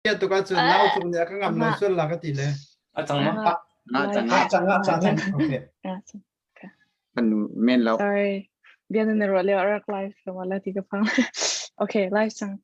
Tuk ahcun nau cung nih a ka ngam lo sual la ka ti le. A cang ma? Ah cang ah cang ah cang cang. Okay. Kan men lo. Sorry. Bia na ruah lio rak live lo wala ti ka phang. Okay, live cang.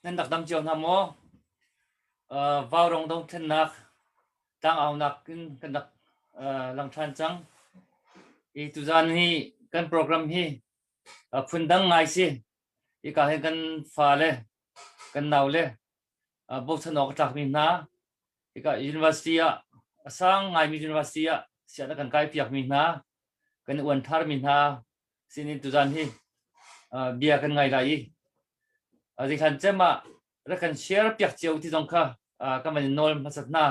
Nan rak dam cio hna maw? Vaurawng dothlennak tlangaunak in kan rak lang ṭhan cang. I tuzaan hi kan program hi phundang ngai si. Hika hin kan fale, kan naule. Bochan awk a tlakmi hna hika university ah a sang ngaimi university ah sian a kan kai piakmi hna kan i uan tharmi hna sinin tuzan hi bia kan ngai lai i zeihlan cem ah rak kan share piak cio ti zong kha kan van in nawl hmasat hna.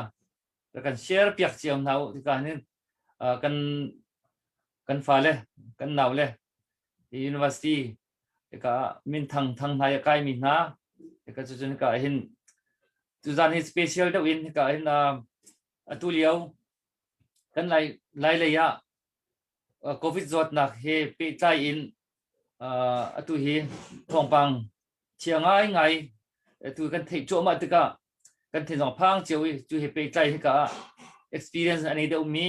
Rak kan share piak cio hna u tika hin kan kan fale kan naule university hika min thang thang hna kai mi hna hika cu cun hika hin tuzan hi special deuh in hika hin atu lio kan lai lai lei ah COVID zawtnak he pehtlai in atu hi thawngpang chia ngaingai atu kan theih cuahmah tikah kan thin zong phang cio i cu he pehtlai hika ah experience an ei deuhmi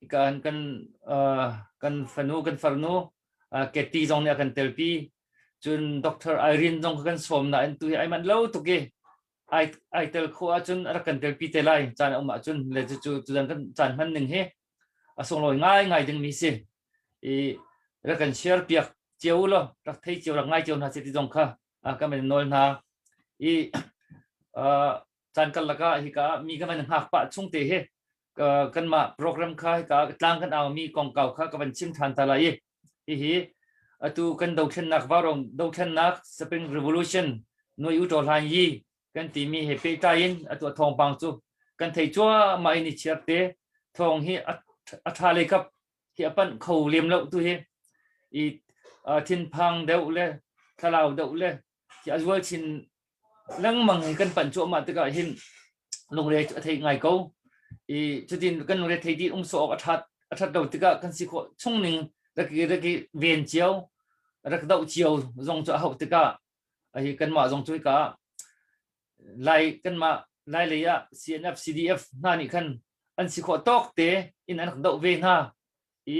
hika kan kan fanu kan farnu Kathy zong nih a kan telpi. Cun Dr. Irene zong kan sawm nain tu hi ai manh lo tuk i ai ai tel khawh ahcun a rak kan telpi te lai caan a um ahcun le cucu tuzan kan caan hman ning hi a sunglawi ngaingai dingmi si. I rak kan share piak cio law rak thei cio rak ngai cio hna seh ti zong kha kan van nawl hna. I caan karlak ah hika mi kan van hngak pah chung te hi kanmah program kha hika tlang kan aumi kongkau kha ka van chim ṭhan ta lai i hihi atu kan dothlennak vaurawng dothlennak Spring Revolution Nuai U Ṭaw Hlan Yi kan timi he pehtlai in atu a thawngpang cu kan thei cuahmah in i chiar te thawng hi a ṭha lei kap hi a panh kho lem lo tu hi i thinphang deuh le thlalau deuh le hi a zual chin lengmang hi kan panh cuahmah tikah hin lungre a thei ngai ko. I cutin kan lungre thei dih um sawh awk a ṭhat a ṭhat lo tikah kan si khawh chung ning rak i rak i ven cio rak doh cio zong cu a hauh tikah hi kanmah zong cu hika Lai kanmah Lai lei ah CNF CDF hna nih khan an si khawh tawk te in an rak doh ve hna. I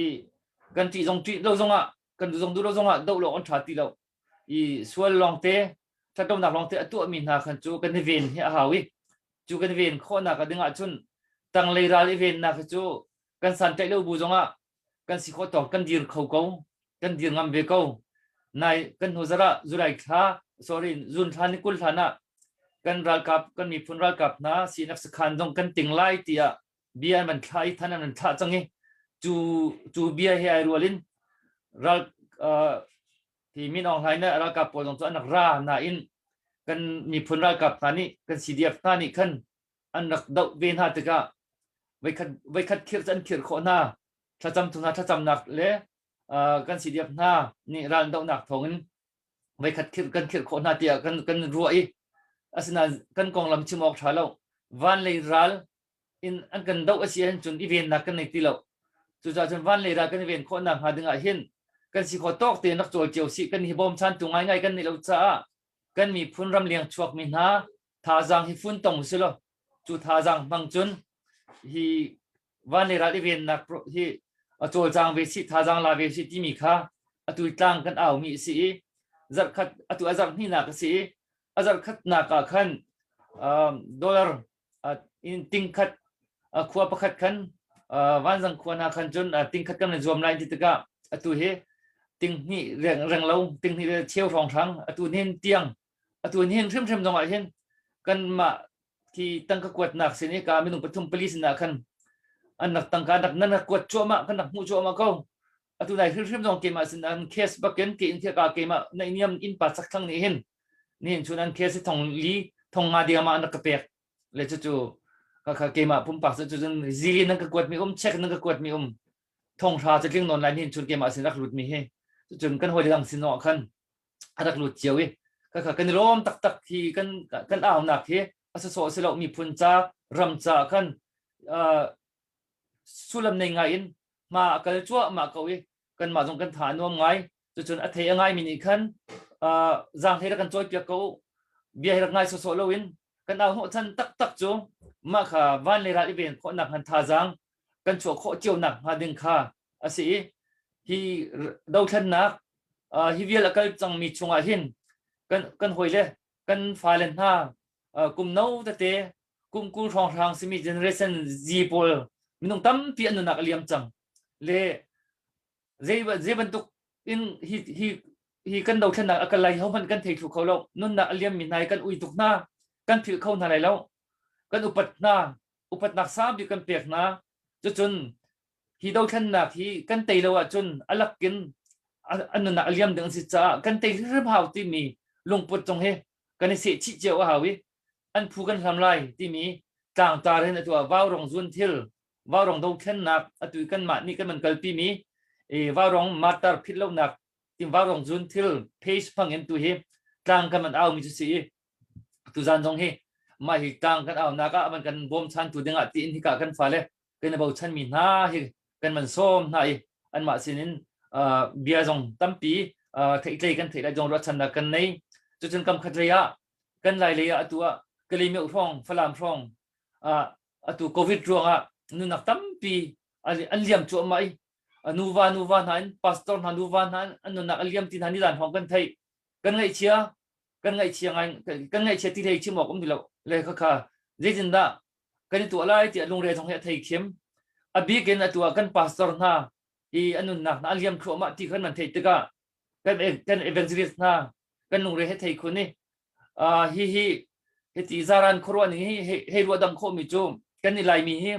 kan ṭih zong ṭih lo zongah kan duh zong duh lo zongah doh lo an ṭha ti lo. I sual lawngte ṭhatlonak lawngte a tuahmi hna khan cu kan i ven hi a hau i cu kan i ven khawhnak ding ahcun tanglei ral i vennak hi cu kan santlaih lo bu zongah kan si khawh tawk kan dir kho ko kan dir ngam ve ko. Nai kan hnu zarh ah July thla sorry June thla ni 20 hlan ah kan ralkap kan miphun ralkap hna CNF sakhan zong kan ting lai tiah bia an van thlah i than an van thlah cang i cu cu bia he ai rual in ral hi Min Aung Hlaing le ralkap pawl zong cu an rak ra nain kan miphun ralkap hna nih kan CDF hna nih khan an rak doh ve hna tikah voikhat voikhat khirh cu an khirh khawh hna. Thlacam tu hna thlacamnak le kan CDF hna nih ral dohnak thawngin voikhat khirh kan khirh khawh hna tiah kan kan ruah i asinain kan konglam chim awk ṭha lo. Van lei ral in an kan doh a si ahcun cun i vennak kan nei ti lo. Cucaah cun van lei ral kan i ven khawhnak hnga ding ah hin kan si khawh tawk tein rak cawl cio sih. Kan hi bawmchantu ngaingai kan neih lo caah kan miphun ramleng chuakmi hna thazaang hi fun tong usih law cu thazaang hmang cun hi van lei ral i vennak hi a cawlcang ve sih thazaang la ve sih timi kha atu tlang kan aumi a si i zarhkhat atu a zarh hnihnak a si i a zarh khatnak ah khan dollar in tingkhat khua pakhat khan vanzang khua hna khan cun tingkhat kan zuam lai ti tikah atu hi tinghnih reng lo tinghnih le cheu hrawnghrang atu nihin tiang atu nihin hrimhrim zong ah hin kanmah khi tangka kuatnak sin i ka minung pathum pali sinah khan an rak tangka rak nan rak kuat cuahmah kan rak hmuh cuahmah ko. Atu nai hrimhrim zong keimah sin an case bakin ke in ka keimah na iniam inn pa chak thlang nih hin nihin chun an case thong li thong nga ding ma an rak ka pek. Le cu cu ka kha keimah pumpak cu cun zili nan ka kuat mi um check nan ka kuat mi um thong hra cu tling nawn lai nihin chun keimah sin rak lut mi hi. Cun kan hawi dang sin ah khan a rak lut cio i ka kha kan i lawm taktak hi kan kan aunak hi a sawsawh si lo miphun ca ram ca khan sullam nei ngai in hma a kal cuahmah ko i kanmah zong kan tha a nuam ngai. Cucun a thei a ngaimi nih khan zaanghlei rak kan cawipiak ko bia hi rak ngai sawsawh loin kan au hnawhchan taktak cu mah kha van le ral i ven khawhnak han thazaang kan chuah khawh cio nak hnga ding kha a si i hi dothlennak hi vial a kal cangmi chungah hin kan kan hawile kan fale hna kum no tete kum 20 hrawnghrang simi generation Z pawl minung tampi an nunnak a liam cang. Le zei zei bantuk in hi hi hi kan dothlennak a kal lai hohmanh kan thei thlu kho lo. Nunnak a liam mi hna hi kan ui tuk hna. Kan philh kho hna lai lo. Kan upat hna, upatnak sangbik kan pek hna. Cucun hi dothlennak hi kan tei lo ahcun a lakin an nunnak a liam ding an si caah kan tei hrim hau timi lungput zong hi kan i seh chih cio a hau i an phu kan hlam lai timi tlangtar hin atu ah vaurong zun thil, vaurong dothlennak, atu kanmah nih kan man kalpi mi vaurong martar phit lonak tim vaurong zun thil page hmang in tu hi tlang kan man au mi cu si i tuzan zong hi mah hi tlang kan au nak ah man kan bawm chan tu ding ah tiin hika kan fale kan i bochan mi hna hi kan man sawm hna i anmah sinin bia zong tampi theihtlei kan theih lai zong ruahchannak kan nei. Cucun kam khat lei ah kan lai lei ah atu ah Kalaymyo hrawng, Falam hrawng atu COVID ruangah nunak tampi an liam cuahmah i nuva nuva hna in pastor hna nuva hna an nunnak a liam ti hna ni dan hrawng kan theih. Kan ngaihchia, kan ngaihchia ngai, kan ngaihchia ti hlei chim awk um ti lo le kha kha zeitindah kan i tuah lai tiah lungre zong hi a thei khim. A bik in atu ah kan pastor hna i an nunnak hna a liam thluahmah ti khan man theih tikah kan evangelist hna kan lungre he thei khun i hi hi hiti zaran khuaruah ning hi hei ruah dam khawhmi cu kan i Laimi hi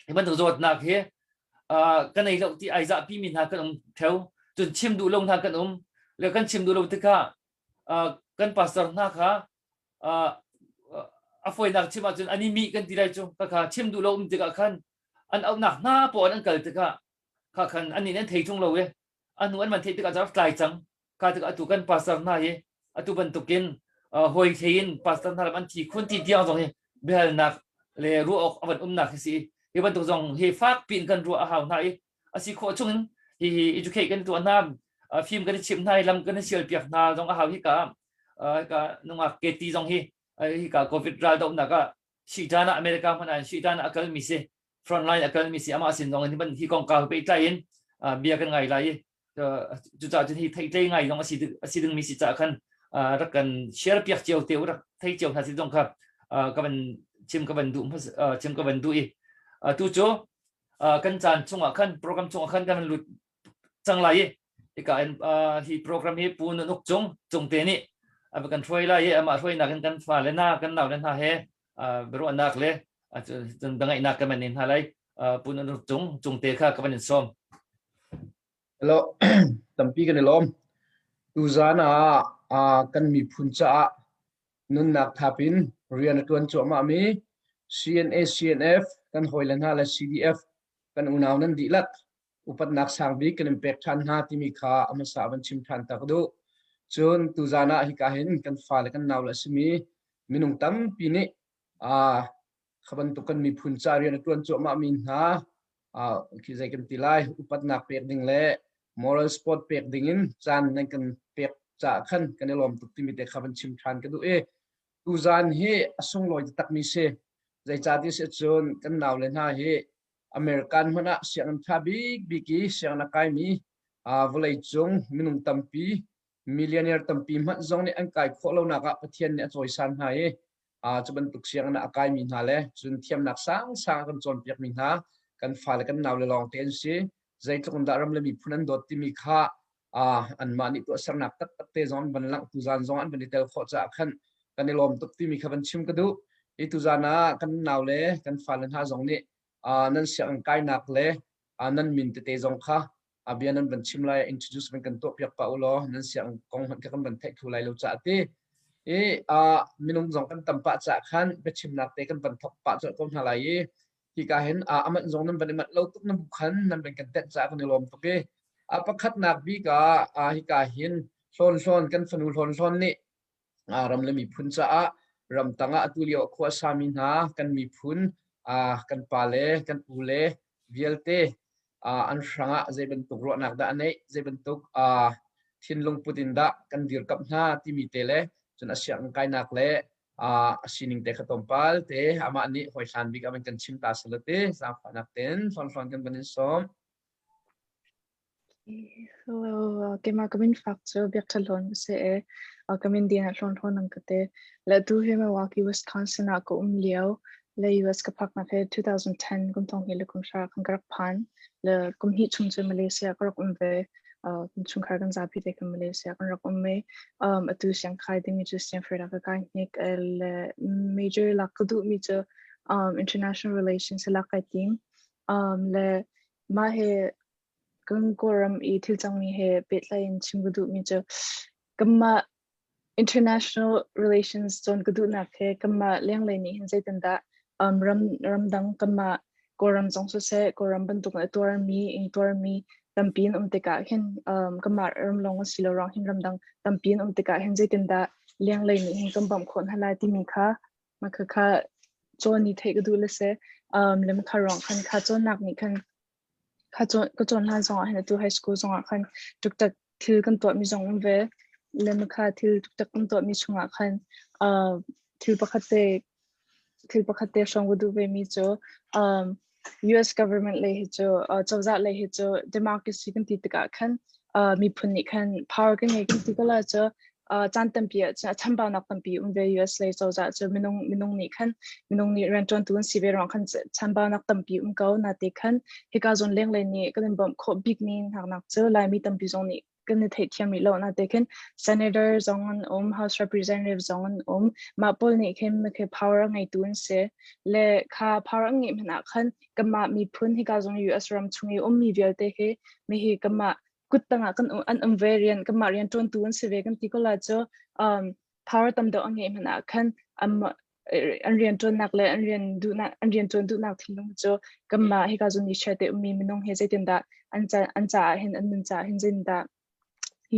hi bantuk zawtnak hi kan ei lo ti ai zahpi mi hna kan um theo. Cun chim duh lo hna kan um le kan chim duh lo tikah kan pastor hna kha a fawinak chim ahcun an i mi kan ti lai cu. Kha chim duh lo um tikah khan an auhnak hna pawl an kal tikah kha khan an nih an thei tung lo i a hnu an man theih tikah cu tlai cang. Kha tikah atu kan pastor hna hi atu bantukin hawi thlei in pastor hna lam an thi khun ti tiang zong hi biahalnak le ruah awk a van umnak hi si. Hi bantuk zong hi fak piin kan ruah a hau hna i a si khawh chungin hi hi educate kan tuah hna, fim kan i chimh hna i lam kan i sial piak hna zong a hau. Hika hika nungak keti zong hi hika COVID ral dohnak ah Shitan ah America hmanh ah Shitan ah a kalmi si, frontline a kalmi si. Amah sin zong in hi kongkau pehtlai in bia kan ngai lai i cucaah cun hi theihtlei ngai zong a si dingmi si caah khan rak kan share piak cio te u, rak thei cio hna si zong kha ka van chim ka van duh chim ka van duh i tu cu kan caan chungah khan, program chungah khan kan lut cang lai i hika in hi program hi Pu Nun Uk Cung Cungte nih a kan hruai lai i amah hruainak in kan fale hna, kan naule hna he biaruahnak le cun biangaihnak kan van nei hna lai. Pu Nun Uk Cung Cungte kha ka van in sawm. Hello, tampi kan i lawm. Tuzan ah kan miphun caah nunnak thap in rian a ṭuan cuahmahmi CNA, CNF kan hawile hna le CDF kan unau nan dihlak upatnak sang bik kan in pek ṭhan hna timi kha a hmasa van chim ṭhan ta ka duh. Cun tuzan ah hika hin kan fale, kan naule a simi minung tampi nih kha bantuk kan miphun ca rian a ṭuan cuahmahmi hna khi zei kan ti lai, upatnak pek ding le moral support pek ding in caan nan kan pek caah khan kan i lawm tuk timi te kha van chim ṭhan ka duh i tuzan hi a sunglawi taktakmi si. Zeicahtiah si cun kan naule hna hi American hmanh ah sianginn ṭha bikbik i sianginn a kaimi, vawleicung minung tampi, millionaire tampi hmanh zong nih an kai khawh lonak ah Pathian nih a cawisan hna i cu bantuk sianginn ah a kaimi hna le cun thiamnak sangsang a kan cawnpiakmi hna kan fale, kan naule lawng te an si. Zeitluk in dah ram le miphun an dawt timi kha anmah nih tuahsernak taktak te zong an van langh, tuzan zong an van i tel khawh caah khan kan i lawm tuk timi kha van chim ka duh i tuzan ah kan naule, kan fale hna zong nih nan sianginn kainak le nan min tete zong kha bia nan van chim lai, introduce van kan tuah piak pa u law, nan sianginn kong hmanh kha kan van theih thlu lai lo caah ti i minung zong kan tam pah caah khan biachimnak te kan van thok pah colh ko hna lai i hika hin a manh zong nan van i manh lo tuk na bu khan nan van kan tenh caah kan i lawm tuk i a pakhatnak bik ah hika hin Hlawn Hlawn, kan fanu Hlawn Hlawn nih ram le miphun caah ramtang ah atu lio khua sami hna kan miphun, kan pa le kan pu le vialte an hrangah zei bantuk ruahnak dah a neih, zei bantuk thinlung put in dah kan dirkamh hna timi te le cun a sianginn kainak le a sining te kha tlawmpal te amah nih hawihlan bik ah van kan chim ta sala te zaangfahnak ten Hlawn Hlawn kan van in sawm. Hello, keimah ka min fak cu Biak Ṭha Hlawn ka si i ka min din ah Hlawn Hlawn an ka ti. Le tu hi Milwaukee, Wisconsin ah ka um lio. Le US ka phaknak hi 2010 kum thong hnih le kum hra khan ka rak phan. Le kum hnih chung cu Malaysia ka rak um ve. Kan chungkhar kan zapi te kan Malaysia kan rak um i atu siangkai dingmi cu Stanford ah ka kai hnik. Le major lak ka duhmi cu international relations lak kai tim. Le mah he kan Kawlram i thil cangmi he pehtlai in chim ka duhmi cu kanmah international relations cawn ka duhnak he kanmah lenglei nih hin zeitindah ram ramdang kanmah Kawlram zong siseh Kawlram bantuk a tuarmi ingtuarmi tampi an um tikah hin kanmah ram lawng a si lo ruang hin ramdang tampi an um tikah hin zeitindah lenglei nih hin kan bawmh khawh hna lai timi kha mah kha cawn i theih ka duh le si. Le kha ruang khan kha cawnnak nih khan Kha cawn ka cawn hlan zongah hin atu high school zongah khan tuktak thil kan tuahmi zong um ve. Le kha thil tuktak kan tuahmi chungah khan thil pakhat te thil pakhat te hrawng ka duh ve mi cu US government lei hi cu cozah lei hi cu democracy kan ti tikah khan miphun nih khan power kan ngei kan ti ko la cu caan tampi ah cun a chambaunak tampi um ve. US lei cozah cu minung minung nih khan minung nih rianṭuantu an si ve ruang khan chambaunak tampi um ko. Nate khan hika zawn lenglei nih kan in bawmh khawh bik mi hngaknak cu Laimi tampi zong nih kan i theihthiam rih lo. Nate khin senator zong an um, house representative zong an um. Mah pawl nih khin khi power a ngeitu an si. Le kha power an ngeih hmanh ah khan kanmah miphun hika zong US ram chung i ummi vialte hi mi hi kanmah kut tangah kan an um ve, rian kanmah rian ṭuantu an si ve kan ti ko la cu power tam deuh a ngeih hmanh ah khan an rian ṭuannak le an rian duhnak an rian ṭuan duhnak thinlung cu kanmah hika zun i share te ummi minung he zeitindah an ca an caah hin an nun caah hin zeitindah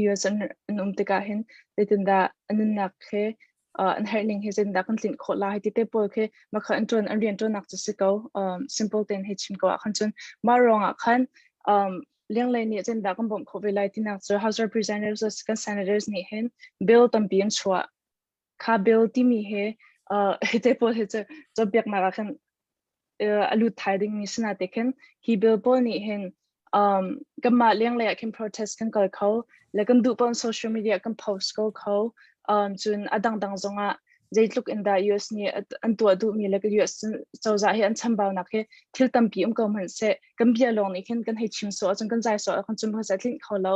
US an an um tikah hin zeitindah an nunnak he an herh ning hi zeitindah kan tlinh khawh lai ti te pawl khi mah kha an ṭuan an rian ṭuannak cu si ko. Simple tein hei chim ko ah khan cun mah ruangah khan lenglei nih zeitindah kan bawmh khawh ve lai tinak cu House Representatives kan senators nih hin bill tampi an chuah. Kha bill timi he hi te pawl hi cu cawnpiaknak ah khan a lut thai dingmi si na te khin hi bill pawl nih hin kanmah lenglei ah khin protest kan kal kho le kan duh pawn social media kan post ko kho. Cun a dangdang zongah zeitluk in dah US nih an tuah duhmi le US cozah hi an chambaunak hi thil tampi um ko hmanh seh, kan bia lawng nih khin kan hei chim sawh ahcun kan zai sawh ahcun cun hmasa tlinh kho lo.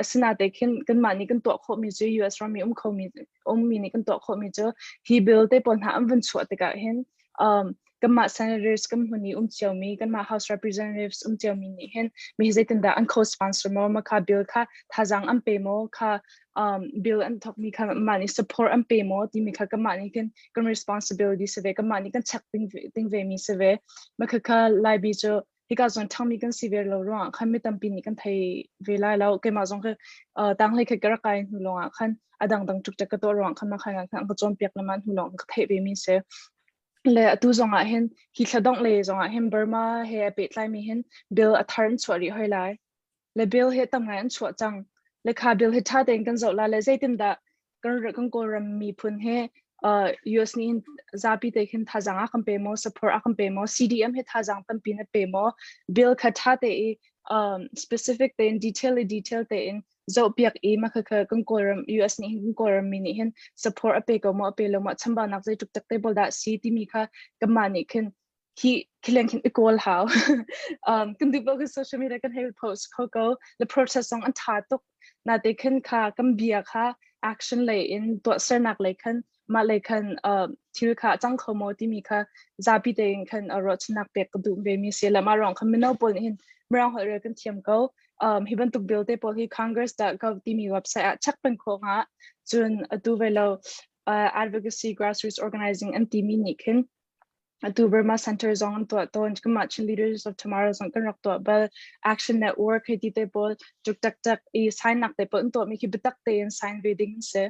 Asinain khin kanmah nih kan tuah khawhmi cu US ram i um khomi ummi nih kan tuah khawhmi cu hi bill te pawl hna an vun chuah tikah hin kanmah senators kan hmun i um ciomi, kanmah house representatives um ciomi nih hin mi hi zeitindah an co-sponsor maw, ma kha bill kha thazang an pe maw, kha bill an thokmi kha mah nih support an pe maw timi kha kanmah nih khin kan responsibility si ve, kanmah nih kan check ding, ding ve mi si ve. Ma kha kha Laibi cu hika zon ṭhangmi kan si ve lo ruangah khan mi tampi nih kan thei ve lai lo. Keimah zong khi tanglei kha ka rak kai hnu lawngah khan a dangdang ṭukṭek ka tuah ruangah khan mah khan khan ka cawnpiak le mah hnu lawng ka theih ve mi si. Le atu zongah hin hi thla dongh le zongah hin Burma he a pehtlai mi hin bill a thar an chuah rih hoi lai. Le bill hi tam ngai an chuah cang. Le kha bill hi ṭha tein kan zoh la le zeitindah kan kan Kawlram miphun he US nih hin zapi te khin thazang a kan pe maw, support a kan pe maw, CDM he thazang tampi na pe maw, bill kha ṭha te i specific tein detail i detail tein zohpiak i mah kha kan Kawlram US nih hin kan Kawlram mi nih hin support a pe ko maw, a pe lo maw, chambaunak zei tuk tak te bol dah si timi kha kanmah nih khin khi khileng khin i kawl hau. Kan duh ko social media kan hei post kho ko le protest zong an tha tuk na te khin kha kan bia kha action lei in tuahsernak lei khan mah lei khan thil kha cang kho maw timi kha zapi tein khan ruahchannak pek ka duh ve mi si le mah ruang khan mino pawl nih hin mirang holh rel kan thiam ko. Hi bantuk bill te pawl hi congress.gov timi website ah check peng kho nga. Cun atu ve lo advocacy grassroots organizing an timi nih khin atu Burma Center zong an tuah tawn. Kanmah Chin Leaders of Tomorrow zong kan rak tuah bal. Action Network hei ti te pawl tuk taktak i sign nak te pawl an tuah mi khi biatak tein sign ve ding an si.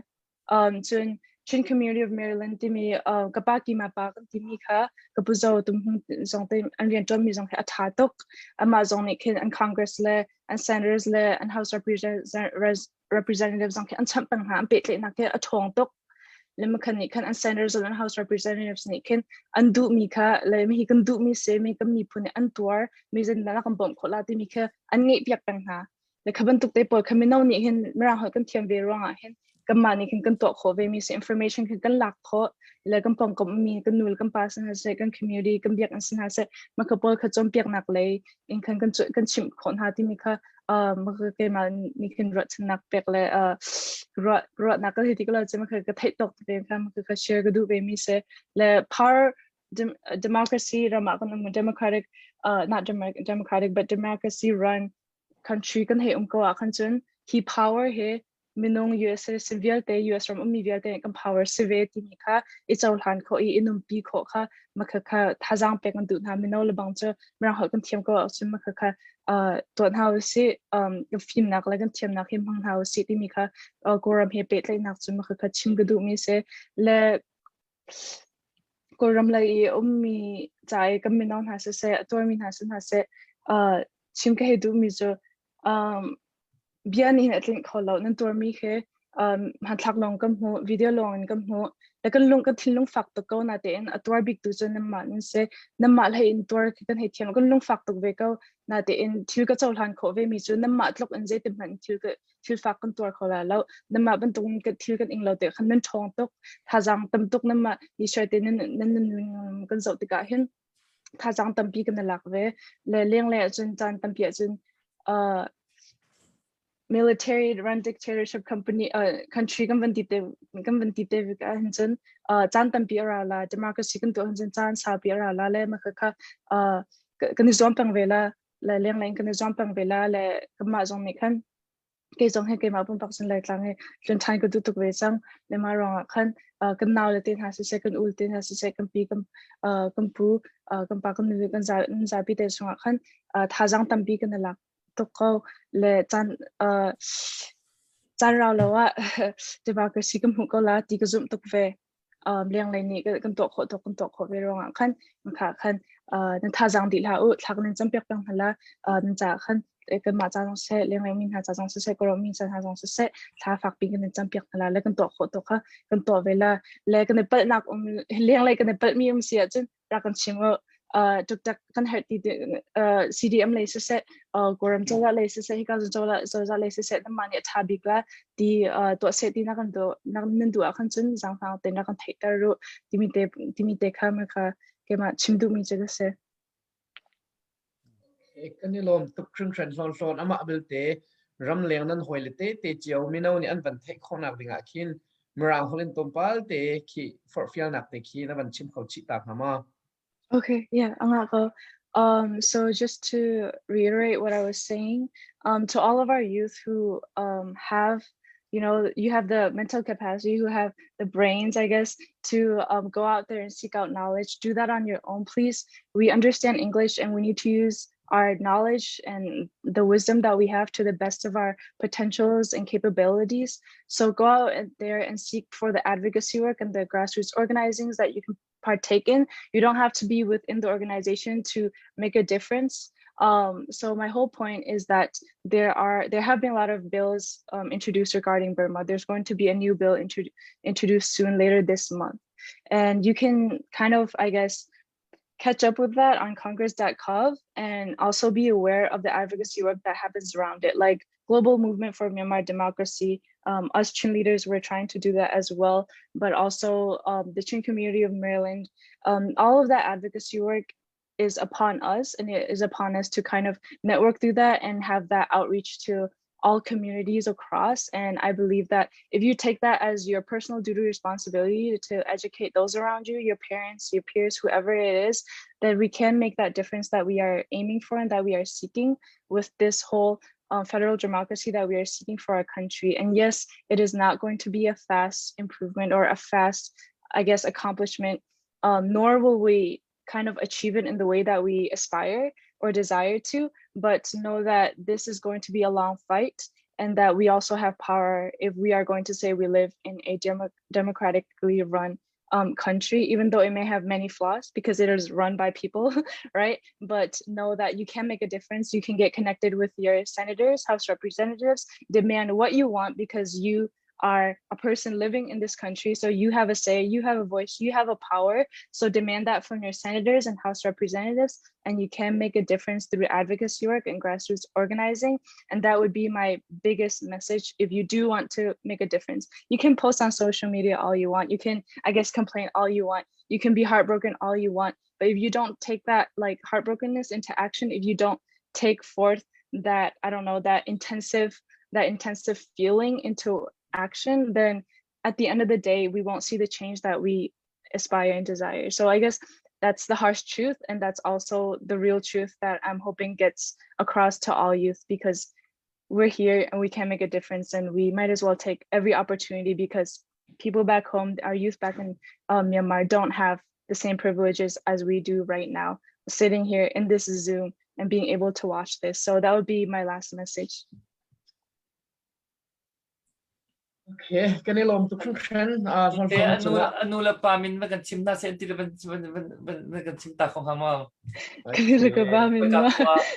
Cun Chin Community of Maryland timi ka pa ki ma pa kan timi kha ka pu zo tum hung zong te an rian ṭuan mi zong hi a ṭha tuk. Amah zong nih khin an Congress le an senators le an House representative zong khi an chanh peng hna, an pehtlaihnak khi a ṭhawng tuk. Le makhan nih khan an senators and house representatives nih khin an duhmi kha le mi hi kan duhmi si mi kan miphun nih an tuar mi zin na kan bawmh khawh la timi kha an ngeih piak peng hna. Le kha bantuk te pawl kha mino nih hin mirang holh kan thiam ve ruangah hin Kanmah nih khin kan tuah khawh ve mi si, information khin kan lak khawh le kan pawngkam mi kan nu le kan pa sin hna seh, kan community, kan biakinn sin hna seh, mah kha pawl kha cawnpiaknak lei in khan kan kan chimh khawh hna timi kha keimah nih khin ruahchannak pek le ruah ruahnak ka hei ti ko lo cu mah kha ka theih tawk ve kha mah kha share ka duh ve mi si. Le power democracy ram ah kan um, democratic, not democratic but democracy run country kan hei um ko ah khan cun hi power hi minung US citizen vialte, US ram ummi vialte kan power si ve timi kha i cohlan khawh i i nunpi khawh kha makha kha thazaang pek an duh hna. Mino le bang cu mirang holh kan thiam ko ahcun makha kha tuah hna usih, kan fimnak le kan thiamnak hi hmang hna usih timi kha Kawlram he pehtlaihnak cu makha kha chim ka duhmi si. Le Kawlram lei i ummi ca i kan mino hna siseh, a tuarmi hna si hna seh, chim ka hei duhmi cu bia nih hin a tlinh kho lo. Nan tuarmi khi hmanthlak lawng kan hmuh, video lawng in kan hmuh. Le kan lung kan thinlung fak tuk ko na tein a tuar bik tu cu nanmah nan si. Nanmah hlei in tuar khi kan hei thiam. Kan lung fak tuk ve ko na tein thil ka cohlan khawh ve mi cu nanmah tluk in zeitin hmanh thil ka thil fak kan tuar kho la lo. Nanmah bantuk in kan thil kan ing lo te khan nan ṭhawng tuk, thazaang tam tuk. Nanmah ni suai te nan nan nan kan zoh tikah hin thazaang tampi kan i lak ve. Le lenglei ahcun caan tampi ahcun military run dictatorship company country kan van ti te ah hin cun caan tampi a ra la, democracy kan tuah hin cun caan saupi a ra la le mah kha kan i zuam peng ve la le lenglei in kan i zuam peng ve la. Le kanmah zong nih khan, kei zong hi keimah pumpak cun Laitlang hi tlun ṭhan ka duh tuk ve cang. Le mah ruangah khan kan nau le te hna siseh, kan ul te hna siseh, kan pi, kan pu, kan pa, kan nu, kan zapi te chungah khan thazaang tampi kan i lak tuk ko. Le caan caan rau lo ah democracy kan hmuh ko la ti ka zumh tuk ve. Lenglei nih kan tuah khawh tuk, kan tuah khawh ve ruangah khan kha khan nan thazaang dih hlah u, thla kan in campiak peng hna la. Nan caah khan kanmah ca zong siseh, lenglei mi hna ca zong siseh, Kawlram mi hna zong siseh, thla fakpi kan in campiak hna la. Le kan tuah khawh tuk kha kan tuah ve la. Le kan i palhnak um, lenglei kan i palhmi um si ahcun rak kan chim u. Tuktak kan herh ti CDM lei siseh, Kawlram cozah lei siseh, hika cozah cozah lei siseh, nanmah nih a ṭha bik la ti tuah seh ti na kan duh nan duh ah khan cun zaangfang tein rak kan theihter u timi te kha ma kha keimah chim duhmi cu ka si. Kan i lawm tuk hringhran hlawn hlawn. Amah belte ramleng nan hawi le te te cio mino nih an van theih khawhnak ding ah khin Mirang holh in tlawmpal te khi forhfialnak te khi na van chim kho chih ta hnga maw? Okay, yeah, ang ko. So just to reiterate what I was saying, to all of our youth who have, you have the mental capacity, who have the brains, I guess, to go out there and seek out knowledge, do that on your own, please. We understand English and we need to use our knowledge and the wisdom that we have to the best of our potentials and capabilities. So go out there and seek for the advocacy work and the grassroots organizings that you can partake in. You don't have to be within the organization to make a difference. So my whole point is that there have been a lot of bills introduced regarding Burma. There's going to be a new bill introduced soon, later this month. And you can kind of, I guess, catch up with that on congress.gov and also be aware of the advocacy work that happens around it, like Global Movement for Myanmar Democracy. Us Chin leaders, we're trying to do that as well, but also the Chin community of Maryland. All of that advocacy work is upon us, and it is upon us to kind of network through that and have that outreach to all communities across. And I believe that if you take that as your personal duty, responsibility to educate those around you, your parents, your peers, whoever it is, then we can make that difference that we are aiming for and that we are seeking with this whole federal democracy that we are seeking for our country. And yes, it is not going to be a fast improvement or a fast, I guess, accomplishment, nor will we kind of achieve it in the way that we aspire or desire to, but to know that this is going to be a long fight and that we also have power if we are going to say we live in a democratically run country, even though it may have many flaws because it is run by people, right? But know that you can make a difference. You can get connected with your senators, House representatives, demand what you want because you are a person living in this country. So you have a say, you have a voice, you have a power. So demand that from your senators and House representatives, and you can make a difference through advocacy work and grassroots organizing. And that would be my biggest message. If you do want to make a difference, you can post on social media all you want. You can, I guess, complain all you want. You can be heartbroken all you want. But if you don't take that like heartbrokenness into action, if you don't take forth that, I don't know, that intensive, that intensive feeling into action, then at the end of the day, we won't see the change that we aspire and desire. So I guess that's the harsh truth. And that's also the real truth that I'm hoping gets across to all youth, because we're here and we can make a difference, and we might as well take every opportunity, because people back home, our youth back in Myanmar, don't have the same privileges as we do right now, sitting here in this Zoom and being able to watch this. So that would be my last message. Okay, kan i lawm tuk hringhran. Anu le pa min va kan chim na se ti van van van van kan chim ta khong ha ma. Kan le ka pa min ma.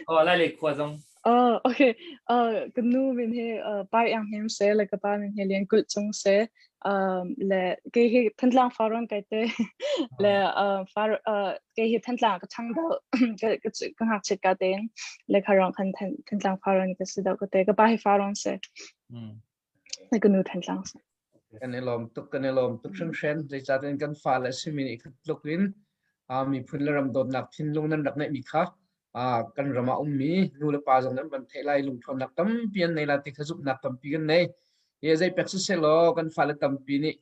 Oh, lai le khua zong. Oh, okay. Ka nu min he pa yang him se le ka pa min he lian kul chung se le ke hi Thantlang Farrawn kai te le far ke hi Thantlang ka chang do ka ka hak chit ka ten le kharong khan Thantlang Farrawn ka si do ka te ka pa hi Farrawn se le ka nu Thantlang se. Kan i lawm tuk, kan i lawm tuk hringhran. Zeicahtiah kan fale simi nih khat tluk in miphun le ram dawtnak thinlung nan rak ngeihmi kha kan ram ah ummi nu le pa zong nan van theih lai, lungṭhawnnak tampi an nei la ti kha zumhnak tampi kan nei. Hi zei pek siseh law kan fale tampi nih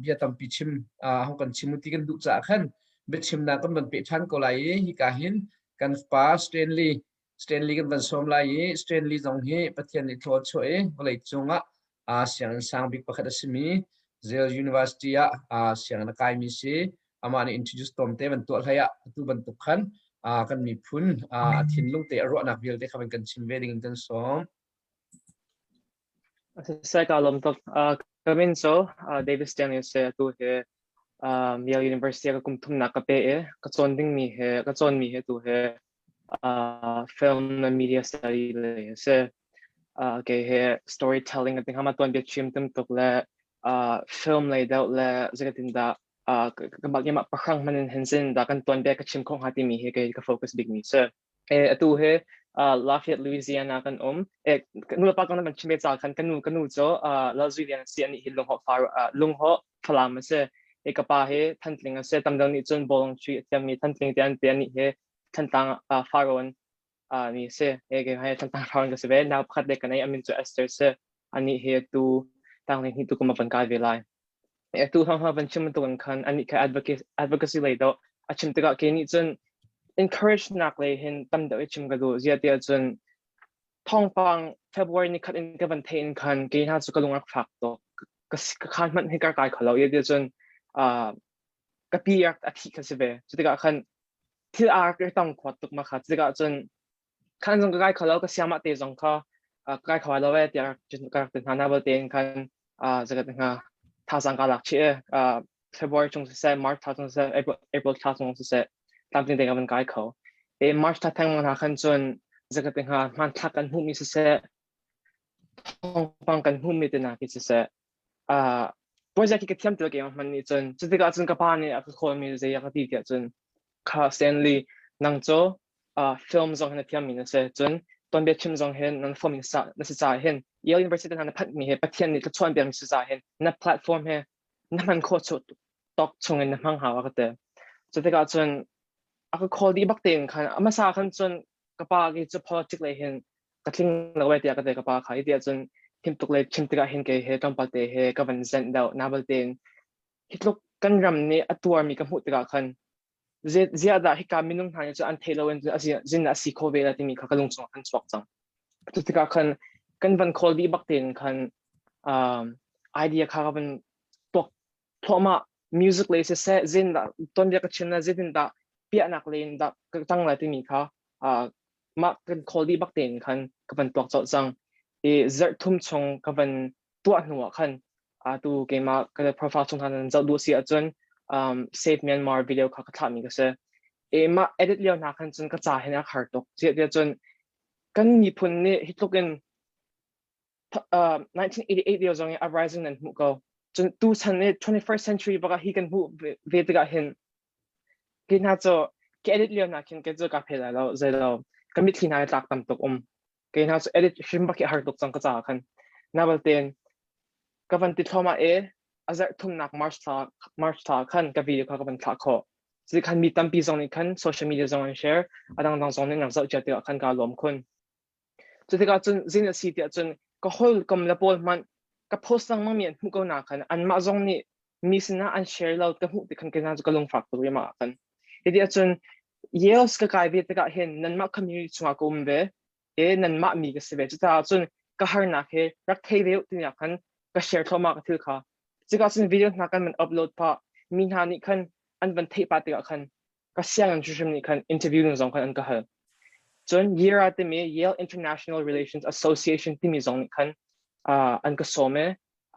bia tampi chim hong kan chim ti kan duh caah khan biachimnak kan van peh ṭhan ko lai i hika hin kan pa Stanley Stanley kan van sawm lai i Stanley zong hi Pathian nih thlaw chuah i vawlei cungah sianginn sang bik pakhat a simi Yale University ah sianginn a kaimi si. Amah nih introduce tom te van tuah hlei ah atu bantuk khan kan miphun a thinlung te a ruahnak vialte kha van kan chim ve ding in kan sawm. Sai ka lawm tuk. Ka min cu David Stanley a si. Atu hi Yale University ah ka kum thumnak ka pe i ka cawn dingmi he ka cawnmi he atu hi film and media study lei a si. Kei hi storytelling a ti hnga ma tuanbia chim tam tuk le film lei deuh le zeitin dah ka bak mah pahrang hman in hin dah kan tuanbia ka chim khawh hnga timi hi kei ka focus bik mi si. Atu hi Lafayette, Louisiana kan um. Nu le pa kong kan chim ca khan ka nu cu Lalzui Lian si ani hi lungho far lungho Falam a si. E ka pa hi Thantling a si. Tam deuh nih cun bawlung chuih a thiammi Thantling te an ti ani hi Thantlang Farrawn mi si. E ke hi Thantlang Farrawn ka si ve. Nau pakhat le kan ei amin cu Esther si. Ani hi atu tangling hi tu kum a van kai ve lai. Atu hang ha van chim bantuk in khan ani kha advocacy advocacy lei do a chim tikah ke nih cun encourage nak lei hin tam deuh i chim ka duh zia ti ahcun thawngpang February ni khat in ka van thein khan ke hna cu ka lung rak fak tuk ka ka khan hmanh hi ka kai kholo i ti cun ka pi rak a thi kha si ve cu tikah khan thil a rak tong khuat tuk ma kha cu tikah cun khan zong ka kai kholo ka siamah te zong kha ka kai kho lo e tiah ka rak ti hna na tein khan zakat hnga thazang ka lak chih e February chung siseh March thla chung siseh April April thla chung siseh tlamtling te ka van kai kho e March thla theng hna khan cun zakat hnga hmanthlak kan hmuhmi siseh thawngpang kan hmuhmi te na ki siseh project ki ka thiam til ke hman ni cun cutikah cun ka pa nih a ka call mi zei a ka ti tiah cun kha Stanley nang cu film zong hin na thiam mi na si cun tuanbia chim zong hin nan form sa na si ca hin Yale University hna na phanh mi he Pathian nih thluachuah pek mi si ca hin na platform he na hman khawh chu tok chung in na hmang hau a ka ti cu tikah cun a ka call dih bak tein khan amasa khan cun ka pa ki cu politics lei hin ka tling lo ai tiah ka ti ka pa kha i tiah cun him tuk le chim tikah hin kei he tlawmpal te he ka van zenh deuh na bal tein hi tluk kan ram nih a tuarmi ka hmuh tikah khan ziah dah hika minung hna nih cu an thei lo in zin a si kho ve la timi kha ka lung chungah khan chuak cang cu tikah khan kan van call dih bak tein khan idea kha ka van tuak thluahmah music lei siseh zin dah tuanbia ka chim na zeitin dah piahnak lei in dah ka tang lai timi kha mah kan call dih bak tein khan ka van tuak colh cang i zarh thum chung ka van tuah hnu ah khan atu keimah ka profile chung hna nan zoh duh si ahcun Save Myanmar video kha ka thlahmi ka si. E mah edit lio hna khan cun ka ca hin a har tuk. Ziah tiah cun kan miphun nih hi tluk in. 1988 lio zong i uprising nan hmuh ko. Cun tu chan i 21st century baka hi kan hmuh ve tikah hin Khi hna cu ka edit lio hna khin kei cu ka phel lai lo zeilo ka mitthli hna i tlak tam tuk um. Kei hna cu edit hrim bak hi a har tuk cang ka caah khan. Na baltein ka van ti thluahmah i a zarh thumnak March thla March thla khan ka video kha ka van thlah khawh. Cuti khan mi tampi zong nih khan social media zong an share, a dangdang zong nih an rak zoh cia tikah khan kaa lawm khun. Cutikah cun zin a si tiah cun ka hawikom le pawl hmanh ka post lengmang mi an hmuh ko na khan anmah zong nih mi sinah an share lo ka hmuh tik khan kei cu ka lungfak tuk i mah khan. Hiti ahcun Yale ka kai ve tikah hin nanmah community chungah ka um ve i nanmah mi ka si ve. Cucaah cun ka harnak hi rak thei ve u tinak khan ka share thluahmah ka thil kha. Cutikah cun video hna kan van upload pah mi hna nih khan an van theih pah tikah khan ka sianginn hrimhrim nih khan interview ding zong khan an ka hal. Cun YIRA timi Yale International Relations Association timi zong nih khan uh, an ka sawm i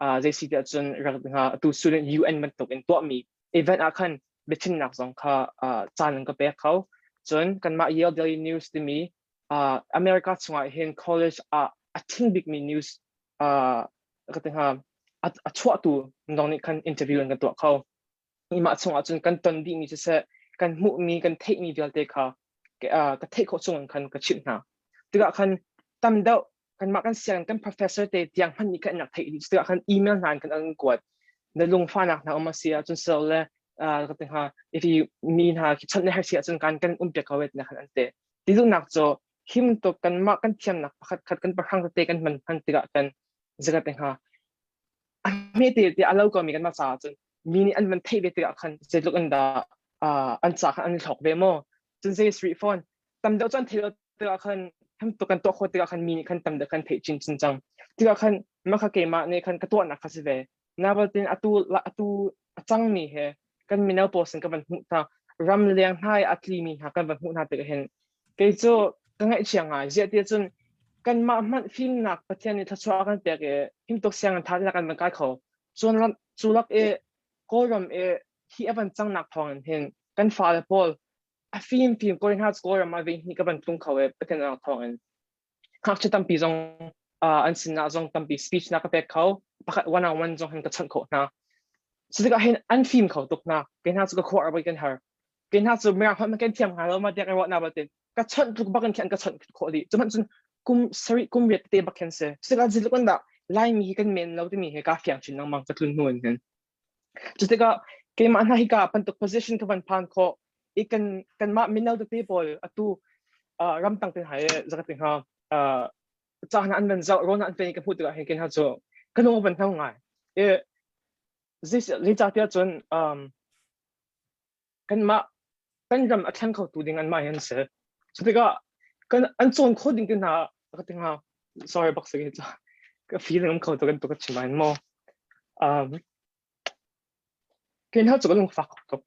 uh, zei si tiah cun rak hnga atu student UN bantuk in tuahmi event ah khan biachimnak zong kha uh, caan an ka pek kho. Cun kanmah Yale Daily News timi uh, America chungah hin college ah a thing bikmi news uh, ka ti hnga a chuahtu zong nih khan interview an kan tuah kho. Mah chungah cun kan ton dihmi siseh, kan hmuhmi, kan theihmi vialte kha ka theih khawh chung in khan ka chimh hna. Tikah khan tam deuh kanmah kan sianginn kan professor te tiang hmanh nih khan an rak theih dih. Tikah khan email hna in kan an kuat. Na lungfahnak hna um a si ahcun silo le ka ti hnga if you mi hna khi chawnh na herh si ahcun kan kan um piak ko ve tina khan an ti. Ti duhnak cu him tuk kanmah kan thiamnak pakhat khat kan pahrang tete kan hman hman tikah kan zakat te hnga a hmete te a lo komi kanmah caah cun mi nih an van theih ve tikah khan zeitluk in dah an ca khan an i hlawk ve maw cun zei sri phone tam deuh cu an theih lo tikah khan ham tuk kan tuah khawh tikah khan mi nih khan tam deuh khan theih chin chin cang tikah khan mah kha keimah nih khan ka tuahnak kha si ve nabatin atu atu a cangmi he kan mino pawl sin ka van hmuh hna ram leng hna i a tlimi hna kan van hmuh hna tikah hin kei cu ka ngaihchia ngai ziah ti cun kanmah hmanh fimnak Pathian nih thluachuah a kan pek i himtuk sianginn tha te kan van kai kho cun cu lak i Kawlram i hi a van cangnak thawng in hin kan fale pawl a fim fim kawi hna cu Kawlram ah vei hnih ka van tlung kho i Pathian thawng in ngakchia tampi zong an sinah zong tampi speech na ka pek kho pakhat one on one zong hin ka chawnh khawh hna cu tikah hin an fim kho tuk hna ke hna cu ka khuah ar kan har ke hna cu mirang holh kan thiam hnga lo ma tiah ka ruah na batin ka chawnh tluk bak in khan ka chawnh khawh dih cu hmanh cun kum sarih kum riat te bak khan si cu tikah zeitluk in dah laimi hi kan men lo timi hi ka fiang chin lengmang ka tlun hnu in hin cu tikah keimah hna hika bantuk position ka van phan khawh i kan kanmah mino tete pawl atu ramtang te hai zakat te hnga ca hna an van zoh rawn an pen ka hmuh tikah hin ke hna cu ka lung van hno ngai i zeicahtiah cun kanmah kan ram a thleng khotu ding anmah hi an si. Cu tikah kan an cawn khawh ding te hna ka ti hnga sorry bak si ca ka feeling um kho to kan tu ka chim ain maw um ke hna cu ka lung fak tuk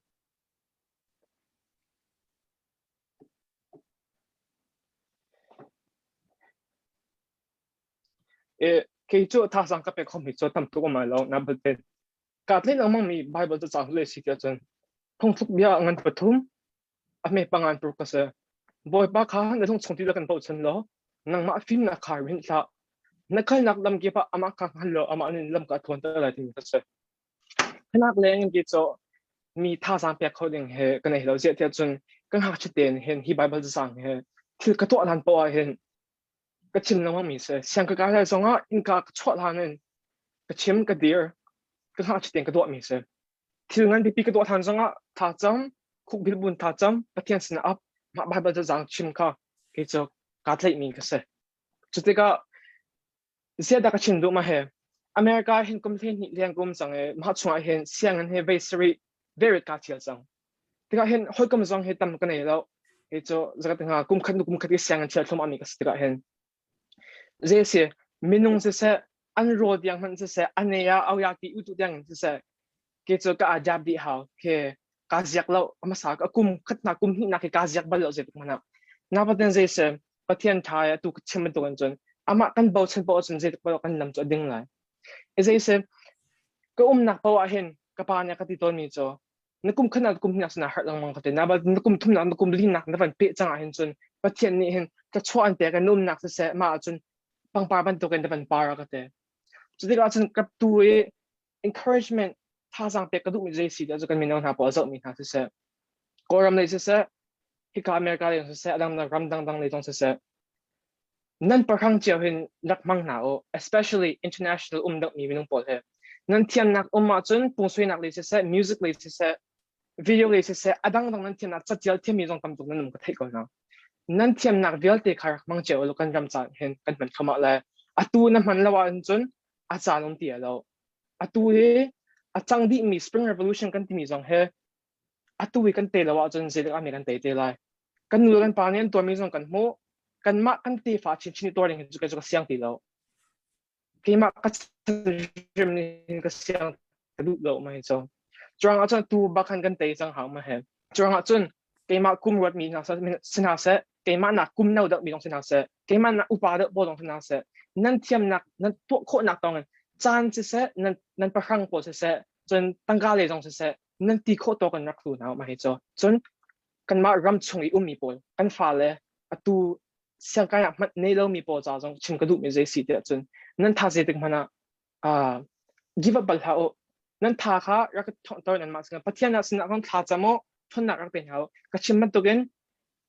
e kei cu thazang ka pe khom hi cu tam tuk um lo na balte Kaa tlaih lengmang mi Baibal cacang le si tiah cun phungthluk bia ngan pathum a hme pangan paruk ka si. Bawipa kha na lung chung ti kan bochan law nangmah fimnak kha rinh hlah. Na kalnak lam kip ah amah kha hngal law amah nih lam ka thuan ter lai timi ka si. Khanak leng in ti cu mi thazaang pek kho ding he ka nei lo ziah tiah cun ka ngakchia tein hin hi Baibal cacang he thil ka tuah hlan poah ah hin ka chim lengmang mi si. Siang ka kai lai zongah innka ka chuah hlan in ka chim ka dir ka ngakchia tein ka duah mi si. Thil ngan pipi ka tuah than zongah tha cam khukbil bun tha cam Pathian sin ap mah Bible cazang chim kha kei cu kaa tlaih mi ka si. Cu tikah ziadah ka chim duh ma he America hin kum 12 leng kum cang i mah chungah hin sianginn he vei sarih verit kaa thial cang. Tikah hin hawikom zong hi tam ka nei lo. Hi cu zakat nga kum khat kum khat i sianginn thial thlum ami ka si tikah hin zei si minung siseh an rawl tiang hmanh siseh ane ah au ya ti utu tiang in siseh ke cu ka ajab dih hau ke ka ziak lo amasa ka kum khat na kum hnih na ke ka ziak bal lo zei tuk mana na paten zei se pathian tha ya tu ka chim bantuk in cun amah kan bochan po cun zei tuk kan lam cu ding lai zei se ka umnak po ah hin ka pa nih ka ti tawn mi cu na kum khat kum hnih na harh lengmang ka ti na na kum thum na kum li nak na van pe cang ah hin cun pathian nih hin thluachuah an pek an umnak siseh mah ahcun. Pangpar bantukin na van par a ka ti. Cu tikah cun ka tu i encouragement thazaang pek ka duhmi zei si tiah cu kan mino hna pawl a zohmi hna siseh, Kawlram lei siseh, hika America lei siseh, a dang ram dangdang lei zong siseh, nan pahrang cio hin rak hmang hna u, especially international um deuhmi minung pawl he. Nan thiamnak um ahcun pungsuinak lei siseh, music lei siseh, video lei siseh, a dangdang nan thiamnak catial thiammi zong tam tuk nan um ka theih ko hna. Nan thiamnak vialte kha rak hmang cio u kan ram caan hin kan hman thluahmah le atu na hman lo ahcun a caan um ti lo. Atu hi a cang dihmi Spring Revolution kan timi zong hi atu hi kan te lo ahcun zeitik ah kan tei te lai. Kan nu le kan pa nih an tuarmi zong kan hmuh. Kanmah kan tefa chinchin i tuar ding hi cu ka siang ti lo. Keimah ka hrim nih ka siang ka duh lo ma hi cu. Cuang ahcun tu bak khan kan tei cang hau ma he. Cuang ahcun keimah kum ruatmi hna si hna seh, keimah nak kum no deuhmi zong si hna seh, keimah nak upa deuh pawl zong si hna seh, nan thiamnak, nan tuah khawhnak tawng in caan siseh, nan nan pahrang pawl siseh, cun tangka lei zong siseh, nan ti khawh tawk in rak hlu hna ma hi cu. Cun kanmah ram chung i ummi pawl, kan fale atu siangkai ah hmanh nei lomi pawl ca zong chim ka duhmi zei si tiah cun nan tha zeitik hmanh ah uh, give up bal hlah u. Nan tha kha rak thawngter nan mah sinah Pathian ah sinah kan thla cam u, ṭhawnnak rak pe hna u. Ka chim bantukin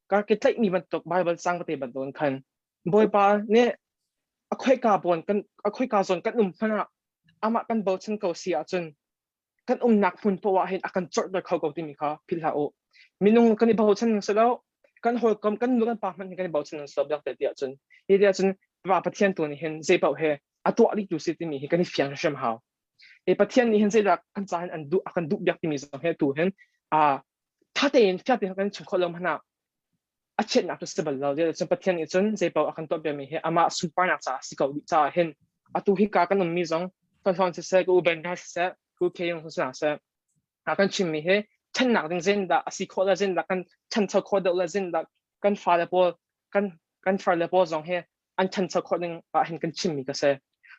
ka rak i tlaihmi bantuk Bible cang ka te bantukin khan Bawipa nih a khoika bawn kan a khoika zawn kan um hmanh ah amah kan bochan ko si ahcun kan umnak hmun poah ah hin a kan corhter kho ko timi kha philh hlah u. Minung kan i bochan ning si lo, kan hawikom kan nu kan pa hmanh hin kan i bochan ning si lo biak te ti ahcun hi ti ahcun Pa Pathian tu nih hin zei paoh he a tuah dih tu si timi hi kan i fiang hrim hau. E Pathian nih hin zeidah kan ca hin an duh a kan duh biak timi zong he tu hin a tha tein fiang tein kan chim khawh lo hmanh ah a chiatnak cu si bal lo. Cun Pathian nih cun zei paoh a kan tuah piakmi hi amah sunparnak caah si ko dih caah hin atu hika kan ummi zong Hlawn siseh, ka u Ben hna siseh, ka u Khe Yung hna siseh, a kan chimmi hi ṭhannak ding zendah a si khawh le zendah kan ṭhancho khawh deuh le zendah kan fale pawl kan kan farle pawl zong hi an ṭhancho khawh ding ah hin kan chimmi ka si.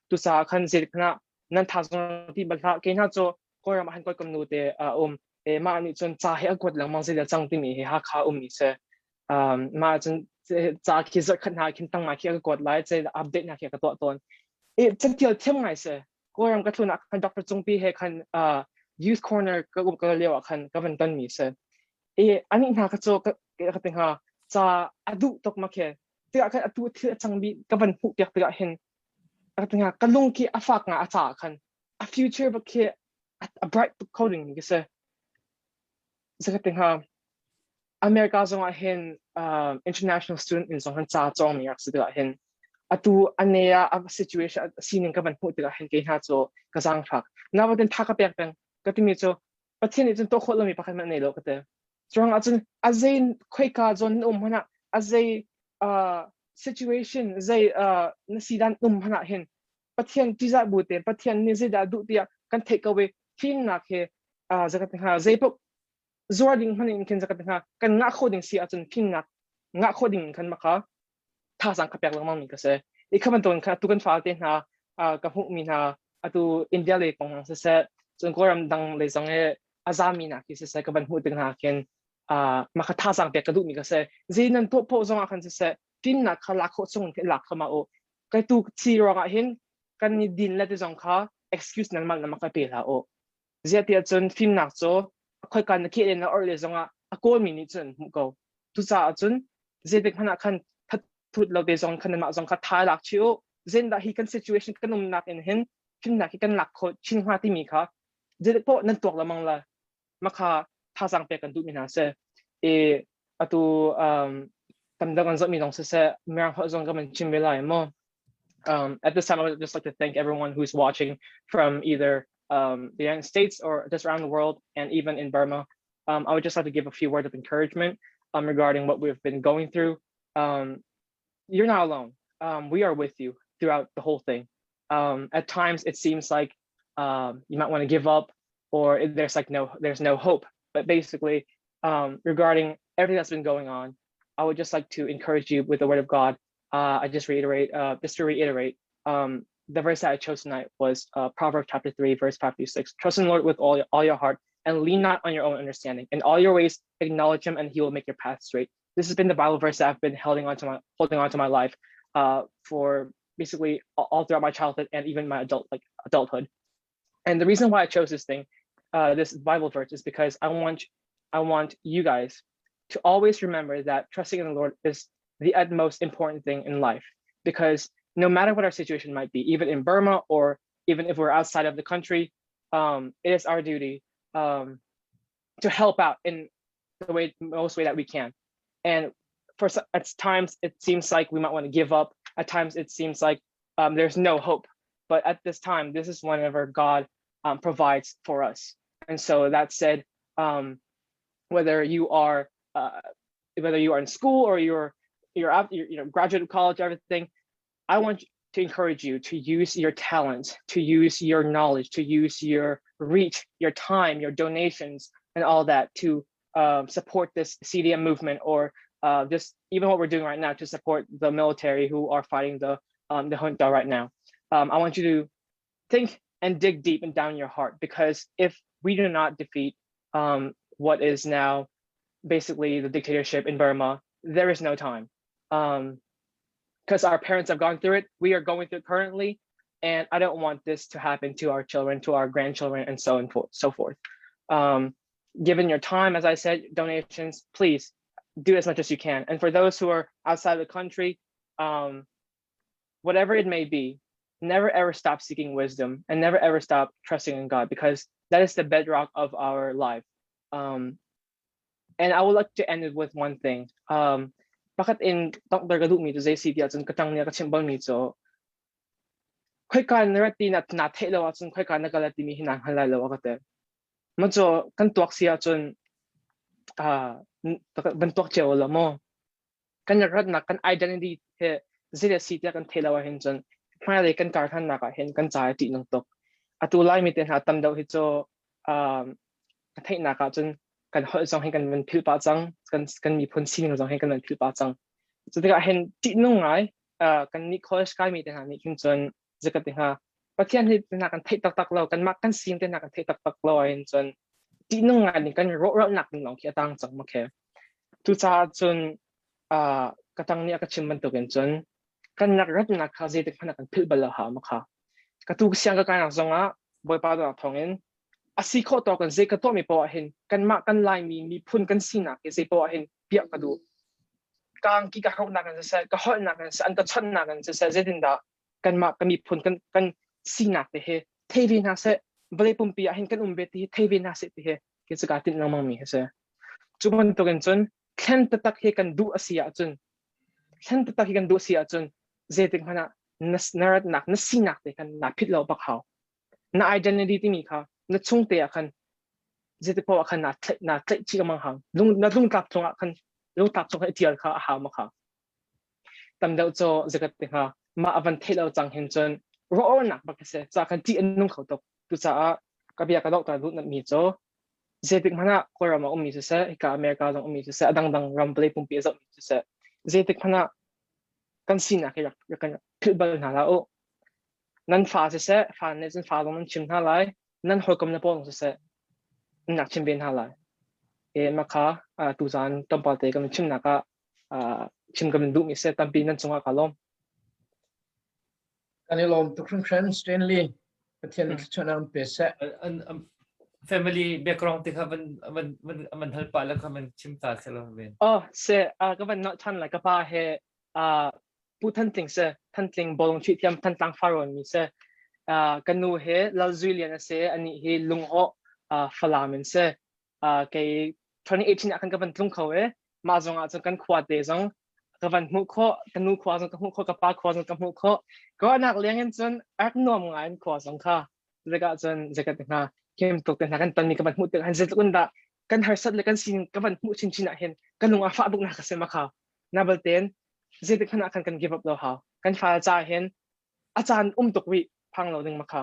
Tucaah khan zeitik hmanh ah nan thazaang ti bal hlah. Kei hna cu Kawlram ah han kawi nu te a um. E mah nih cun ca hi a kuat lengmang zeidah cang timi hi Hakha ummi si. Mah cun ca khi zarhkhat hna khin tang khi a ka kuat lai, zei update hna khi a ka tuah tawn. E catial thiam ngai si. Kawlram ka tlun ah khan Dr. Cungpi he khan youth corner ka um ka lio ah khan ka van ton mi si. E ani hna ka cu ka ka ti hnga ca a duh tuk ma khi. Tikah khan atu thil a cang mi ka van hmuh piak tikah hin ka lung khi a fak nga a ca khan a future bak khi a bright tuk kho ding mi ka si. Zakhat hnga America zong ah hin international student in zong han ca cawng mi rak si tikah hin atu ane ah a situation sining ka van hmuh tikah hin kei hna cu ka zaangfak. Nawatin tha ka pek peng ka timi cu Pathian nih cun tuah khawh lomi pakhat hmanh nei lo ka ti. Cuang ahcun a zei khoika zawn na um hmanh ah a zei situation zei na si dan um hmanh ah hin Pathian ṭihzah bu tein Pathian nih zeidah duh tiah kan theih ko i fimnak he zakat hnga zei paoh zuar ding hmanh in khin zakat hnga kan ngah khawh ding si ahcun fimnak ngah khawh ding khan maka thazaang ka pek lengmang mi ka si. I kha bantukin khan atu kan fale hna ka hmuhmi hna atu India lei kong siseh cun Kawlram dang lei zong i a zami nak khi siseh ka van hmuh tik hna khin mah kha thazaang pek ka duhmi ka si. Zei nan tuah paoh zong ah khan siseh fimnak kha lak khawh chung in lak kha ma u. Kai tu chi ruangah hin kan i din le ti zong kha excuse nan mal na mak ka pe hlah u. Ziah tiah cun fimnak cu khoika na kheh le na orh le zongah a kawlmi nih cun hmuh ko. Cucaah cun zeitik hmanh ah khan thathut lo te zong khan nanmah zong kha tha lak chih u. Zendah hi kan situation kan umnak in hin fimnak hi kan lak khawh chin hnga timi kha zeitik poah nan tuak lengmang la. Makha thazaang pek kan duhmi hna si. I atu tam deuh kan zohmi zong siseh mirang holh zong kan van chim ve lai maw. At this time, I would just like to thank everyone who's watching from either the United States or just around the world and even in Burma. I would just like to give a few words of encouragement regarding what we've been going through. You're not alone. We are with you throughout the whole thing. At times, it seems like you might want to give up or there's like no there's no hope. But basically, regarding everything that's been going on, I would just like to encourage you with the word of God. I just reiterate, just to reiterate, the verse that I chose tonight was Proverbs chapter 3, verse 5 through 6. Trust in the Lord with all, all your heart and lean not on your own understanding. In all your ways, acknowledge him and he will make your path straight. This has been the Bible verse that I've been holding on to my, holding on to my life for basically all throughout my childhood and even my adult like adulthood. And the reason why I chose this thing, this Bible verse, is because I want I want you guys to always remember that trusting in the Lord is the utmost important thing in life. Because no matter what our situation might be, even in Burma or even if we're outside of the country, it is our duty to help out in the way most way that we can. And for at times it seems like we might want to give up. At times it seems like there's no hope. But at this time, this is whenever God provides for us. And so that said, whether you are whether you are in school or you're you're out, you're, you know, graduate of college, everything, I want to encourage you to use your talent, to use your knowledge, to use your reach, your time, your donations, and all that to support this CDM movement or just even what we're doing right now to support the military who are fighting the the junta right now. I want you to think and dig deep and down your heart because if we do not defeat what is now basically the dictatorship in Burma, there is no time. Because our parents have gone through it, we are going through it currently, and I don't want this to happen to our children, to our grandchildren, and so on so forth. Given your time, as I said, donations, please do as much as you can. And for those who are outside of the country, whatever it may be, never ever stop seeking wisdom and never ever stop trusting in God because that is the bedrock of our life. And I would like to end it with one thing. Pakhat in donghter ka duhmi cu zei si ti ahcun ka ṭang nih a ka chimh balmi cu khoika na rat ti na na theih lo ahcun khoika na kal timi hi naa hngal lai lo a ka ti. Ma cu kan tuak si ahcun uh, van tuak cio lo maw? Kan ratnak kan identity he zei a si tiah kan theih lo ahhin cun hmailei kan kar thannak ah hin kan ca a ṭih nung tuk. Atu Laimi te hna tam deuh hi cu um, ka theihnak ah cun kan holh zong hi kan van philh pah cang, kan kan miphun sining zong hi kan van philh pah cang. Cu tikah hin ṭihnung ngai uh, kan nih college kaimi te hna nih khin cun zekat te hnga Pathian hi te hna kan theih taktak lo, kanmah kan sining te hna kan theih taktak lo ahhin cun ṭihnung ngai ning kan rawhralnak ding lawng khi a tang cang ma khe. Cucaah cun uh, ka tang nih a ka chim bantukin cun kan rak ratnak kha zeitik hmanh ah kan philh bal lo hau ma kha. Ka tu siang ka kainak zongah Bawipa dawtnak thawngin a si khawh tawk in zei ka tuahmi poah ah hin kanmah kan Laimi miphun kan sinak hi zei poah ah hin piah ka duh. Ka angki ka hruknak in siseh, ka holhnak in siseh, an ka chawnhnak in siseh, zeitindah kanmah kan miphun kan kan sinak te hi thei ve hna seh, vawlei pumpi ah hin kan um ve ti hi thei ve hna seh ti hi khi cu kaa tinh lengmang mi hi si. Cu bantukin cun thlen taktak hi kan duh a si ahcun thlen taktak hi kan duh a si ahcun zeitik hmanh ah na, na ratnak na sinak te khan naa phit lo bak hau. Na identity timi kha na chung te ah khan zeiti paoh ah khan naa tlaih naa tlaih chih lengmang hau. Lung, na lungtlap chung ah khan lungtlap chung khan i tial kha a hau ma kha. Tam deuh cu zekat te hnga mah a van theih lo cang hin cun rawhnak bak a si. Ca khan ṭih an nung kho tuk. Cucaah ka bia ka dohter duh mi cu zeitik hmanh ah Kawlram ah ummi siseh, hika America zong ummi siseh, a dangdang ram vawlei pumpi a zohmi siseh, zeitik hmanh ah kan sinak hi rak, rak kan philh bal hna hlah u. Nan fa siseh, fa nih cun fa zong nan chim hna lai, nan hawikom na pawl zong siseh, nan rak chim ve hna lai. E mah kha uh, tuzaan tlawmpal te kan chimnak ah uh, chim kan duhmi seh tampi nan cungah ka lawm. Kan i lawm tuk hringhran Stanley. Pathian nih thluachuahnak an pe seh. An family background te kha van van van van hal pah le kha van chim ta se lo ven. Oh se uh, ka van not than lai ka pa he uh, Pu Than Tling se Than Tling bolong chuih thiam Thantlang Farrawn mi se uh, ka nu he Lal Zui Lian a se ani hi lungho uh, Falam in se uh, kei 2018 ah khan ka van tlung kho e mah zong ah cun kan khua te zong ka van hmuh khawh ka nu khua zong ka hmuh khawh ka pa khua zong ka hmuh khawh ka nak leng in cun ak nuam ngai in khua zong kha zeikah cun zeika te hna kim tuk te hna kan tonmi ka van hmuh tik han zeitluk in dah kan harsat le kan sin ka van hmuh chinchin ah hin ka lung a fah tuk nak ka si ma kha na balten zeitik hmanh ah khan kan give up lo hau kan fa ca hin a caan um tuk rih phang lo ding ma kha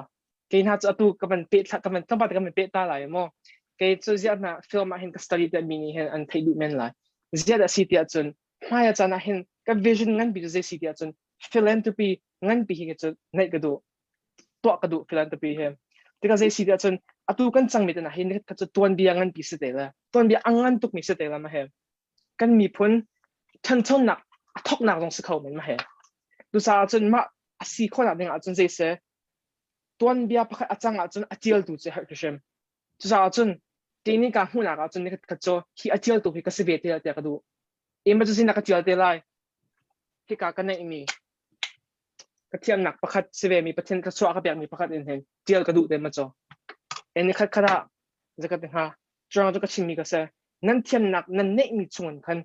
kei hna cu atu ka van pe thla ka van tlawmpal ka van pe ta lai maw kei cu ziah hna film ah hin ka study te mi nih hin an theih duh men lai ziah dah si tiah cun hmai a caan ah hin ka vision ngan bi cu zei si tiah cun philanthropy ngan pi hi cu neih ka duh tuah ka duh philanthropy hi tikah zei si tiah cun atu kan cang mi te na hin ka cu tuanbia ngan pi si te la tuanbia a ngan tuk mi si te la ma he kan miphun ṭhanchonak a thawknak zong si kho men ma he. Tucaah cun mah a A si khawhnak ding ahcun zei seh tuanbia pakhat a cang ahcun a tialtu cu herh hrimhrim. Cucaah cun tini ka hmuhnak ahcun nikhat khat cu hi a tialtu hi ka si ve te lai tiah ka duh. Emergency na ka tial te lai. Hika ka neihmi ka thiamnak pakhat si ve mi Pathian thluachuah ka pekmi pakhat in hin tial ka duh te ma cu. E nikhat khat ah zakat hnga cuang cu ka chimmi ka si. Nan thiamnak nan neihmi chungin khan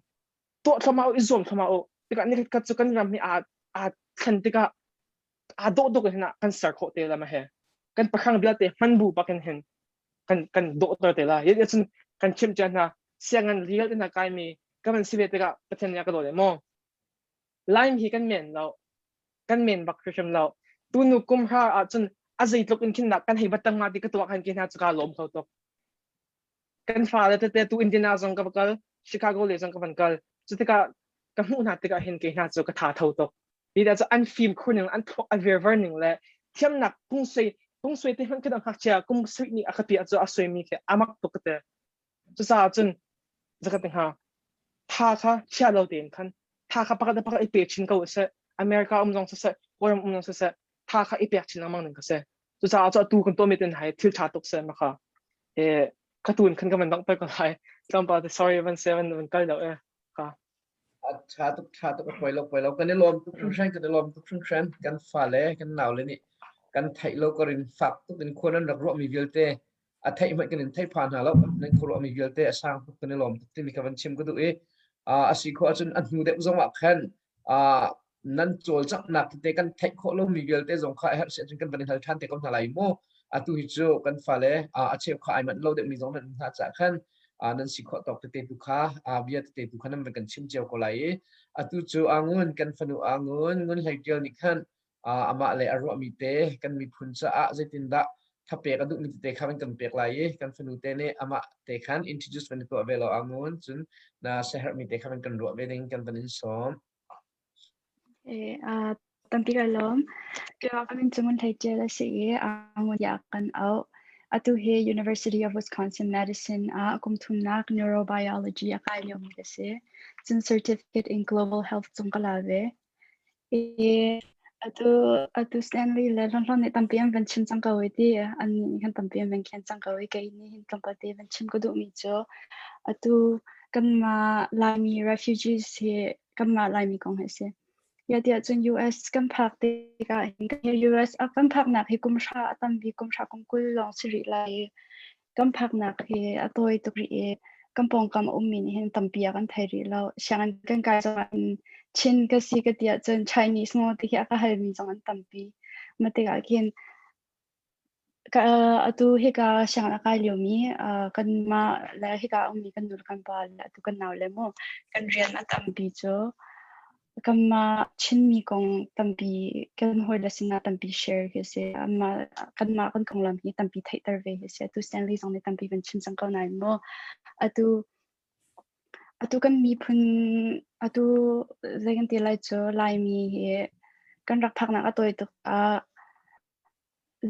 tuah thluahmah u i zuam thluahmah u. Tikah nikhat khat cu kan ram hi aa aa thlen tikah aa dawh tuk in kan ser khawh te la ma he. Kan pahrang vialte hman bu bakin hin kan kan dawhter te lai. Yet cun kan chimh cia hna sianginn real te hna kaimi ka van si ve tikah Pathian nih a ka dawt maw? Laim hi kan men lo. Kan men bak hrimhrim lo. Tunu kum hra ahcun a zeitluk in khin dah kan hei batang nga ti ka tuak han ki hna cu ka lawm kho tuk. Kan fale tete tu Indiana zong ka va kal, Chicago le zong ka van kal. Cu tikah ka hmuh hna tikah hin ke hna cu ka tha tho tuk. Hi dah cu an fim khur ning, an thluak a virvar ning le thiamnak pungsui pungsui te hmanh khi dang ngakchia kum sarih nih a ka piah cu a suimi khi a mak tuk ka ti. Cucaah cun zakat hnga tha kha chia lo tein khan tha kha pakhat le pakhat i pe chin ko seh. America um zong siseh, Kawlram um zong siseh, tha kha i pek chin lengmang ning ka si. Cucaah cu atu kan tuahmi tin hai thil ṭha tuk seh ma kha. E ka tun khan ka van dongh ko lai. Tlawmpal te sorry van se van van kal lo e. Ka. A ṭha tuk ṭha tuk a poi lo poi lo kan i lawm tuk hringhran kan i lawm tuk hringhran kan fale kan naule nih kan theih lo karin fak tuk in khua nan rak ruahmi vialte a theih hmanh kan in theih pha hna lo nan khuaruahmi vialte a sang tuk kan i lawm tuk timi kha van chim ka duh i a si khawh ahcun a hnu deuh zong ah khan nan cawlcanghnak tete kan theih khawh lomi vialte zong kha a herh si ahcun kan van i hal ṭhan te ko hna lai mu. Atu hi cu kan fale a cheu kha ai manh lo deuhmi zong nan um hna caah khan nan si khawh tawk tete tu kha bia tete tu kha nan van kan chim cio ko lai i atu cu Angun kan fanu Angun Ngun Hlei Ṭial nih khan amah le a ruahmi te kan miphun caah zeitindah thapek a duhmi tete kha van kan pek lai i kan fanu te nih amah te khan introduce van i tuah ve lo Angun cun na siaherhmi te kha van kan ruah ve ding kan van in sawm. Tampi ka lawm. Keimah ka min cu Ngun Hlei Ṭial a si i Angun tiah kan auh. Atu hi University of Wisconsin Madison ah kum thumnak neurobiology a kai liomi ka si. Cun certificate in global health zong ka la ve. I atu atu Stanley le Hlonhlon nih tampi an van chim cang ko i ti an nih khan tampi an van khen cang ko i kei nih hin tlawmpal te van chim ka duhmi cu atu kanmah Laimi refugees hi kanmah Laimi kong hi a si. Ya tiah cun US kan phak tikah hin US a kan phaknak hi kum hra a tam bik kum hra kum 20 lawng si rih lai i kan phaknak hi a tawi tuk rih i kan pawngkam a ummi nih hin tampi a kan thei rih lo. Sianginn kan kai zongah hin Chin ka si ka ti ahcun Chinese maw ti khi a ka halmi zong an tampi. Mah tikah khin Ka atu hika sianginn a kai liomi kanmah le hika a ummi kan nu le kan pa le atu kan naule mu kan rian a tampi cu kanmah Chinmi kong tampi kan hawile sinah tampi share khi a si. Anmah kanmah kan konglam hi tampi theihter ve hi a si. Atu Stanley zong nih tampi van chim cang ko nain mu atu Atu kan miphun atu zei kan ti lai cu Laimi hi kan rak phaknak a tawi tuk ah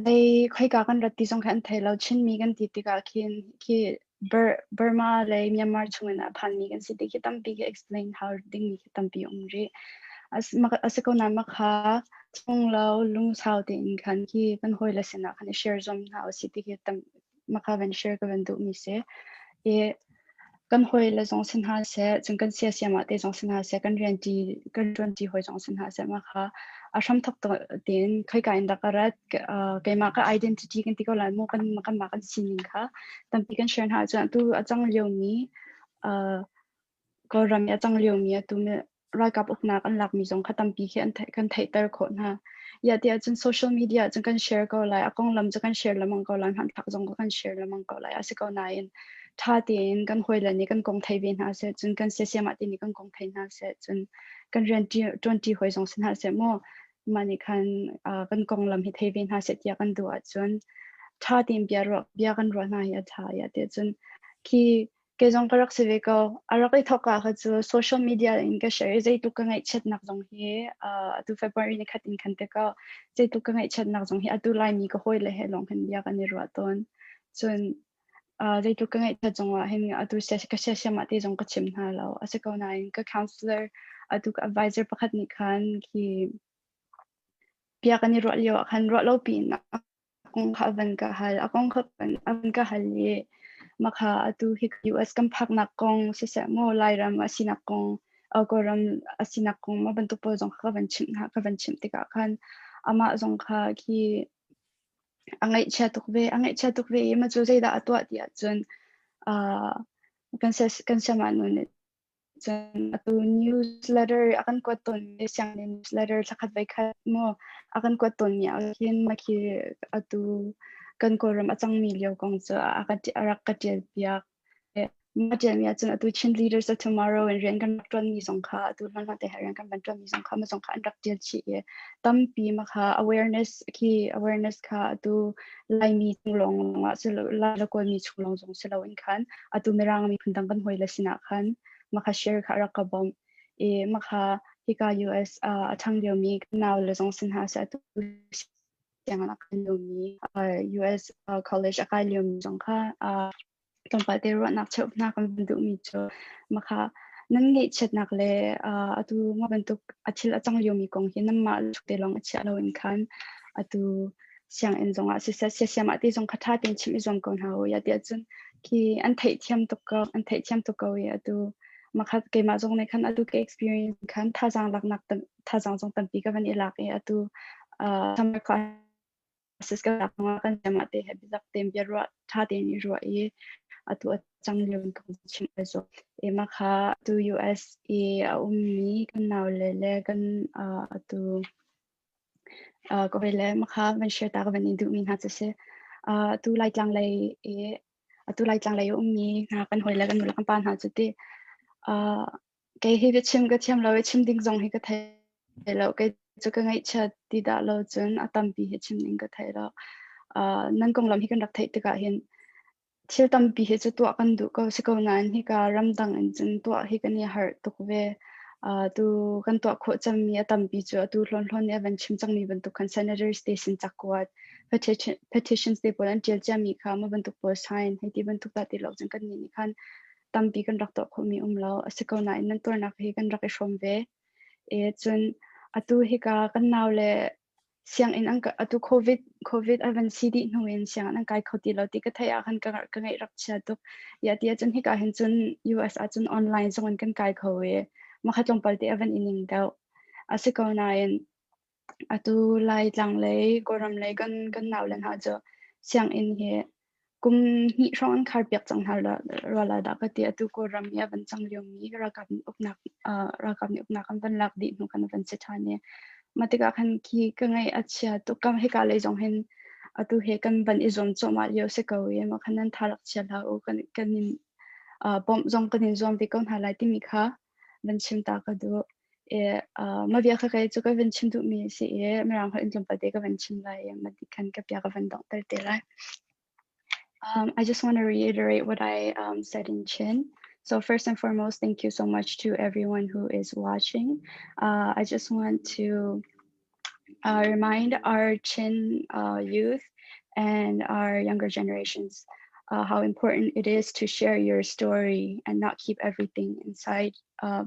Zei khoika kan rat ti zong kha an thei lo. Chinmi kan ti tikah khin khi Burma le Myanmar chungin a phanmi kan si ti khi tampi khi explain hau dingmi khi tampi um rih. A si ko nain mah kha chung lo lungsau tein khan khi kan hawile sinah khan i share zuam hna usih ti khi tam mah kha van share ka van duhmi si. I kan hawile zong si hna seh, cun kan siasiam ah te zong si hna seh, kan rian ṭi kan ṭuan ṭi hawi zong si hna seh, mah kha a hramthawk tein khoika in dah ka rat, keimah ka identity kan ti ko lai mu, kan kanmah kan sining kha tampi kan share hna ahcun atu a cang liomi Kawlram i a cang liomi atu ralkap uknak an lakmi zong kha tampi khi an kan theihter khawh hna. Ya ti ahcun social media ahcun kan share ko lai, a konglam cu kan share lengmang ko lai, hmanthlak zong kan share lengmang ko lai. A si ko nain ṭha tein kan hawile nih kan kong thei ve hna seh, cun kan siasiam ah ti nih kan kong thei hna seh, cun kan rian ṭuanṭi hawi zong si hna seh mu mah nih khan kan konglam hi thei ve hna seh tiah kan duh ahcun ṭha tein bia ruah bia kan ruah hna hi a ṭha ya ti ahcun khi Kei zong ka rak si ve ko. A rak i thawk ah kha cu social media in ka share i zeitluk ka ngaihchiatnak zong hi atu February ni khat in khan te ko zeitluk ka ngaihchiatnak zong hi atu Laimi ka hawile he lawng hin bia kan i ruah tawn. Cun zeitluk ka ngaihchiat zong ah hin atu ka siasiam ah te zong ka chim hna lo. A si ko nain ka counselor atu ka advisor pakhat nih khan khi. Bia kan i ruah lio ah khan ruah lo piin a kong kha a van ka hal. A kong kha a van ka hal i mah kha atu hi US kan phaknak kong siseh maw Lairam a sinak kong Kawlram a sinak kong mah bantuk pawl zong kha ka van chimh hna. Ka van chimh tikah khan amah zong kha khi a ngaihchia tuk ve. A ngaihchia tuk ve i mah cu zeidah a tuah ti ahcun uh, kan kan siamah nu nih Cun atu newsletter a kan kuat tawnmi sianginn newsletter thlakhat voikhat maw a kan kuat tawnmi ah khin makhi atu kan Kawlram a cangmi lio kong cu a ka a rak ka ṭial piak. Mah ṭialmi ahcun atu Chin Leaders of Tomorrow in rian kan rak ṭuanmi zong kha atu hlanhlan te he rian kan van ṭuanmi zong kha mah zong kha an rak ṭial chih i tampi mah kha awareness khi awareness kha atu Laimi chung lawng ah si lo Lai le Kawlmi chung lawng zong si loin khan atu Mirang miphun dang kan hawi le sinah khan makha share kha rak ka bawmh i makha hika US a ṭhang liomi ka nau le zong sin hna seh atu sianginn a kai liomi US college a kai liomi zong kha tlawmpal te ruahnak cheuh hna kan van duhmi cu makha nan ngeihchiatnak le atu mah bantuk a thil a cang liomi kong hi nanmah te lawng a chiah loin khan atu sianginn zongah siseh siasiam ah ti zong kha ṭha tein chimh i zuam ko hna u ya tiah cun khi an theihthiam tuk ko an theihthiam tuk ko i atu makhat keimah zong nih khan atu ka experience khan thazaang laknak thazaang zong tampi ka van i lak i atu summer classes ka lak kan siam ah te he biazak tein bia ruah ṭha tein i ruah i atu a cang lio in kan chim zo e ma kha atu US i a ummi kan nau le le kan atu Ka hawile makha van share ta ka van in duhmi hna cu si. Atu Laitlang lei i atu Laitlang lei a ummi hna kan hawile kan nu le kan pa hna cu ti kei hi biachim ka thiam lo i chim ding zong hi ka thei lo. Kei cu ka ngaihchiat ti dah lo cun a tampi hi chim ding ka thei lo. Nan konglam hi kan rak theih tikah hin Thil tampi hi cu tuah kan duh ko si ko nain hika ramdang in cun tuah hi kan i harh tuk ve. Tu kan tuah khawh cangmi a tampi cu atu hlawnhlawn nih a van chim cangmi bantuk khan senators te sin cakuat petitions te pawl an ṭial ciami kha mah bantuk pawl sign hei ti bantuk dah ti lo cun kannih nih khan tampi kan rak tuah khawhmi um lo. A si ko nain nan tuarnak hi kan rak i hrawm ve. E cun atu hika kan naule sianginn an atu COVID COVID a van si dih hnu in sianginn an kai kho ti lo ti ka theih ah khan ka ka ngaih rak chia tuk. Ya ti ahcun hika hin cun US ahcun online zong in kan kai kho i makha tlawmpal te a van i ning deuh. A si ko nain atu Laitlang lei Kawlram lei kan kan nau le hna cu sianginn hi Kum hnih hrawng an kharpiak cang hna rua lai dah ka ti. Atu Kawlram i a van cang liomi ralkap nih uknak ralkap nih uknak an van lak dih hnu khan a van si ṭhan i mah tikah khan khi ka ngaih a chia tuk. Kam hika lei zong hin atu he kan van i zuam cuahmah lio si ko i mah khan nan tha rak chia hlah u. Kan kan in bawmh zong kan in zuam ve ko hna lai timi kha van chim ta ka duh. I mah bia kha kei cu ka van chim duhmi a si i Mirang holh in tlawmpal te ka van chim lai i mah ti khan ka bia ka van donghter te lai. I just want to reiterate what I said in Chin. So first and foremost, thank you so much to everyone who is watching. I just want to remind our Chin youth and our younger generations how important it is to share your story and not keep everything inside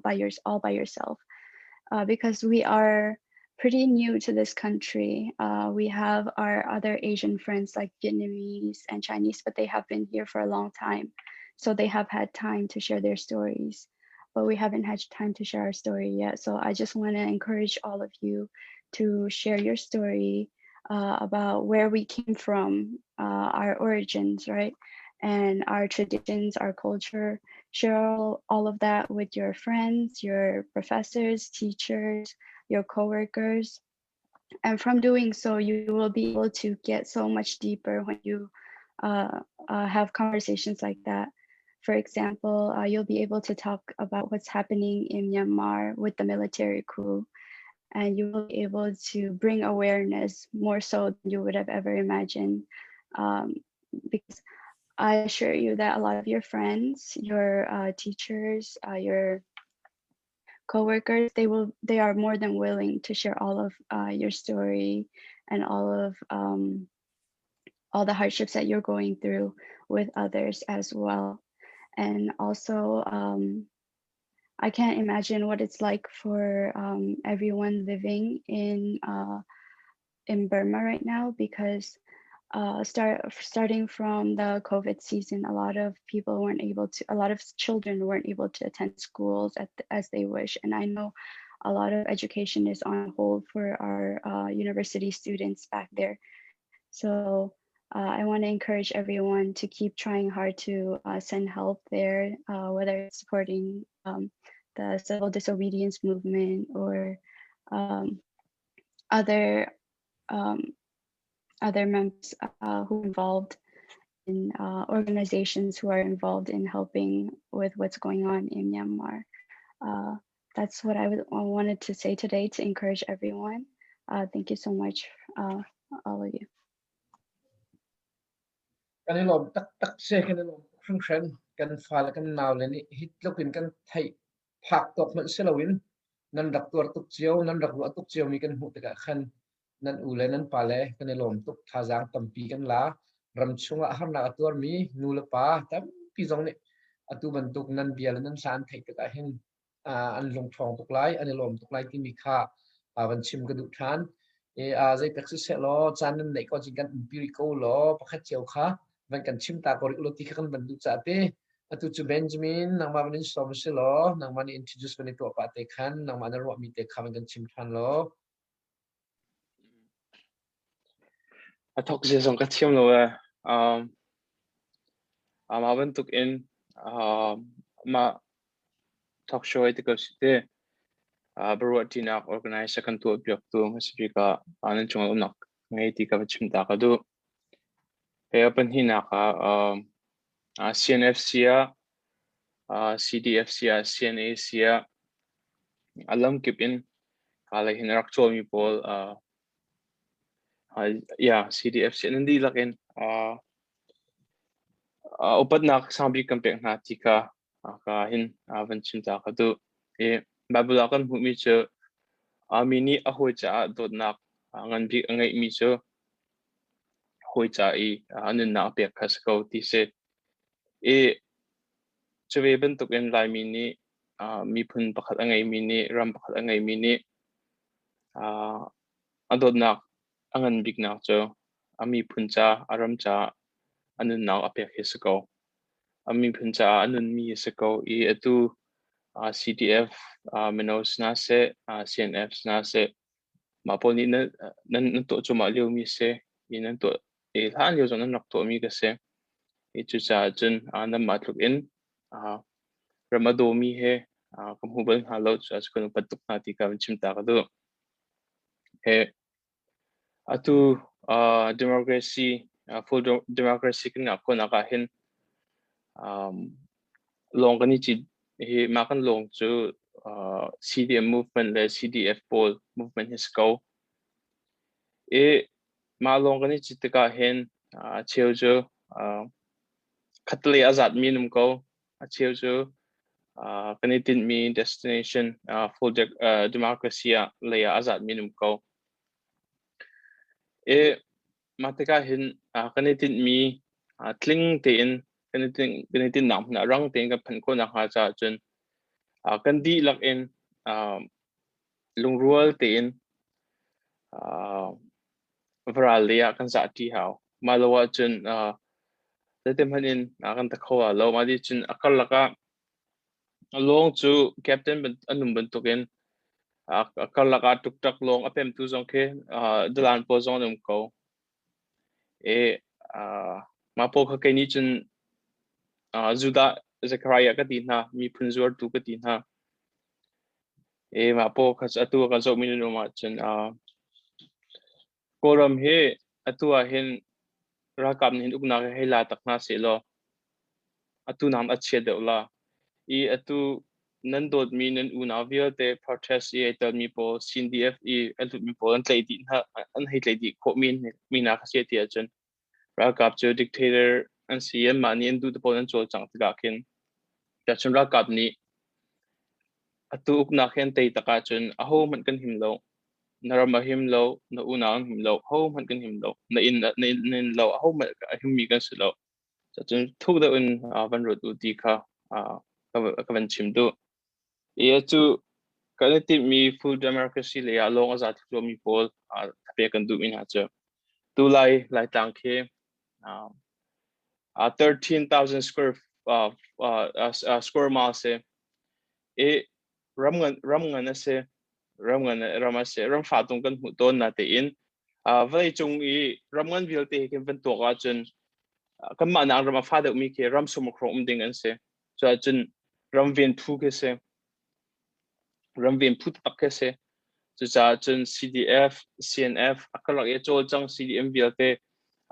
by yours all by yourself because we are pretty new to this country. We have our other Asian friends like Vietnamese and Chinese, but they have been here for a long time. So they have had time to share their stories, but we haven't had time to share our story yet. So I just want to encourage all of you to share your story about where we came from, our origins, right? And our traditions, our culture. Share all of that with your friends, your professors, teachers, your coworkers. And from doing so, you will be able to get so much deeper when you have conversations like that. For example, you'll be able to talk about what's happening in Myanmar with the military coup, and you will be able to bring awareness more so than you would have ever imagined. Because I assure you that a lot of your friends, your teachers, your coworkers, they are more than willing to share all of your story and all the hardships that you're going through with others as well. And also, I can't imagine what it's like for everyone living in. in Burma right now because starting from the COVID season, a lot of people weren't able to, a lot of children weren't able to attend schools as they wish. And I know a lot of education is on hold for our university students back there. So I want to encourage everyone to keep trying hard to send help there, whether it's supporting the civil disobedience movement or other members who involved in organizations who are involved in helping with what's going on in Myanmar. That's what I wanted to say today to encourage everyone. Thank you so much, all of you. Kan i lawm taktak si, kan i lawm tuk hringhran. Kan fale kan naule nih hi tluk in kan theih phak tawk hmanh si loin nan rak tuar tuk cio, nan rak ruah tuk cio mi kan hmuh tikah khan nan u le nan pa le kan i lawm tuk. Thazaang tampi kan la. Ram chungah harnak a tuarmi nu le pa tampi zong nih atu bantuk nan bia le nan hla an theih tikah hin an lungṭhawng tuk lai, an i lawm tuk lai timi kha van chim ka duh ṭhan. E, zeipek siseh law caan nan neih ko cun kan umpi rih ko law pakhat cio kha van kan chim ta ko rih law ti kha kan van duh caah te. Atu cu Benjamin, nangmah van in sawm si law, nangmah nih introduce van i tuah pah te khan, nangmah na ruahmi te kha van kan chim ṭhan law. A thawk zia zong ka thiam lo ee. Amah bantuk in mah talk show ai ti ko si te. Biaruahṭinak organize a kan tuah piaktu hmasa bik ah nan cungah umnak ngei ti ka va chim ta ka duh. He a pahnihnak ah CNFC ah CDFC ah CNAC ah a lamkip in kalay hin a rak cawlmi pawl yeah, CDFC nan dihlak in upatnak sangbik kan pek hna ti kha ka hin van chim ta ka duh. I Bible ah kan hmuhmi cu mi nih a hawi caah dawtnak ngan bik a ngeihmi cu hawi ca i a nunnak a pek kha si ko ti si. I cu ve bantukin Laimi nih miphun pakhat a ngeimi nih ram pakhat a ngeimi nih a dawtnak a ngan biknak cu a miphun ca, a ram ca a nunnak a pek hi si ko. A miphun caah a nunmi a si ko i atu CDF mino si hna seh, CNF si hna seh, mah pawl nih nan tuah cuahmah liomi a si i nan tuah i hlan lio zong nan rak tuahmi ka si. I cucaah cun nanmah tluk in ram a dawmi he ka hmu bal hna lo. Cucaah kan upat tuk hna ti kha van chim ta ka duh. He atu democracy full democracy kan ngah khawhnak ah hin lawng kan i cit hi mah kan lawng cu CDM movement le CDF pawl movement hi si ko. I mah lawng kan i cit tikah hin a cheu cu khatlei a zatmi an um ko. A cheu cu kan i tinhmi destination full democracy ah lei ah a zatmi an um ko. I mah tikah hin kan i tinhmi tling tein kan i tinhnak hmun ah rang tein kan phanh khawh nakhnga caah cun kan dihlak in lungrual tein varal lei ah kan zahṭi hau. Mah lo ahcun zeiti hmanh in kan ta kho lo. Mah ti cun a karlak ah lawng cu captain an um bantukin a karlak ah tuktak lawng a pemtu zong khi dalan pawl zong an um ko. I mah pawl kha kei nih cun Judah Zechariah ka ti hna, miphun zuartu ka ti hna. I mah pawl kha atu ka zohmi nan um ahcun Kawlram hi atu ah hin ralkap nih hin uknak hi hei la tak hna sehlaw atu nakin a chia deuh la. I atu nan dawtmi nan unau vialte protest i ai telmi pawl CNDF i a lutmi pawl an tlaih dih hna an hei tlaih dih khawhmi mi hna kha si ti ahcun ralkap cu dictator an si i anmah nih an duh te pawl an cawlcangh tikah khin cun ralkap nih atu uknak hi an tei tak ahcun ahohmanh kan him lo. Na ram a him lo, na unau an him lo, ahohmanh kan him lo, na inn na inn lo ahohmanh a himmi kan si lo. Cun thuk deuh in van ruat u ti kha ka van chim duh. I cu Kan i timhmi full democracy lei ah lawng a za thluahmi pawl thapek kan duhmi hna cu tu lai Laitlang khi 13,000 square square mile si i ram ngan ram ngan a si ram ngan ram a si ram fa tung kan hmuh tawn na tein vawlei cung i ram ngan vialte hi kan van tuak ahcun kanmah nak ram a fa deuhmi khi ram sumkhro um ding an si. Cu ahcun ram ven phu khi si. Ram ven phu tak khi si. Cucaah cun CDF, CNF, a karlak i a cawlcang CDM vialte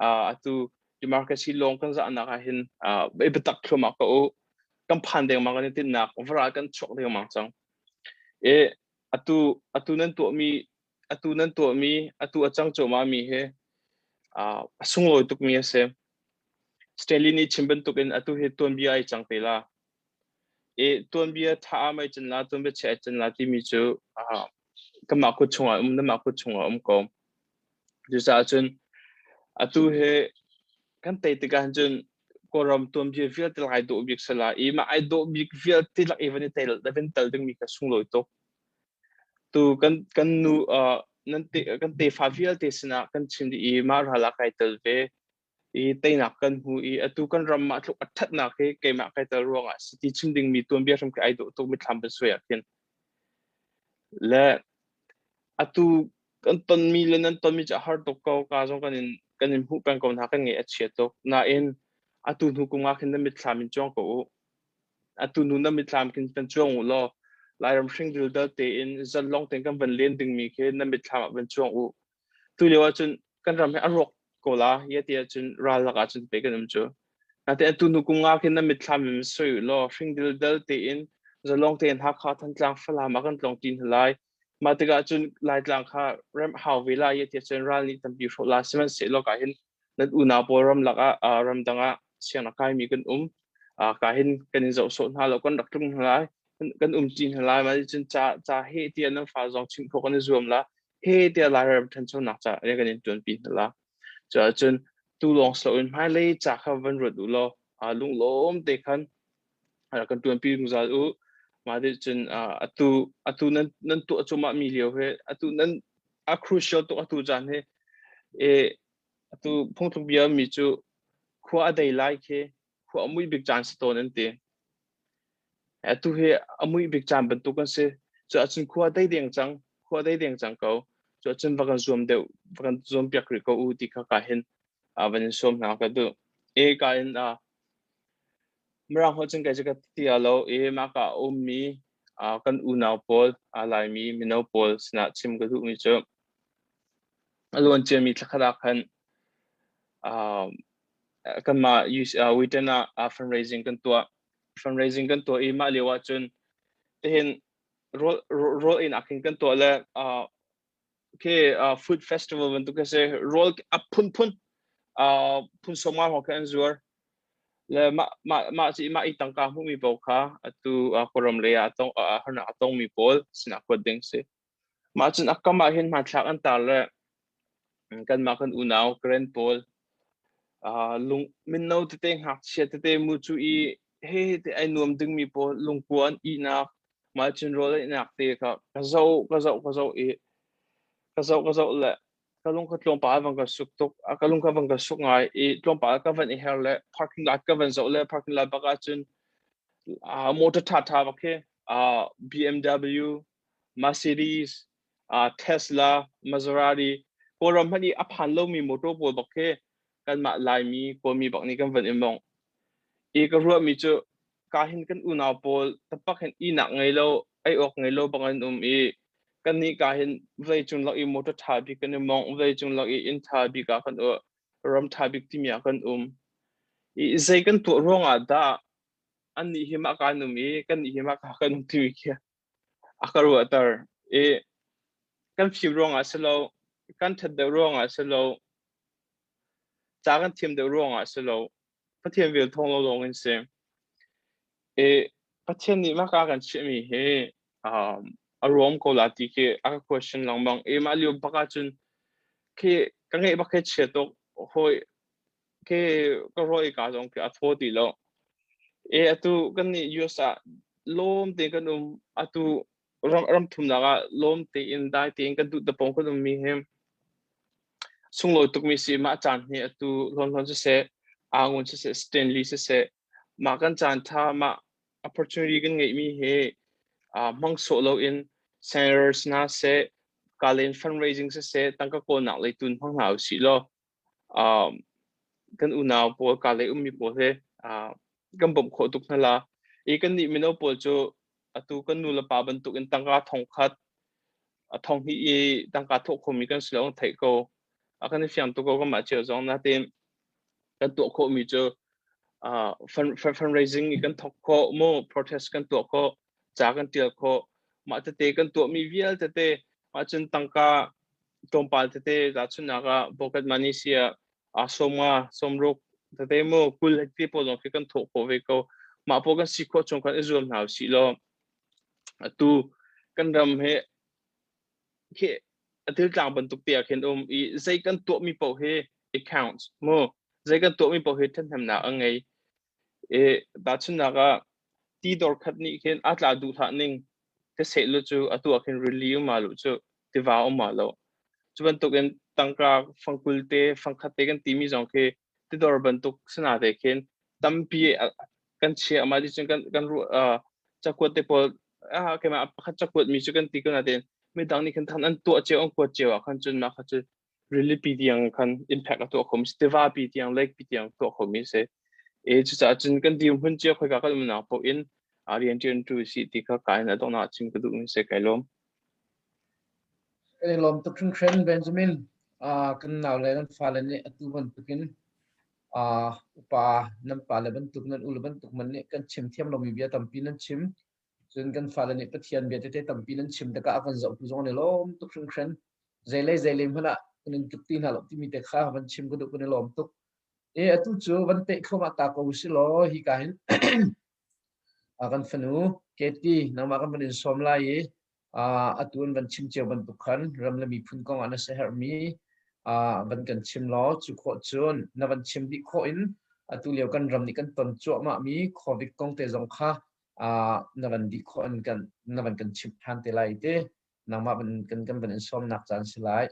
atu democracy lawng kan zahnak ah hin i biatak thluahmah ko u. Kan phan dengmang kan i tinhnak vara kan chuak dengmang cang. E atu atu nan tuahmi atu nan tuahmi atu a cang cuahmah mi hi a sunglawi tukmi a si. Stanley nih chim bantukin atu hi tuanbia ai cang te la. E tuanbia tha mai cun la tuanbia chia cun la timi cu kanmah kut chungah um namah kut chungah um ko. Cucaah cun atu hi kan tei tikah cun Kawlram tuanbia vialte lai dawh bik sala i mah ai dawh bik vialte lak i van i tel van tel dingmi kha sunglawi tuk. Tu kan kan nu nan te kan tefa vialte sinah kan chim dih i mah ral ah kai tel ve i teinak kan hmu i atu kan ram mah tluk a ṭhatnak hi keimah kai tel ruangah si ti chim dingmi tuanbia hram khi ai dawh tuk mitthlam ban suai ah khin. Le atu kan tonmi le nan tonmi cu a har tuk ko ka zong kan in kan in hmuh peng ko hna kan ngaih a chia tuk nain atu hnu kum ah khin na mitthlam in cuang ko u atu hnu na mitthlam khin kan cuang u law Lairam hring dildal tein zalong tein kan van len dingmi khi na mitthlam ah van cuang u tu lio ahcun kan ram hi a rawk ko la ya ti ahcun ral lakah cun pe kan um cu Natin atu hnu kum nga khin na mitthlam in soi u law hring dildal tein zalong tein Hakha Thantlang Falam ah kan tlawng ti hna lai Mah tikah cun Laitlang kha remh hau ve lai ti cun ral nih tampi hrawh la sihmanhsehlaw ka hin nan unau pawl ramlak ah ramdang ah siang a kaimi kan um ka hin kan in zoh sawh hna lo kan rak tlung hna lai kan um ṭi hna lai mah cun ca ca he tiah nan fa zong chimh khawh kan i zuam la he tiah Lairam ṭhanchonak ca kan in ṭuanpi hna la cuahcun tu lawng si loin hmailei ca kha van ruat u law lunglawm te khan kan ṭuanpi zungzal u. Mah nih cun atu atu nan nan tuah cuahmah mi lio hi atu nan a crucial tuk atu caan hi e atu phungthluk bia mi cu khua a dei lai khi khua a mui bik caan si tawn an ti. Atu hi a mui bik caan bantuk an si. Cu ahcun khua dei deng cang, khua dei deng cang ko. Cu ahcun va kan zuam deuh, va kan zuam piak rih ko u ti kha ka hin van in sawm hna ka duh. E ka in Mirang holh cun kei cu ka ti lo i mah ka ummi kan unau pawl, Laimi mino pawl sinah chim ka duhmi cu a luan ciami thlakhat ah khan kanmah weekend ah fundraising kan tuah. Fundraising kan tuah i mah lio ah cun tihin rawl rawl einak hin kan tuah le okay food festival bantuk a si rawl a phunphun phun sawmnga hrawng khi an zuar le mah mah mah ci mah i tangka hmuhmi paoh kha atu kawlram lei ah tong harnak a tongmi pawl sinah kuat ding si mah cun a kam ah hin hmanthlak an tar le kanmah kan unau Karen pawl lung minno tete ngakchia tete mu cu i he te ai nuam dingmi pawl lungkua an ihnak mah cun rawl einak te kha ka zoh ka zoh ka zoh i ka zoh ka zoh le ka lung kha tlawmpal van ka suk tuk ka lung kha van ka suk ngai i tlawmpal ka van i her le parking lot ka van zoh le parking lot bak ahcun motor tha tha bak khi BMW Mercedes Tesla Maserati Kawlram hmanh i a phan lomi motor pawl bak khi kanmah Laimi Kawlmi bak nih kan van i mong i ka ruahmi cu ka hin kan unau pawl tapak hin ihnak ngei lo ei awk ngei lo bang an um i kannih ka hin vawlei cung lak i motor ṭha bik kan i mong vawlei cung lak i inn ṭha bik ah kan ram ṭha bik timi ah kan um i zei kan tuah ruangah dah annih hi mah kan um i kannih hi mah ka kan um timi khi a ka ruahter i kan fim ruangah si lo kan ṭhat deuh ruangah si lo ca kan thiam deuh ruangah si lo Pathian vel thawng lo lawng in si. I Pathian nih maka kan chiahmi hi a ruam ko la ti khi a ka question lengmang. I mah lio bak ahcun khi ka ngeih bak khi chia tuk hawi khi ka ruah i ka zong khi a thaw ti lo. I atu kan nih US ah lawm te kan um atu. ram ram thumnak ah lawm tein dai tein kan duh dapong kan ummi hi sunglawi tukmi si. Mah caan hi atu Hlawn Hlawn siseh, Angun siseh, Stanley siseh, mah kan caan tha, mah opportunity kan ngeihmi hi hmang sawh loin senators hna seh, kalen fundraising siseh, tangka kawlnak lei tun hmang hna usih law kan unau pawl ka lei ummi pawl he kan bawmh khawh tuk hna la. I kan nih mino pawl cu atu kan nu le pa bantuk in tangka thong khat a thong hnih i tangka thawh khomi kan si lo theih ko a kan i fiang tuk ko kanmah cio zong. Natin kan tuah khawhmi cu fundraising i kan thawk khawh mu, protest kan tuah khawh, ca kan tial khawh, mah tete kan tuahmi vialte te mah cun tangka tlawmpal tete tahchunhnak ah pocket money si ah 50 60 tete mu 20 te pawl zong khi kan thawh khawh ve ko. Mah pawl kan si khawh chung kan i zuam hna usih law atu kan ram he khi a thil tlang bantuk te ah khin um i zei kan tuahmi paoh hi it counts mu, zei kan tuahmi paoh hi ṭhathnemnak a ngei i tahchunhnak ah ti dor khat nih khin a tla duh hlah ning te seh lu cu atu ah khin rili um lu cu tiva um lo. Cu bantukin tangka fangkul te fangkhat te kan timi zong khi tidor bantuk sana te khin tampi kan chia ama di cun kan kan ru cakuat te pawl keimah pakhat cakuat mi cu kan ti ko nain midang nih khan than an tuah cio an kuat cio ah khan cun mah kha cu rili pi tiang khan impact a tuah khomi si, tiva pi tiang, lake pi tiang tuah khomi si e. Cucaah cun kan dirhmun cio khoika kan umnak paoh in rian ṭuan tu si ti kha ka in a donghnak cun ka duh mi si. Kai lawm. Kan i lawm tuk hringhran Benjamin. Kan nau le nan fale nih atu bantukin upa nan pale bantuk nan ule bantuk man nih kan chim thiam lomi bia tampi nan chim. Cun kan fale nih Pathian bia tete tampi nan chim tikah a kan zohtu zong an i lawm tuk hringhran. Zeilei zeilei hmanh ah kan in tluk ti hna lo timi te kha van chim ka duh, kan i lawm tuk. E atu cu van teh thluahmah ta ko usih law hika hin kan fanu Katie nangmah kan van in sawm lai i atu an van chim cio bantuk khan ram le miphun kong ah na siaherhmi van kan chim law cu khawh cun na van chim dih khawh in atu lio kan ram nih kan ton cuahmahmi COVID kong te zong kha na van dih khawh in kan na van kan chimh ṭhan te lai te nangmah van kan kan van in sawmnak caan si lai.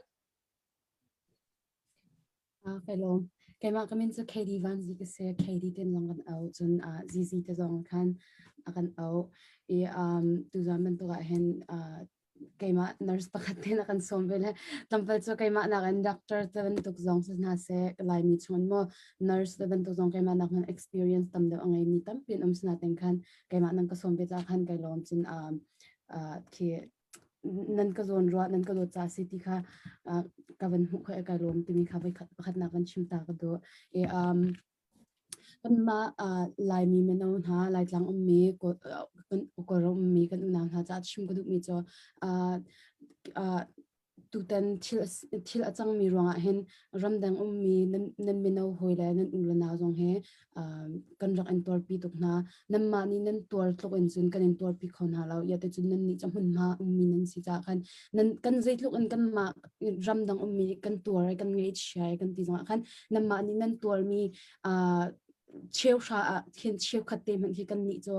Kai lawm. Keimah ka min cu KD Van Zi ka si. KD tin zong kan au. Cun ZZ te zong khan a kan au. I tuzan bantuk ah hin keimah nurse pakhat te na kan sawm ve le tlawmpal cu keimah nak in doctor te bantuk zong si hna seh, Laimi chung in maw nurse te bantuk zong keimah nak hman experience tam deuh a ngeimi tampi an um si nain khan keimah nan ka sawm ve ca khan kai lawm. Cun khi nan ka zawn ruah nan ka dawt ca si ti kha ka van hmuh khoi kai lawm timi kha voi khat pakhatnak van chim ta ka duh. E kanmah Laimi mino hna, Laitlang ummi, Kawlram ummi kan unau hna caah chim ka duhmi cu tutan thil thil a cangmi ruangah hin ramdang ummi nan nan mino hawi le nan u le nau zong he kan rak in tuarpi tuk hna. Nanmah nih nan tuar tluk in cun kan in tuarpi kho hna lo. Ia te cun nan nih cu hmunhma ummi nan si caah khan nan kan zeitluk in kanmah ramdang ummi kan tuar i kan ngaihchia i kan ti zongah khan nanmah nih nan tuarmi cheuhra ah khin cheukhat te hmanh khi kan nih cu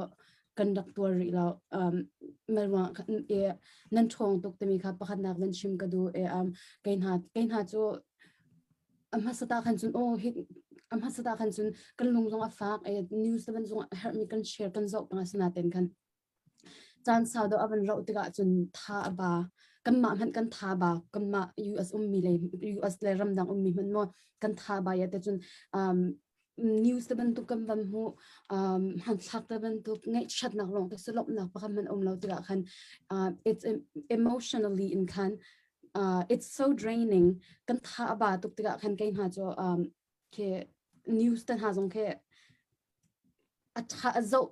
kan rak tuar rih lo. Mah nan ṭhawng tuk timi kha pakhatnak nan chim ka duh. Kei hna kei hna cu a hmasa ta khan cun aw hi a hmasa ta khan cun kan lung zong a fak e, news te ban zong a herhmi kan share kan zoh pang asinaten khan caan sau deuh a van rauh tikah cun tha a ba, kanmah hmanh kan tha ba, kanmah US ummi le US le ramdang ummi hmanh maw kan tha ba ya te cun news te bantuk kan van hmuh, hmanthlak te bantuk ngaihchiatnak lawng te si, lawmhnak pakhat hmanh um lo tikah khan it's emotionally in khan it's so draining. Kan tha a ba tuk tikah khan kei hna cu khi news te hna zong khi a tha zoh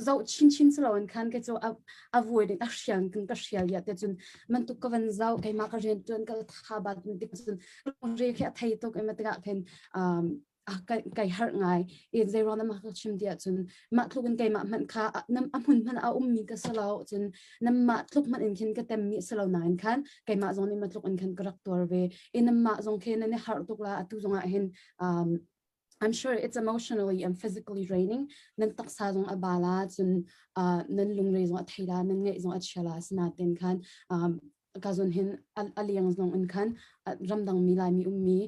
zoh chinchin si loin khan kei cu a vui ding a hrial kan ka hrial ya te cun mantuk ka van zoh, keimah ka rian tuan ka tha bat tik cun re khi a thei tuk ema tikah khin kai harh ngai i zei ruang dah ka chim tiah cun mah tluk in keimah hmanh kha nam a hmun hmanh a ummi ka si lo cun namah tluk hmanh in khin ka temmi si lo nain khan keimah zong nih ma tluk in khan ka rak tuar ve i namah zong khi nan i harh tuk la. Atu zong ah hin. I'm sure it's emotionally and physically draining. Nan taksa zong a bala cun uh, nan lungre zong a thei la nan ngaih zong a chia la sinatin khan um, ka zon hin a liang zong in khan ramdang mi lai mi ummi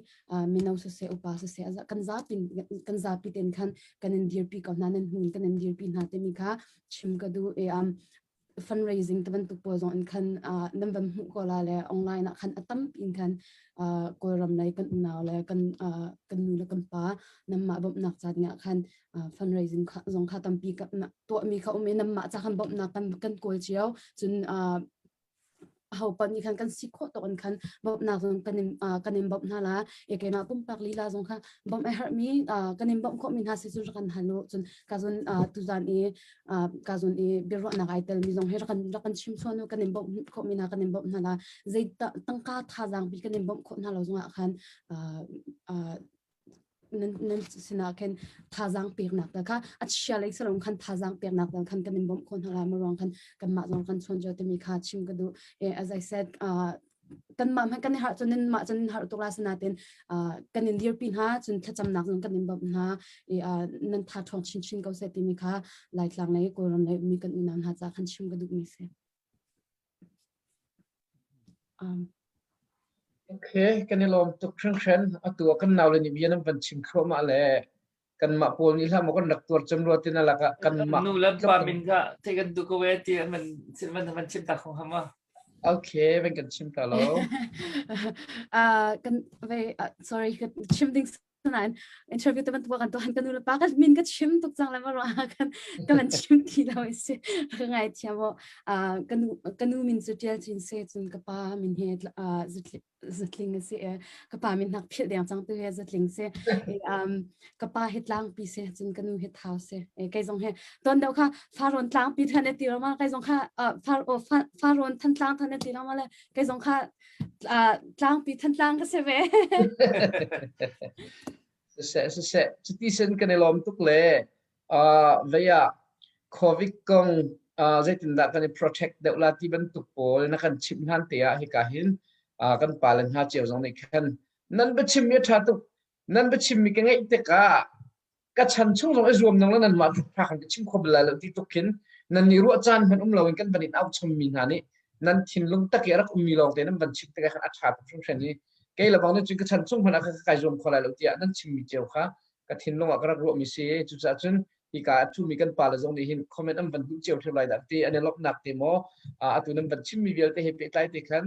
mino siseh upa siseh kan zapi kan zapi ten khan kan in dirpi ko hna nan hmun kan in dirpi hna timi kha chim ka duh e um fundraising te bantuk pawl zong in khan nan van hmuh ko la le online ah khan a tampi in khan Kawlram lei kan unau le kan kan nu le kan pa nanmah bawmhnak ca dingah khan fundraising zong kha tampi tuahmi kha um i nanmah ca khan bawmhnak kan kan kawl cio cun ho pan nih khan kan si khawh tawk in khan bawmhnak zong kan in kan in bawmh hna la e keimah pumpak lila zong kha bawmh a herhmi kan in bawmh khawhmi hna si cun rak kan hal u cun ka zun tuzan i ka zun i biaruahnak ai telmi zong hi rak kan rak kan chim chuan u kan in bawmh khawhmi hna kan in bawmh hna la zei tangka thazaang bi kan in bawmh khawh hna lo zongah khan nan nan sinah khin thazaang peknak te kha a chia lei salong khan thazaang peknak te khan kan in bawmh khawh hna lai ma ruang khan kanmah zong kan chawn jo timi kha chim ka duh as I said uh, kanmah hmanh kan i harh cun nan mah cun har tuk la sinatin kan in dirpi hna cun thlacamnak zong kan in bawmh hna i nan tha ṭhawng chinchin ko seh timi kha Laitlang lei Kawlram lei mi kan unau hna ca khan chim ka duhmi si. Um, Okay, kan i lawm tuk hringhran. Atu ah kan naule nih bia nan van chim thluahmah le kanmah pawl nih hlah maw kan rak tuar cem rua ti na lakah kanmah Nu le pa min kha thei kan duh ko e ti man man man chim ta khong hama. Okay, van kan chim ta lo. uh, kan ve uh, sorry chim ding nain interview te bantuk kan tuah kan nu le pa kan min ka chim tuk cang le ma ro kan ka van chim ti lo si ka ngai thiam o ka nu ka nu min cu tial chin se cun ka pa min he zatling si e ka pa min nak phil deng cang tu he zatling se um ka pa he tlang pi se cun ka nu he thau se e kai zong he ton deuh kha faron tlang pi than ti ro ma kai zong kha far o faron than tlang than ti ro ma le kai zong kha tlangpi Thantlang ka si ve. Siseh siseh cuti sen kan i lawm tuk le uh, vei ah COVID kong uh, zeitindah kan i protect deuh la ti bantuk pawl na kan chimh hlan te ah hika hin uh, kan pa le hna cio zong nih khan nan biachim mi a ṭha tuk nan biachim mi ka ngaih tikah ka chan chung zong i zuam nang le nan mah tluk kan ka chim kho bal lai lo ti tuk khin nan nih ruah caan hmanh um loin kan van in au chommi hna nih nan thinlung tak i a rak ummi lawng te nan van chim tikah khan a ṭha tuk hringhran i kei lebang nih cun ka chan chung hmanh ah ka kai zuam kho lai lo tiah nan chimmi cio kha ka thinlung ah ka rak ruahmi si cucaah cun hika a ṭhumi kan pale zong nih hin comment an van duh cio ṭheu lai dah ti an i lawmhnak te maw atu nan van chimmi vialte he pehtlai te khan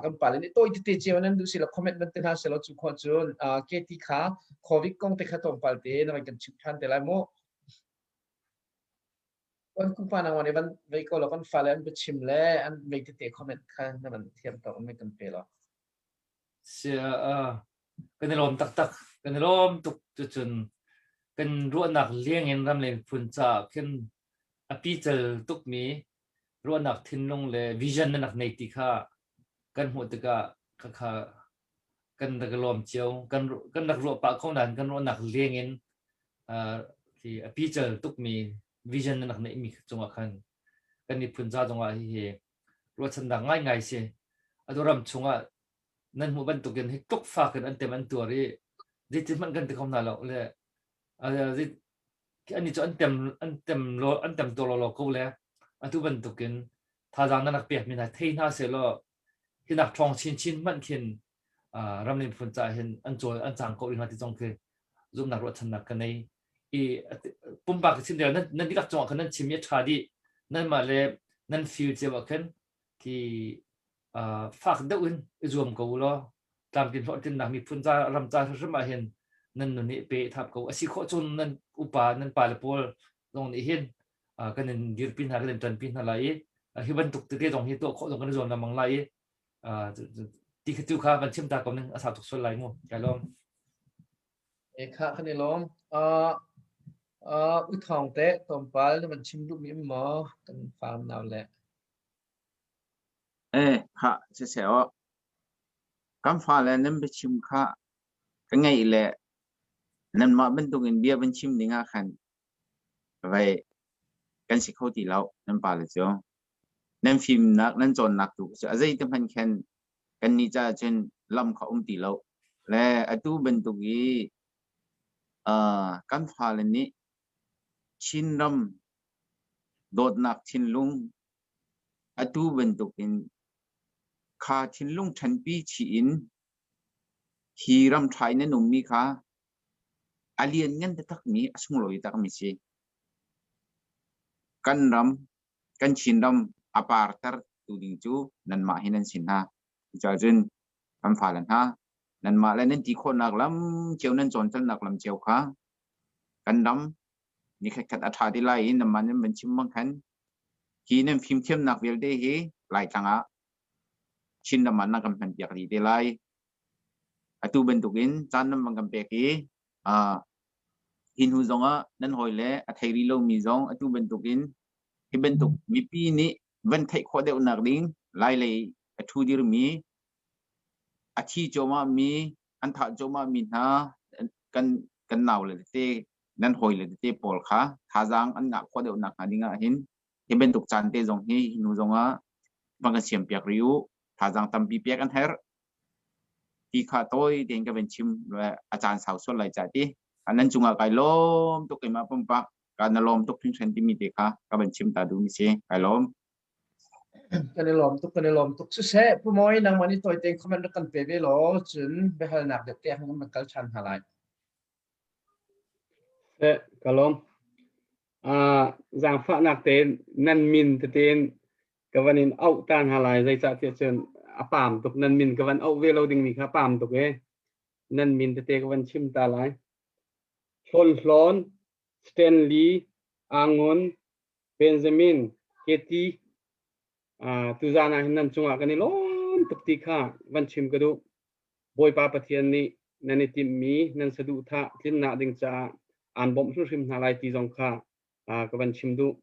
kan pale nih tawi tete cio nan duh si lo comment van te hna selaw cu khawh cun KT kha COVID kong te kha tlawmpal te na van kan chim ṭhan te lai mu. Kan kumpa nang wan van vei ko lo kan fale an biachim le an vei tete comment kha na van thiam tawk mi kan pe lo. Si kan i lawm taktak kan i lawm tuk cucun kan ruahnak leng in ram le miphun caah khin a pical tukmi ruahnak thinlung le vision nan rak nei ti kha kan hmuh tikah khakha kan rak i lawm cio kan kan rak ruah pah ko nain kan ruahnak leng in uh, hi a pical tukmi vision nan rak neihmi cungah khan kan miphun ca zongah hihi ruahchannak ngaingai si atu ram chungah nan hmuh bantukin hi tluk fak in an tem an tuar i zeitin hmanh kan ti kho hna lo le ani cu an tem an tem lo an tem to lo ko le atu bantukin thazaang nan rak pek mi hna thei hna se law hinak ṭhawng chinchin hmanh khin ramlin phun ca hin an cawl an cang ko ring ti zong khi zumnak ruahchannak ka nei i pumpak ka chim nan nan dihlak cungah khan nan chim i a ṭha dih nanmah le nan feel cio ah khan khi fak deuh in i zuam ko u law tlamtlin hlawhtlinnak miphun ca ram ca hrim ah hin nan nun hi pe thap ko a si khawh cun nan upa nan pale pawl zong nih hin kan in dirpi hna kan in ṭanpi hna lai i hi bantuk tete zong hi tuah khawh zong kan i zuam lengmang lai i ti kha tu kha van chim ta ko ning a sau tuk sual lai mu kai lawm E kha kan i lawm. Uh, uh, u thawng te tlawmpal na van chim duhmi um maw kan farm nau le. Eh, kha siseh aw. Kan fale nan biachim kha ka ngaih le nanmah bantukin bia van chim ding ah khan vei kan si kho ti lo nan pale cu. Nan fimnak nan cawnnak tu cu a zeiti hmanh khan kannih caah cun lam kha um ti lo. Le atu bantuk i. Kan fale nih Chinram dawtnak thinlung atu bantukin kha thinlung ṭhanpi chih in hi ram ṭha in an ummi kha a lianngan taktakmi a sunglawi takmi si. Kan ram, kan Chinram a parter tu ding cu nanmah hi nan si hna. Cucaah cun kan fale hna, nanmah le nan ti khawhnak lam cio nan cawncannak lam cio kha kan ram nikhatkhat a ṭha ti lai i nanmah nan van chim bang khan hi nan fimthiamnak vialte hi Laitlang ah Chinram ah nan kan hman piak dih te lai. Atu bantukin caan nan van kan pek i hi hnu zongah nan hawile a thei rih lomi zong atu bantukin hi bantuk mipi nih van theih khawh deuhnak ding Lailei a ṭhu dirmi a thi cuahmahmi an thah cuahmahmi hna kan kan naule tete nan hawile tete pawl kha thazaang an ngah khawh deuhnak hnga ding ah hin hi bantuk caan te zong hi hnu zongah van kan siam piak rih u thazaang tampi pek an herh ti kha tawi tein ka van chim a caan sau sual lai ca ti nan cungah kai lawm tuk keimah pumpak ka na lawm tuk hringhran timi te kha ka van chim ta duh mi si kai lawm Kan i lawm tuk, kan i lawm tuk. Siseh, Pu Mawi, nangmah nih tawi tein comment rak kan pe ve law, cun biahalnak deuh te ah kan kal ṭhan hna lai. Seh, ka lawm. Zaangfahnak tein nan min tein ka van in auh ta hna lai zeicahtiah cun a paam tuk nan min ka van auh ve lo dingmi kha paam tuk e nan min tete ka van chim ta lai. Hlawn Hlawn, Stanley, Angun, Benjamin, Keti, tuzaan ah hin nan cungah kan i lawm tuk ti kha van chim ka duh. Bawipa Pathian nih nan i timhmi nan saduhthah tlinnak ding caah aan bawmh hrimhrim hna lai ti zong kha ka van chim duh.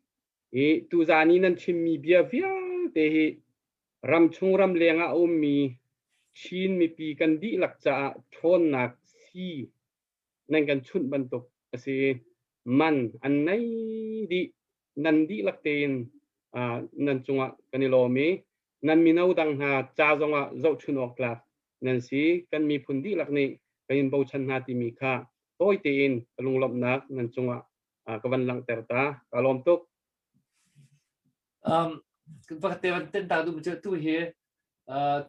I tuzaan i nan chimmi bia vialte hi ramchung ramleng ah a ummi Chin mipi kan dihlak caah ṭhawnnak sii nan kan chunh bantuk a si. Man an nei dih. Nan dihlak tein nan cungah kan i lawm i nan mino dang hna ca zongah zohchun awk tlak nan si. Kan miphun dihlak nih kan in bochan hna timi kha tawi tein ka lunglawmhnak nan cungah ka van langhter ta. Ka lawm tuk. Um, pakhat te van ten ta du cu tu hi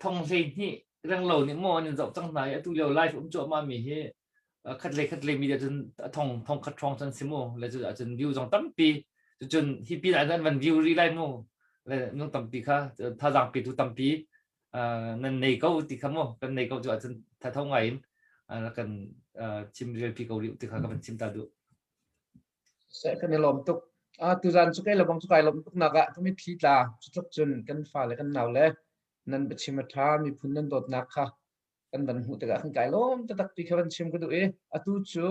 thong hlei hnih renglo nih maw an in zoh cang hna i atu lio live um cuahmah mi hi khat le khat le mi cun thong thong khat hrawng cun si mu le cu ahcun view zong tampi cun hi pin ah an van view ri lai mu le nung tampi kha thazaang pe tu tampi nan nei ko ti kha mu kan nei ko cu ahcun thatho ngai in kan chim rel pi ko rih ti kha ka van chim ta duh Seh kan i lawm tuk. Ah tuzan cu kei lebang cu kai lawm tuk nak ah ka mitthli tla cutluk cun kan fale kan nau le nan biachim a ṭha miphun nan dawtnak kha kan van hmuh tikah kan kai lawm taktak ti kha van chim ka duh i atu cu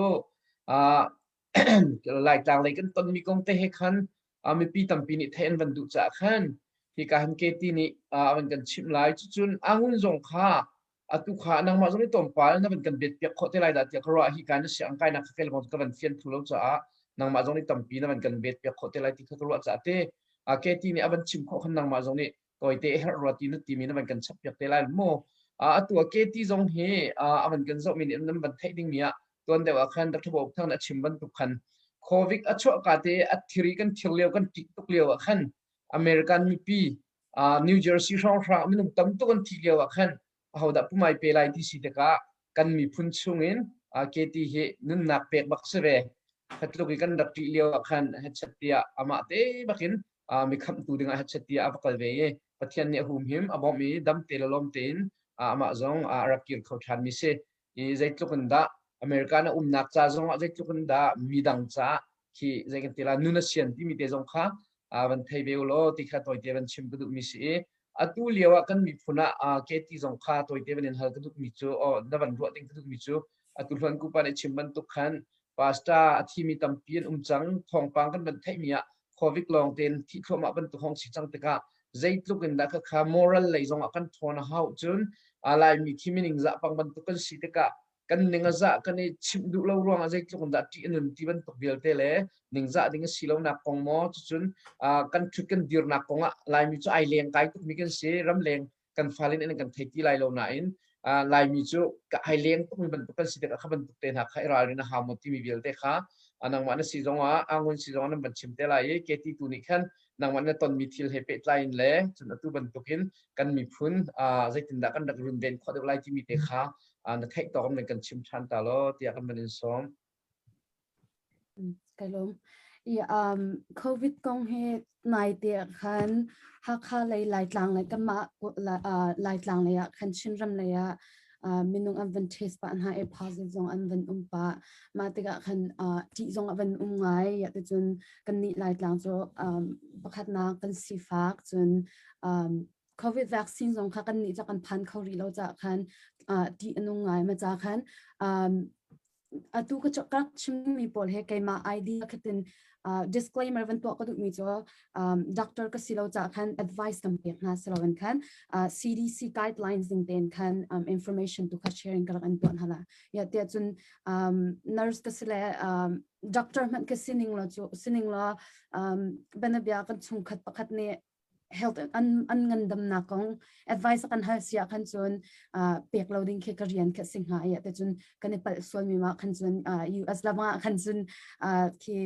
ah Laitlang lei kan tonmi kong te he khan mipi tampi nih theih an van duh caah khan hika han KT nih a van kan chimh lai cucun angun zong kha atu kha nangmah zong i tlawmpal na van kan bet piak khawh te lai dah tiah ka ruah hi ka na siang kai nak kha kei ka van fian thlu lo caah nangmah zong nih tampi na van kan bet piak khawh te lai ti kha ka ruah caah te KT nih a van chim khawh khan nangmah zong nih tawite herh rua ti na timi na van kan chap piak te lai mu atu a KT zong hi a van kan zoh mi nih nan van theih ding mi ah tuan deuh ah khan Dr. Bo Thang na chim bantuk khan COVID a chuah ka te a thiri kan thir lio kan tik tuk lio ah khan American mipi New Jersey hrawnghrang minung tam tuk an thi lio ah khan ahodah pumai pe lai ti si tikah kan miphun chungin KT hi nunnak pek bak si ve khatluk i kan rak ṭih lio ah khan headset tiah amah te bakin mi khamhtu dingah headset tiah a va kal ve i Pathian nih a humhim a bawmh i dam te le lawm tein amah zong a rak kir kho ṭhan mi si i zeitluk in dah America na umnak ca zong ah zeitluk in dah midang caah khi zei kan ti la nun a sian timi te zong kha van thei ve u law ti kha tawite van chim ka duhmi si i atu lio ah kan miphun ah KT zong kha tawite van in hal ka duhmi cu oh na van ruah ding ka duhmi cu atu hluan kupa nih chim bantuk khan pastor a thimi tampi an um cang thawngpang kan van theihmi ah covid lawng tein thi thluahmah bantuk hong si cang tikah zeitluk in dah khakha moral lei zong ah kan ṭhawn a hau cun Laimi khi mining zah pang bantuk kan si tikah kan ning a zah kan i chimh duh lo ruangah zeitluk in dah ṭih a nun ti bantuk vialte le ningzah ding a si lonak kong maw cucun kan ṭhut kan dirnak kong ah Laimi cu ai leng kai tukmi kan si ramleng kan fale nih an kan thei ti lai lo nain. Laimi cu ka ai leng tukmi bantuk kan si tikah kha bantuk te hna kha i ralrin a hau maw timi vialte kha nangmah na si zongah angun si zongah nan van chim te lai i keti tu nih khan nangmah na tonmi thil he pehtlai in le cun atu bantukin kan miphun zeitindah kan rak runven khawh deuh lai timi te kha na theih tawk in kan chim ṭhan ta law tiah kan van in sawm. Ka lawm. I um, COVID kong hi naite ah khan Hakha lei Laitlang lei kanmah uh, Laitlang lei ah khan Chinram lei ah uh, minung an van test pah hna i positive zong an van um pah. Mah tikah khan uh, ṭih zong a van um ngai. Ya ticun kannih Laitlang cu um, pakhatnak kan sifak cun um, COVID vaccine zong kha kan nih ca kan phan kho rih lo caah khan uh, ṭih a nung ngai ma ca khan um, atu ka ka rak chimmi pawl he keimah idea khatin uh, disclaimer van tuah ka duhmi cu um, doctor ka si lo caah khan advice kan pek hna si loin khan uh, CDC guidelines ding tein khan um, information tu kha sharing ka rak an tuah hna la ya tiah cun um, nurse ka si le um, doctor hmanh ka sining lo cu sining lo um, banabia kan chungkhat pakhat nih health an an ngandamnak kong advice kan hal sia khan cun pek lo ding khi ka rian kha si hnga ya te cun kan i palh sual mi ma khan cun US lamah khan cun khi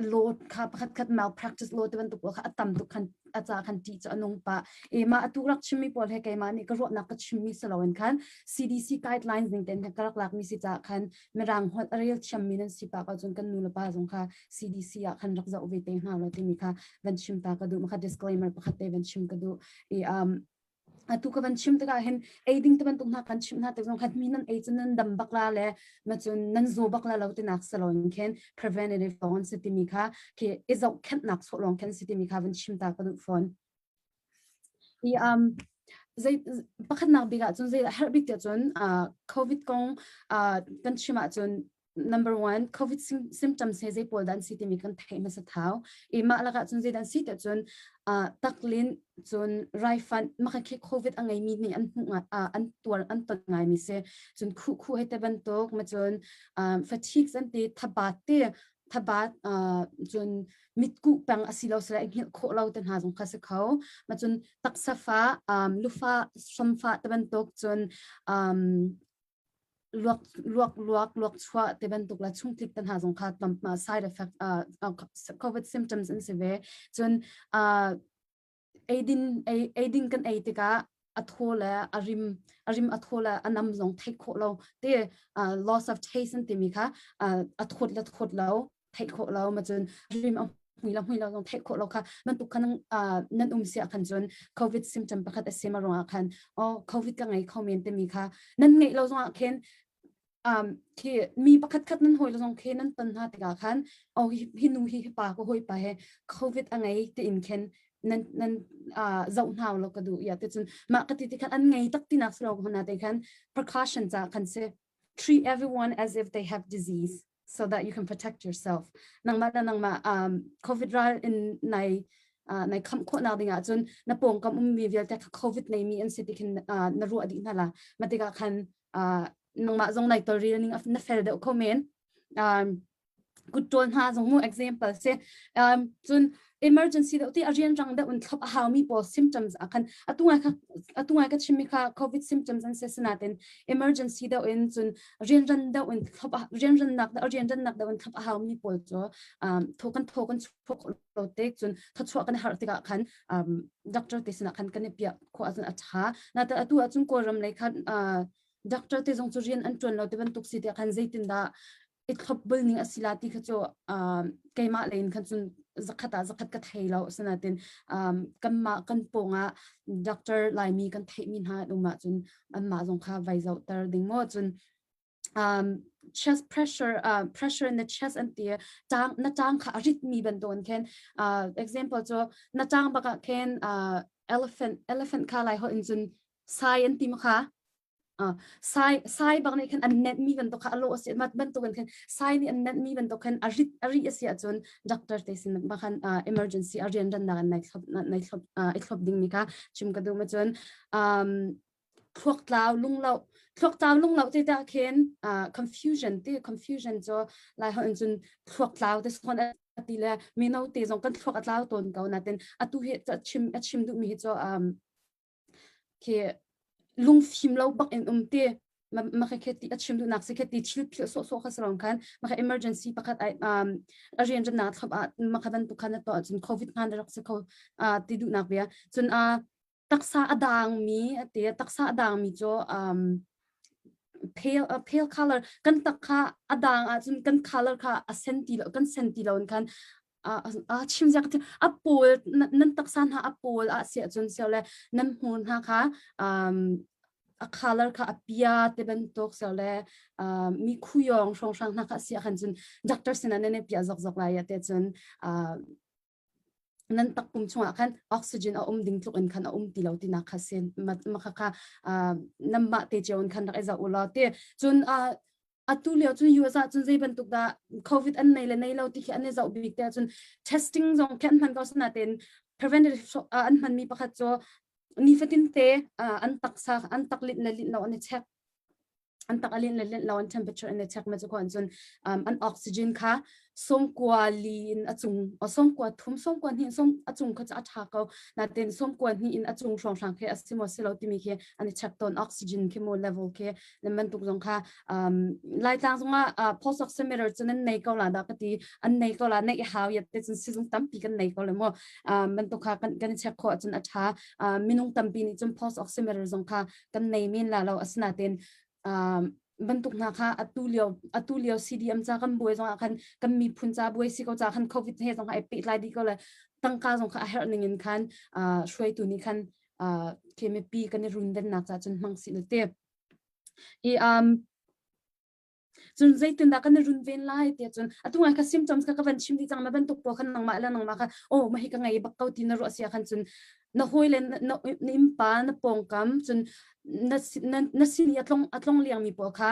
law kha pakhat khat malpractice law te bantuk kha atam tuk khan acha khan ti chu anung pa e ma atu rak chimmi pawl he keima nih ka ruahnak ka chimmi saloin khan CDC guidelines ning ten ka rak lak mi si cha khan mirang holh a rel thiammi nan si pa ko cun kan nu le pa zong kha CDC ah khan rak zoh ve te hna lo timi kha van chim ta ka duh ma kha disclaimer pakhat te van chim ka duh i um atu ka van chim tikah hin ei ding te bantuk hna kan chim hna tik zong khan mi nan ei cun nan dam bak la le ma cun nan zaw bak la lo tinak salon khin preventative lawng si timi kha khi i zohkhenhnak sawh lawng khan si timi kha van chim ta ka duh fawn I um, zei pakhatnak bik ahcun zei herh bik tiah cun uh, COVID kong uh, kan chim ahcun number one COVID symptoms he zei pawl dan si timi kan theih hmasa thau. I mah lakah cun zei dan si tiah cun uh, taklin cun raifan maka khi COVID a ngeimi nih an hmuh ngai uh, an tuar an ton ngai mi si cun khuh khuh he te bantuk ma cun um, fatigue an ti thabat te thabat cun mitkuh peng a si lo sile hngilh khawh lo te hna zong kha si kho ma cun taksa fa lufa hramfa te bantuk cun luak luak luak luak chuah te bantuk la chungtlik te hna zong kha side effect covid symptoms an si ve cun eidin ei eidin kan ei tikah a thaw le a rim a rim a thaw le a nam zong theih khawh lo te uh, loss of taste an timi kha uh, a thawt le thawt lo theih khawh lo ma cun rim a hmui lo hmui lo zong theih khawh lo kha bantuk khan uh, nan um sia khan cun covid symptom pakhat a si ma ruangah khan oh covid ka ngei kho men timi kha nan ngeih lo zongah khin um, khi mi pakhat khat nan hawi le zong khi nan ton hna tikah khan oh hi, hi nu hi hi pa ka hawi pa he covid a ngei ti in khin nan nan uh, zoh hna lo ka duh ya te cun mah ka ti ti khan an ngei tak ti nak slo hna te khan precaution cha khan si treat everyone as if they have disease so that you can protect yourself nangmah le nangmah um, covid ral in nai uh, nai kham khawh nak ding ahcun na pawngkam ummi vialte kha covid nei mi an si ti khin uh, na ruah dih hna la ma tikah khan uh, nangmah zong nai tolrel ning na fel deuh kho men um, kutṭawl hna zong mu example si um, cun emergency deuh ti a rian rang deuh in thlop a haumi pawl symptoms ah khan atu ngai kha atu ngai ka chimmi kha covid symptoms an si sinatin emergency deuh in cun rianran deuh in thlop rianran nak rianran nak deuh in thlop a haumi pawl cu um, tho kan tho kan chuak lo te cun thachuah kan har tikah khan um, doctor te sinah khan kan i piah khawh ahcun a ṭha na ta atu ahcun kawlram lei khan uh, doctor te zong cu rian an ṭuan lo ti bantuk si tiah khan zeitindah i thlopbul ning a si la ti kha cu um, keimah lei in khan cun zakhat ah zakhat ka thei lo asinain um, kanmah kan pawngah doctor laimi kan theihmi hna an um ahcun anmah zong kha vai zohter ding maw cun um, chest pressure uh, pressure in the chest an ti tang na tang kha a rit mi bantuan khin uh, example cu na tang baka khin uh, elephant elephant kha lai ho in cun sai an ti ma kha uh, sai sai bak nih khan an net mi bantuk kha alo asi mat bantuk in khan sai nih an net mi bantuk khan a rit a ri asi ahcun doctor te sin ba khan uh, emergency a rian ran nak nai thlop nai thlop uh, i thlop ding mi kha chim ka du ma cun um, thluaktlau lungloh thluaktlau lungloh te ta khin uh, confusion ti confusion cu lai holh in cun thluaktlau te son ti le mino te zong kan thluak a tlau tawn ko natin atu hi chim a chim duhmi hi cu um khi. Lungfim lo bak in um ti ma kha ti a chim duhnak si kha ti thil phil sawh sawh kha sarong khan ma kha emergency pakhat ai um a rian ran nak thlop ah ma kha bantuk khan na to cun covid hman rak si kho ti duhnak bia cun a taksa a dang mi te taksa a dang mi cu um pale uh, pale color kan tak kha a dang ah cun kan color kha a sen ti lo kan sen ti lo in khan a chim zia a pawl nan taksa hna a pawl ah sia cun sio le nan hmur hna kha um a color kha a pia te bantuk sio le mi khuyong hrong hrang hna kha sia khan cun doctor sin ah ne pia zok zok lai ya te cun nan takpum chungah khan oxygen a um ding tluk in khan a um ti lo ti nak kha sin ma kha kha namah te cio in khan rak i zoh u law te cun atu lio cun US ah cun zei bantuk dah COVID an nei le nei lo ti khi an i zoh bik te cun testing zong khi an hman ko sinain preventative an hmanmi pakhat cu nifatin te an taksa an taklit le lin lo an i check an tak alin le lin lo an temperature an i check ma cu ko cun an oxygen kha sawmkua li in a cung sawmkua thum sawmkua hnih som a cung kha cu a tha ko natin sawmkua hnih in a cung hrawng hrang khi a si maw si lo timi khi an i check tawn oxygen khi mo level khi nan bantuk zong kha um, laitlang zongah uh, pulse oximeter cu nan nei ko la da ka ti an nei ko la nei hau yat te cun sizung tampi kan nei ko le mo um, bantuk kha kan kan check kho cun a tha uh, minung tampi nih cun pulse oximeter zong kha kan nei men la lo asinain um, bantuk hna kha atu lio atu lio CDM ca kan buai zong ah khan kan miphun ca buai si ko ca khan covid he zong ai pehtlai dih ko le tangka zong kha a herh ning in khan uh, hruaitu nih khan uh, khi mipi kan i runvennak ca cun hmang si na te i um cun zeitindah kan i runven lai tiah cun atu ngai kha symptoms kha ka van chim dih cang na bantuk pawl khan nangmah le nangmah kha oh mah hi ka ngei bak ko ti na ruah sia khan cun na hawi le na, na innpa na pawngkam cun na na, na sin i a tlong a tlong liangmi pawl kha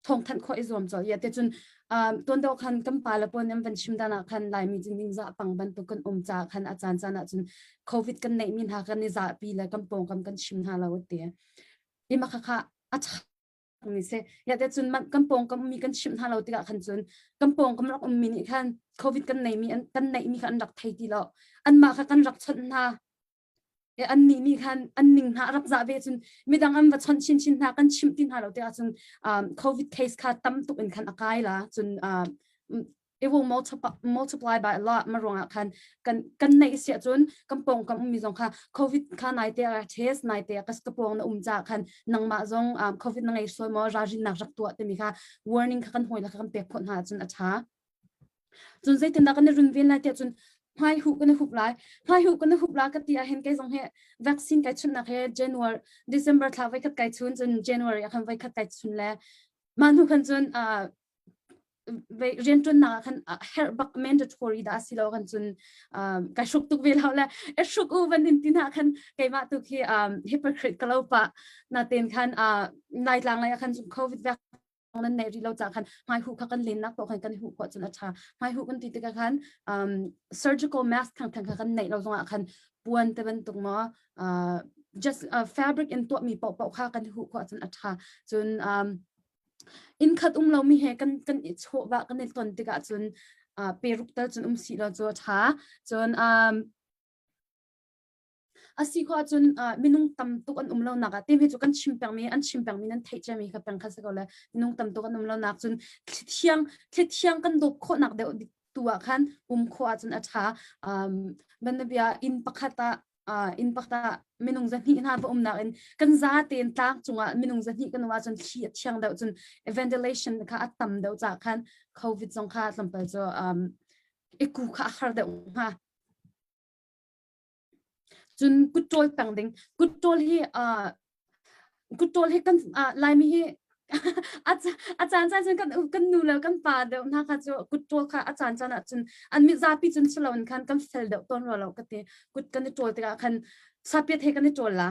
thawngthanh khawh i zuam colh ya te cun um tuan deuh khan kan pa le pawl nan van chim dan ah khan laimi cu ningzah pang bantuk kan um ca khan a caan caan ah cun covid kan neih mi hna kan i zahpi le kan pawngkam kan chim hna lo te i ma kha kha a mi si ya te cun kan pawngkam mi kan chimh hna lo tikah khan cun kan pawngkam rak ummi nih khan covid kan nei mi kan neih mi kha an rak thei ti lo anmah kha kan rak chawnh hna e an nih nih khan an ning hna rak zah ve cun midang an va chawnh chin chin hna kan chimh ti hna lo tikah cun um, covid case kha tam tuk in khan a kai la cun um, it will multiply, multiply by a lot ma ruangah khan kan kan neih sia cun kan pawng kam ummi zong kha covid kha nai te a test nai te ka ka pawng na um ca khan nangmah zong um, covid na ngei sual maw ralrinnak rak tuah timi kha warning kha kan hoi la kha kan pek khawh hna cun a tha cun zeitindah kan i runven lai tiah cun hmai huh kan i hup lai hmai huh kan i hup la ka ti ah hin kei zong he vaccine kai chunnak he January December thla voi khat kai chun cun January ah khan voi khat kai chun le mah hnu khan cun uh, rianṭuannak ah khan herh bak mandatory dah si lo kan cun kai hruk tuk ve lo le e hruk u van in tin ha khan keimah tu khi hypocrite ka lo pa na ten khan laitlang lai khan covid vac nan nei ri lo cha khan hmai hu kha kan len nak to khan kan hu kho chun a tha hmai hu kan ti tikah khan surgical mask thang thang kha kan nei lo zongah khan puan te bantuk ma just fabric in tuah mi pau pau kha kan hu kho chun a tha cun Inn khat um lomi he kan kan i chawhvah kan i ton tikah cun uh, peruk tal cun um sih law cu a ṭha. Cun um, a si khawh ahcun uh, minung tam tuk an um lonak ah timi cu kan chim pengmi an chim pengmi nan theih ciami kha peng kha si ko le minung tam tuk an um lonak cun thli thiang thli thiang kan dawp khawhnak deuh tu ah khan um khawh ahcun a ṭha. Um, banabia inn pakhat ah uh, inn pakhat ah minung zahnih hna va umnak in kan za tein tlang cungah minung zahnih kan um ahcun thli a thiang deuh cun ventilation kha a tam deuh ca khan covid zong kha tlawmpal cu um, iku kha a har deuh hnga cun kutṭawl peng ding kutṭawl hi uh, kutṭawl hi kan uh, laimi hi a a caan caan cun kan kan nu le kan pa deuh hna kha cu kutṭawl kha a caan caan ah cun an mit zapi cun si loin khan kan fel deuh tawn rua lo ka ti kut kan i ṭawl tikah khan sapiat he kan i ṭawl la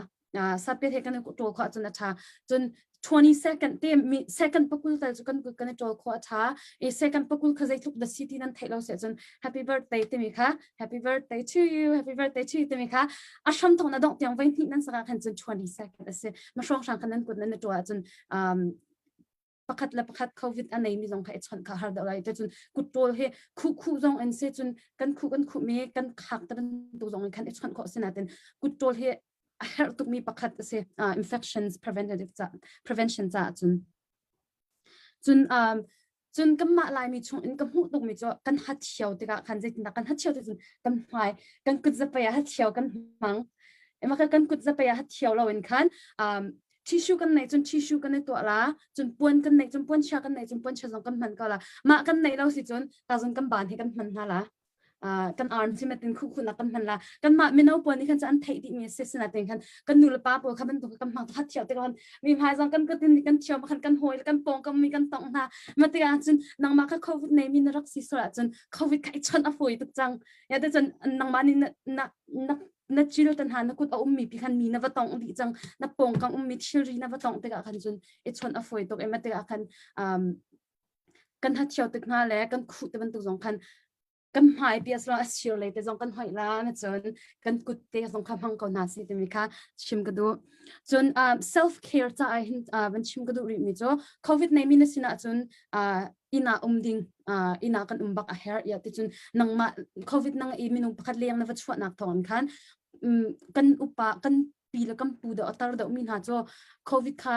sapiat he kan i ṭawl khawh cun a ṭha cun 20 second te mi second pakul tal cu kan kut kan i ṭawl khawh a ṭha i second pakul kha zeitluk da si ti nan theih lo si ahcun happy birthday timi kha happy birthday to you happy birthday to you timi kha a hram thong na dongh tiang voi hnih nan saka khan cun 20 second a si ma hrawng hrang khan nan kut nan ṭuah ahcun um, pakhat le pakhat covid a nei mi zong kha i chawnh kha har deuh lai te cun kut ṭawl hi khu khu zong in se cun kan khu kan khu mi kan khak ta bantuk zong in khan i chawnh khawh sinatin kut ṭawl hi a herh tukmi pakhat a si uh, infections preventative ca prevention caah cun cun um, cun kanmah Laimi chung in ka hmuh tukmi cu kan hathiau tikah khan zeitindah kan hathiau ti cun kan hmai kan kut zapei ah hathiau kan hmang ema kan kut zapei ah hathiau lo in khan um, tissue kan neih cun tissue kan i tuah la cun puan kan neih cun puan chia kan neih cun puan chia zong kan hman ko la mah kan neih lo si cun ta zong kan ban hi kan hman hna la kan arm si matin khu khu nak kan hman la kan mah mino pawl nih khan cu an theih dih mi si sinatin khan kan nu le pa pawl kha bantuk kan hmang kha thiau te kan mi hmai zong kan kutin kan thiau ma khan kan hawi kan pawng kam mi kan tong hna ma te ah cun nangmah kha covid nei mi na rak si sual ahcun covid kha i chon a fawi tuk cang ya te cun nangmah nih na na na na chil tan ha na kut a ummi pi khan mi na va tong dih cang na pawng kam ummi thilri na va tong tikah khan cun i chon a fawi tuk e ma tikah khan um kan hathiau tik hna le kan khuh te bantuk zong khan kan hmai pi aslo a sir lei te zong kan hoih la na cun kan kut te zong kha hmang ko hna si timi kha chim ka duh cun uh, self care ca ah hin uh, van chim ka duh rih mi cu covid nei mi na sinah cun uh, ina um ding uh, ina kan um bak a her ya ti cun nangmah covid nang i minung pakhat leng na va chuahnak thawng khan um, kan upa kan pi le kan pu deuh a tar deuh mi hna cu covid kha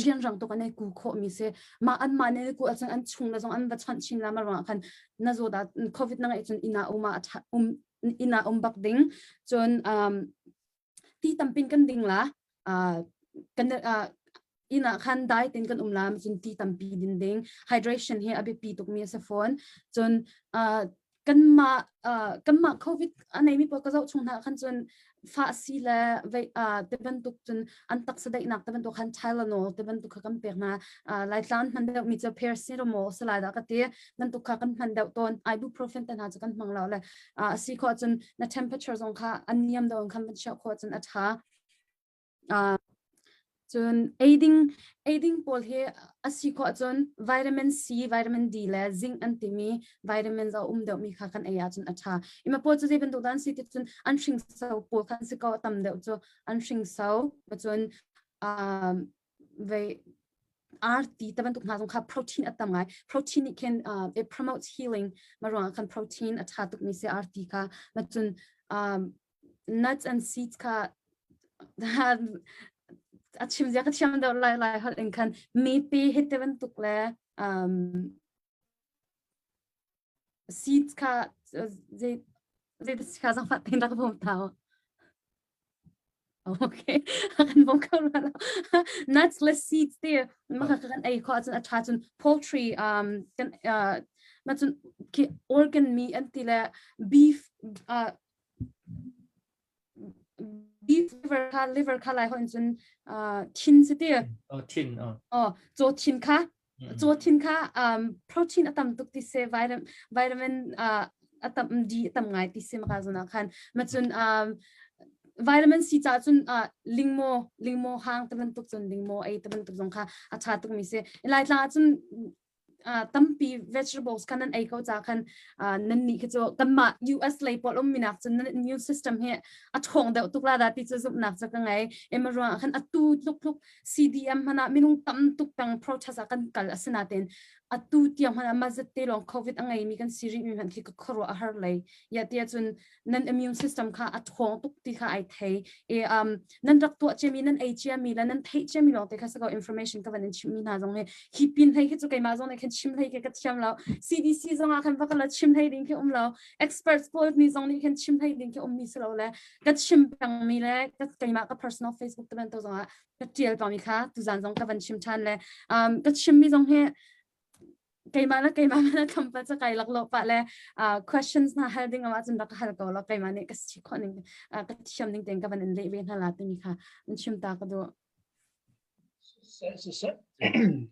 rianrang tuk an ei ku khawh mi si mah an mah ne ku ahcun an chung le zong an va chawnh chin la ma ruangah khan na zaw da covid na ngeih cun ina uma um ina um bak ding cun um, ti tampin kan ding la uh, kan uh, ina khan dai tin kan um la cun ti tampi din ding hydration hi a biapi tuk mi a si fawn cun uh, kanmah uh, kanmah covid a neimi pawl ka zoh chung hna khan cun fa si le vei uh, te bantuk cun an taksa daihnak te bantuk khan Tylenol te bantuk kha kan pek hna uh, laitlang hman deuh mi cu paracetamol salai dah ka ti bantuk kha kan hman deuh tawn ibuprofen te hna cu kan hmang lo le uh, si khawh cun na temperature zong kha an niam deuh in khan van chiah khawh cun a tha Uh, cun eiding eiding pawl hi a si khawh cun vitamin C, vitamin D le zinc an timi vitamins a um deuhmi kha kan ei ahcun a ṭha. Ima pawl cu zei bantuk dah an si ti cun an hringso pawl kha an si ko a tam deuh cu an hringso cun um, vei arti te bantuk hna zong kha protein a tam ngai. Protein nih khin uh, it promotes healing ma ruangah khan protein a ṭha tukmi si arti kha ma cun um, nuts and seeds kha a chim zia ka thiam deuh lai lai holh in khan mepe he te bantuk le um, seeds kha zei zei kha zang fat tin rak bom tao okay kan bom kho la nuts le seeds te ma kha kan ei kho cun a tha cun poultry um kan uh, ma cun ki organ mi an ti le beef uh, beef liver kha liver kha lai hon cun thin si ti oh thin oh oh chaw thin kha chaw thin kha um protein atam tuk ti se vitamin vitamin uh, atam D atam ngai ti se maka zona khan ma cun um vitamin C cha cun uh, lingmo lingmo hang te bantuk cun lingmo ei te bantuk zong kha a tha tuk mi se lai tla cun tampi vegetables khan nan ei ko ca khan nan nih khi cu kanmah US lei pawl um minak cun nan immune system hi a ṭhawng deuh tuk la da ti cu zumhnak cu ka ngei ema ruang khan atu tluk tluk CDM hmana minung tam tuk peng protest ah kan kal asinain atu tiang hmana mazat te lawng covid a ngei mi kan si rih mi hmanh khi ka khuaruah a har lei ya tia cun nan immune system kha a ṭhawng tuk ti kha ai thei e um nan rak tuah ciami nan ei ciami le nan theih ciami lawng te kha sako information ka van in chimmi hna zong hi hi pin hlei khi cu keimah zong nih khan chim hlei ke ka thiam lo CDC zong ah khan va ka chim hlei ding khi um lo experts pawl nih zong nih khan chim hlei ding khi um mi si lo le ka chim pengmi le ka keimah ka personal Facebook te bantuk zong ah ka tial pangmi kha tuzan zong ka van chim ṭhan le um ka chimmi zong hi keimah le keimah mana thlompa cu kai lak lo pah le uh, questions na hal ding awah cun rak hal ko lo keimah nih ka si khawh ning uh, ka thiam ning tein ka van in leh ve hna la timi kha in chim ta ka duh siseh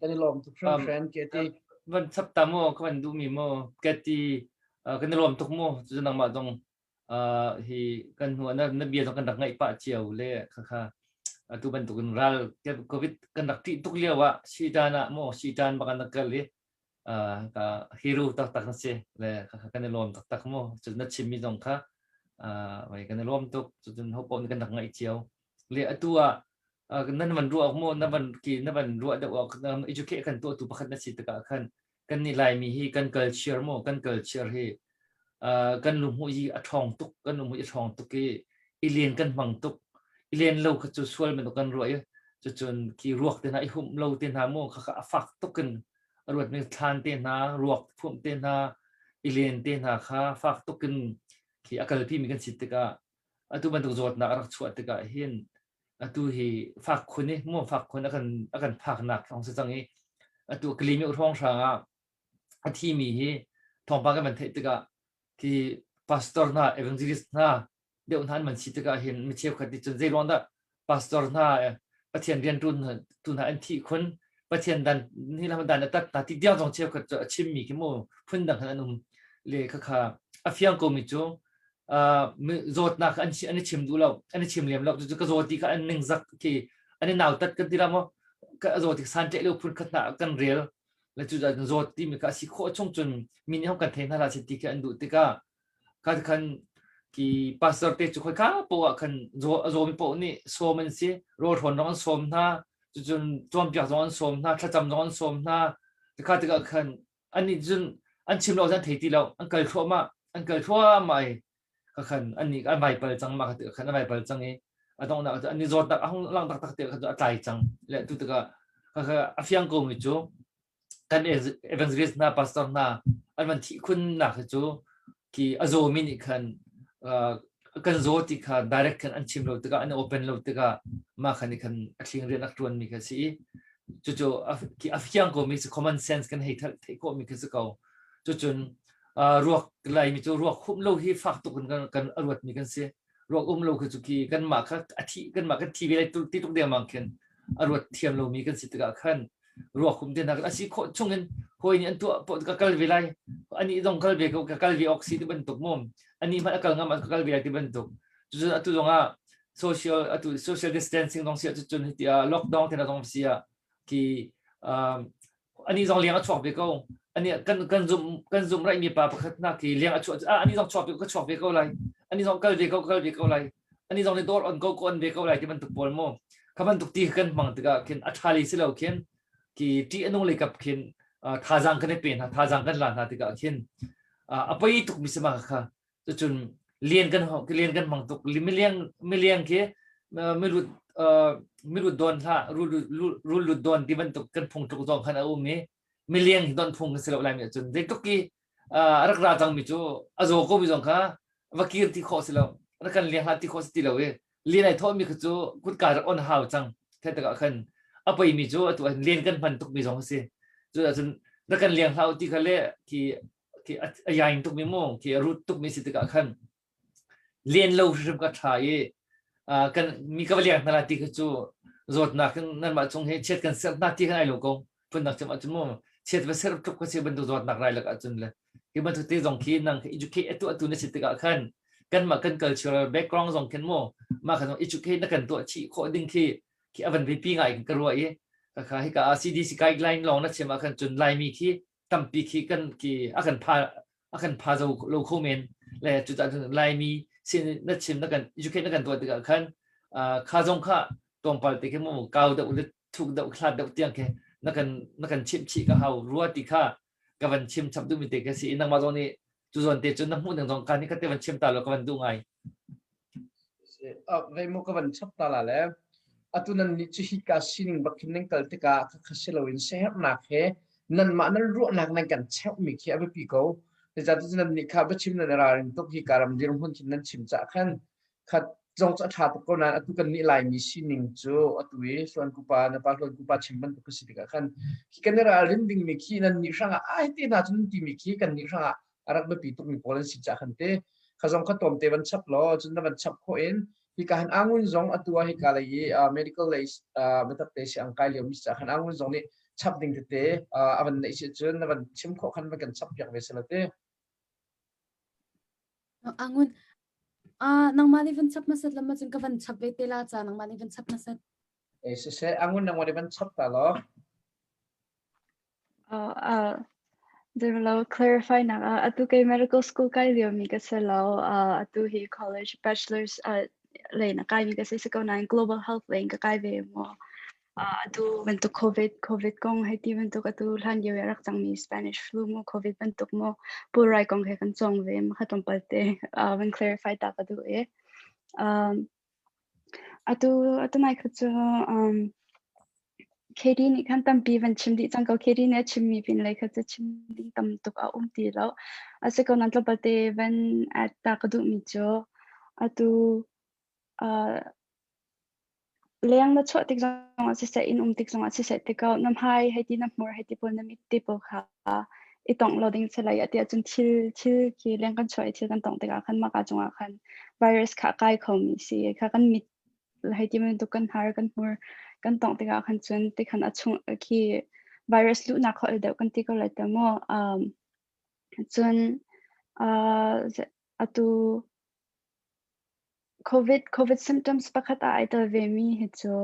kan i lawm tuk hringhran Katie van chap ta mu ka van duh mi mu Katie kan i lawm tuk mu cu nangmah zong hi kan hnu na na bia zong kan rak ngaih pah cio le khakha atu bantukin ral covid kan rak ṭih tuk lio ah sitan ah maw sitan bak an kal i ka hero taktak na si le khakha kan i lawm taktak mu cun na chimmi zong kha wai kan i lawm tuk cun ho paoh nih kan rak ngaih cio le atu ah nan van ruah mu na van ki na van ruah deuh awk educate kan tuah tu pakhat na si tikah khan kan nih Laimi hi kan culture mu kan culture hi uh, kan lungmuh hi a ṭhawng tuk kan lungmuh hi a ṭhawng tuk i i len kan hmang tuk. I len lo kha cu sual bantuk kan ruah i cucun khi ruak te hna i humh lo te hna mu kha a fak tuk in a ruatmi thlan te hna ruak phumh te hna i len te hna kha fak tuk in khi a kalpi mi kan si tikah atu bantuk zawtnak a rak chuah tikah hin atu hi fak khun i mu fak khun a kan a kan phaknak hong si cang i atu kalimi hrawng hrang ah a thimi hi thawngpang kan van theih tikah khi pastor hna evangelist hna deuh hna an man si tikah hin mi cheukhat nih cun zei ruang dah pastor hna Pathian rian tu hna an thih khun Pathian dan ni lam dan a tat hna ti tiang zong cheukhat cu a chimmi khi mu phun dang an um le khakha a fiang ko mi cu zawtnak an an i chim duh lo an i chim lem lo cu ka zaw ti kha an ningzak khi an i nautat kan ti la maw ka zaw ti san tle lo phun khat hna kan rel le cu zawt ti mi kha a si khawh chung cun mi nih kan thei hna la si ti khi an duh tikah Kha khan ki pastor te cu khoika poah ah khan a zawmi poah nih sawm an si. Rawlhrawn zong an sawm hna, cucun cawnpiak zong an sawm hna, thlacam zong an sawm hna. Tikha tikah khan annih cun an chim lo an thei ti lo, an kal thluahmah, an kal thluahmah i kha khan annih an vai pal cang mah kha tikah khan an vai pal cang i a donghnak cu an i zawtnak a hung lang taktak tikah khan a tlai cang. Le tu tikah kha a fiang ko mi cu kan evangelist hna pastor hna an van thih khun nak hi cu ki a zawmi nih khan kan zaw ti kha direct khan an chim lo tikah an open lo tikah mah khan nih khan a thling rian a tuan mi kha si i cucu a fiang ko mi si common sense kan hei theih khawh mi kha si ko cucun ruak lai mi cu ruak humh lo hi fak tuk in kan a ruat mi kan si ruak um lo khi cu khi kanmah kha a thi kanmah kan thi ve lai ti tuk dengmang khin a ruat thiam lomi kan si tikah khan ruak hum te hna a si khawh chung in hawi nih an tuah poh ka kal ve lai ani zong kal ve ko ka kal ve awk si ti bantuk mom ani hmanh a kal ngam ka kal ve lai ti bantuk cucun atu zong ah social atu social distancing zong si ah cucun hiti ah lockdown te na zong si ah ki ani zong liang a chuak ve ko ani kan kan zum kan zum raih mi pa pakhat na ki liang a chuah ah ani zong chuak ve ka chuak ve ko lai ani zong kal ve ko kal ve ko lai ani zong ni dawr on ko ko on ve ko lai ti bantuk pawl mu kha bantuk ti kan hmang tikah khin a tha li si lo khin ki ti anung lei kap khin thazang kan i pe hna thazang kan la hna tikah khin a poi tuk mi si ma kha Cucun lian kan lian kan hmang tuk. Miliang miliang khi milut milut don hlah rul lut don ti bantuk kan phung tluk zong khan a um i miliang hi don phung kan si lo lai mi ahcun zeitluk i a rak ra cang mi cu a zaw ko mi zong kha va kir ti khawh si lo rak kan liang hlah ti khawh si ti lo i lian ai thawh mi kha cu kutka rak on hau cang the takah khan a poi mi cu atu lian kan hman tuk mi zong a si cu ahcun rak kan liang hlah ti kha le khi khi a yaing tukmi mu khi a rut tukmi si tikah khan len lo hrim ka tha i kan mi ka va liang hna la ti kha cu zawtnak nanmah chung he chiat kan serh hna ti khan ai lo ko phunnak cem ahcun mu chiat va serh tluk ka si bantuk zawtnak rai lak ahcun le hi bantuk te zong khi nang educate atu atu na si tikah khan kanmah kan cultural background zong khin mu mah khan educate na kan tuah chih khawh ding khi khi avan biapi ngai in ka ruah i kha hika CDC guideline lawng na chim ah khan cun Laimi khi tampi khi kan ki a kan pha a kan pha zo lo kho men le cu cah cun Laimi sin na chim na kan educate na kan tuah tikah khan kha zong kha tlawmpal te khi mu kau deuh le thuk deuh hlat deuh tiang khi na kan na kan chimh chih ka hau rua ti kha ka van chim chap duhmi te ka si nangmah zong nih cu zawn te cun na hmuh ning zong ka ni ka te van chim ta lo ka van duh ngai Vei mu ka van chap ta la le atu nan nih cu hika sining bak khin nan kal tikah khakha si loin siaherhnak he nanmah nan ruahnak nan kan cheuhmi khi a biapi ko. Zeicahtiah nan nih kha biachim nan i ralrin tuk hika ram dirhmun khin nan chim cah khan khat zong cu a ṭha tuk ko nain atu kan nih Laimi sining cu atu i Hluan Kupa na pa Hluan Kupa chim bantuk ka si tikah khan khi kan i ralrin dingmi khi nan nih hrangah ai te hna cu nan timi khi kan nih hrangah a rak biapi tukmi pawl an si cah khan te kha zong kha tlawmte van chap law cun na van chap khawh in hika han angun zong atu ah hika lei i medical lei biatak te si ang kai lio mi cah khan angun zong nih chap ding tete a van neih si cun na van chim khawh khan van kan chap piak ve sela te Angun nangmah nih van chap hmasat lam cun ka van chap ve te la ca nangmah nih van chap hmasat Eh siseh angun nangmah nih van chap ta law Oh, Zeimalo clarify nak ah atu kei medical school kai lio mi ka si lo. Atu hi college bachelor's lei na kai mi ka si si ko nain global health lei in ka kai ve mu. Atu bantuk COVID COVID kong hei ti bantuk atu hlan lio i a rak cangmi Spanish flu mu COVID bantuk mu pulrai kong he kan cawng ve ma kha tlawmpal te van clarify ta ka duh i. Um. Atu atu nai kha cu um, Katie nih khan tampi van chim dih cang ko. Katie nih a chimmi pin lei kha cu chim ding tam tuk a um ti lo. A si ko nan tlawmpal te van add ta ka duhmi cu atu uh, leng na chuah tik zongah siseh, inn um tik zongah siseh ti ko na hmai hei ti na hmur hei ti pawl na mit te pawl kha i tongh lo ding si lai a ti ahcun thil thil khi leng kan chuah i thil kan tongh tikah khan mah ka cungah khan virus kha a kai khomi si kha kan mit hei ti bantuk kan har kan hmur kan tongh tikah khan cun ti khan a chung khi virus luhnak kha ol deuh kan ti ko lai ta mu um cun uh, atu COVID COVID symptoms pakhat ah ai tel vemi hi cu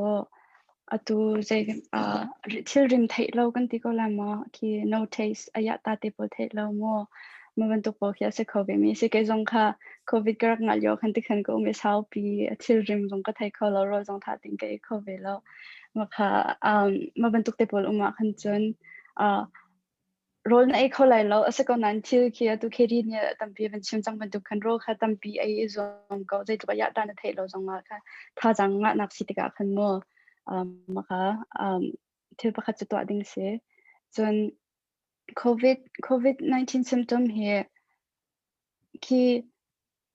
atu zei uh, thil rim theih lo kan ti ko lai maw? Khi no taste a yah ta te pawl theih lo maw? Ma bantuk pawl khi a si kho vemi si kei zong kha COVID ka rak ngah lio khan ti khan ka um i saupi a thil rim zong ka thei kho lo rawl zong tha ting ka ei kho ve lo ma kha um, ma bantuk te pawl um ah khan cun uh, Rawl na ei kho lai lo. A si ko nain thil khi atu Katie nih tampi van chim cang bantuk khan rawl kha tampi ei i zuam ko. Zeitluk ah yah na theih lo zong ah kha thazaang ngahnak si tikah khan mu um, kha um, thil pakhat cu tuah ding si. Cun COVID COVID-19 symptom hi khi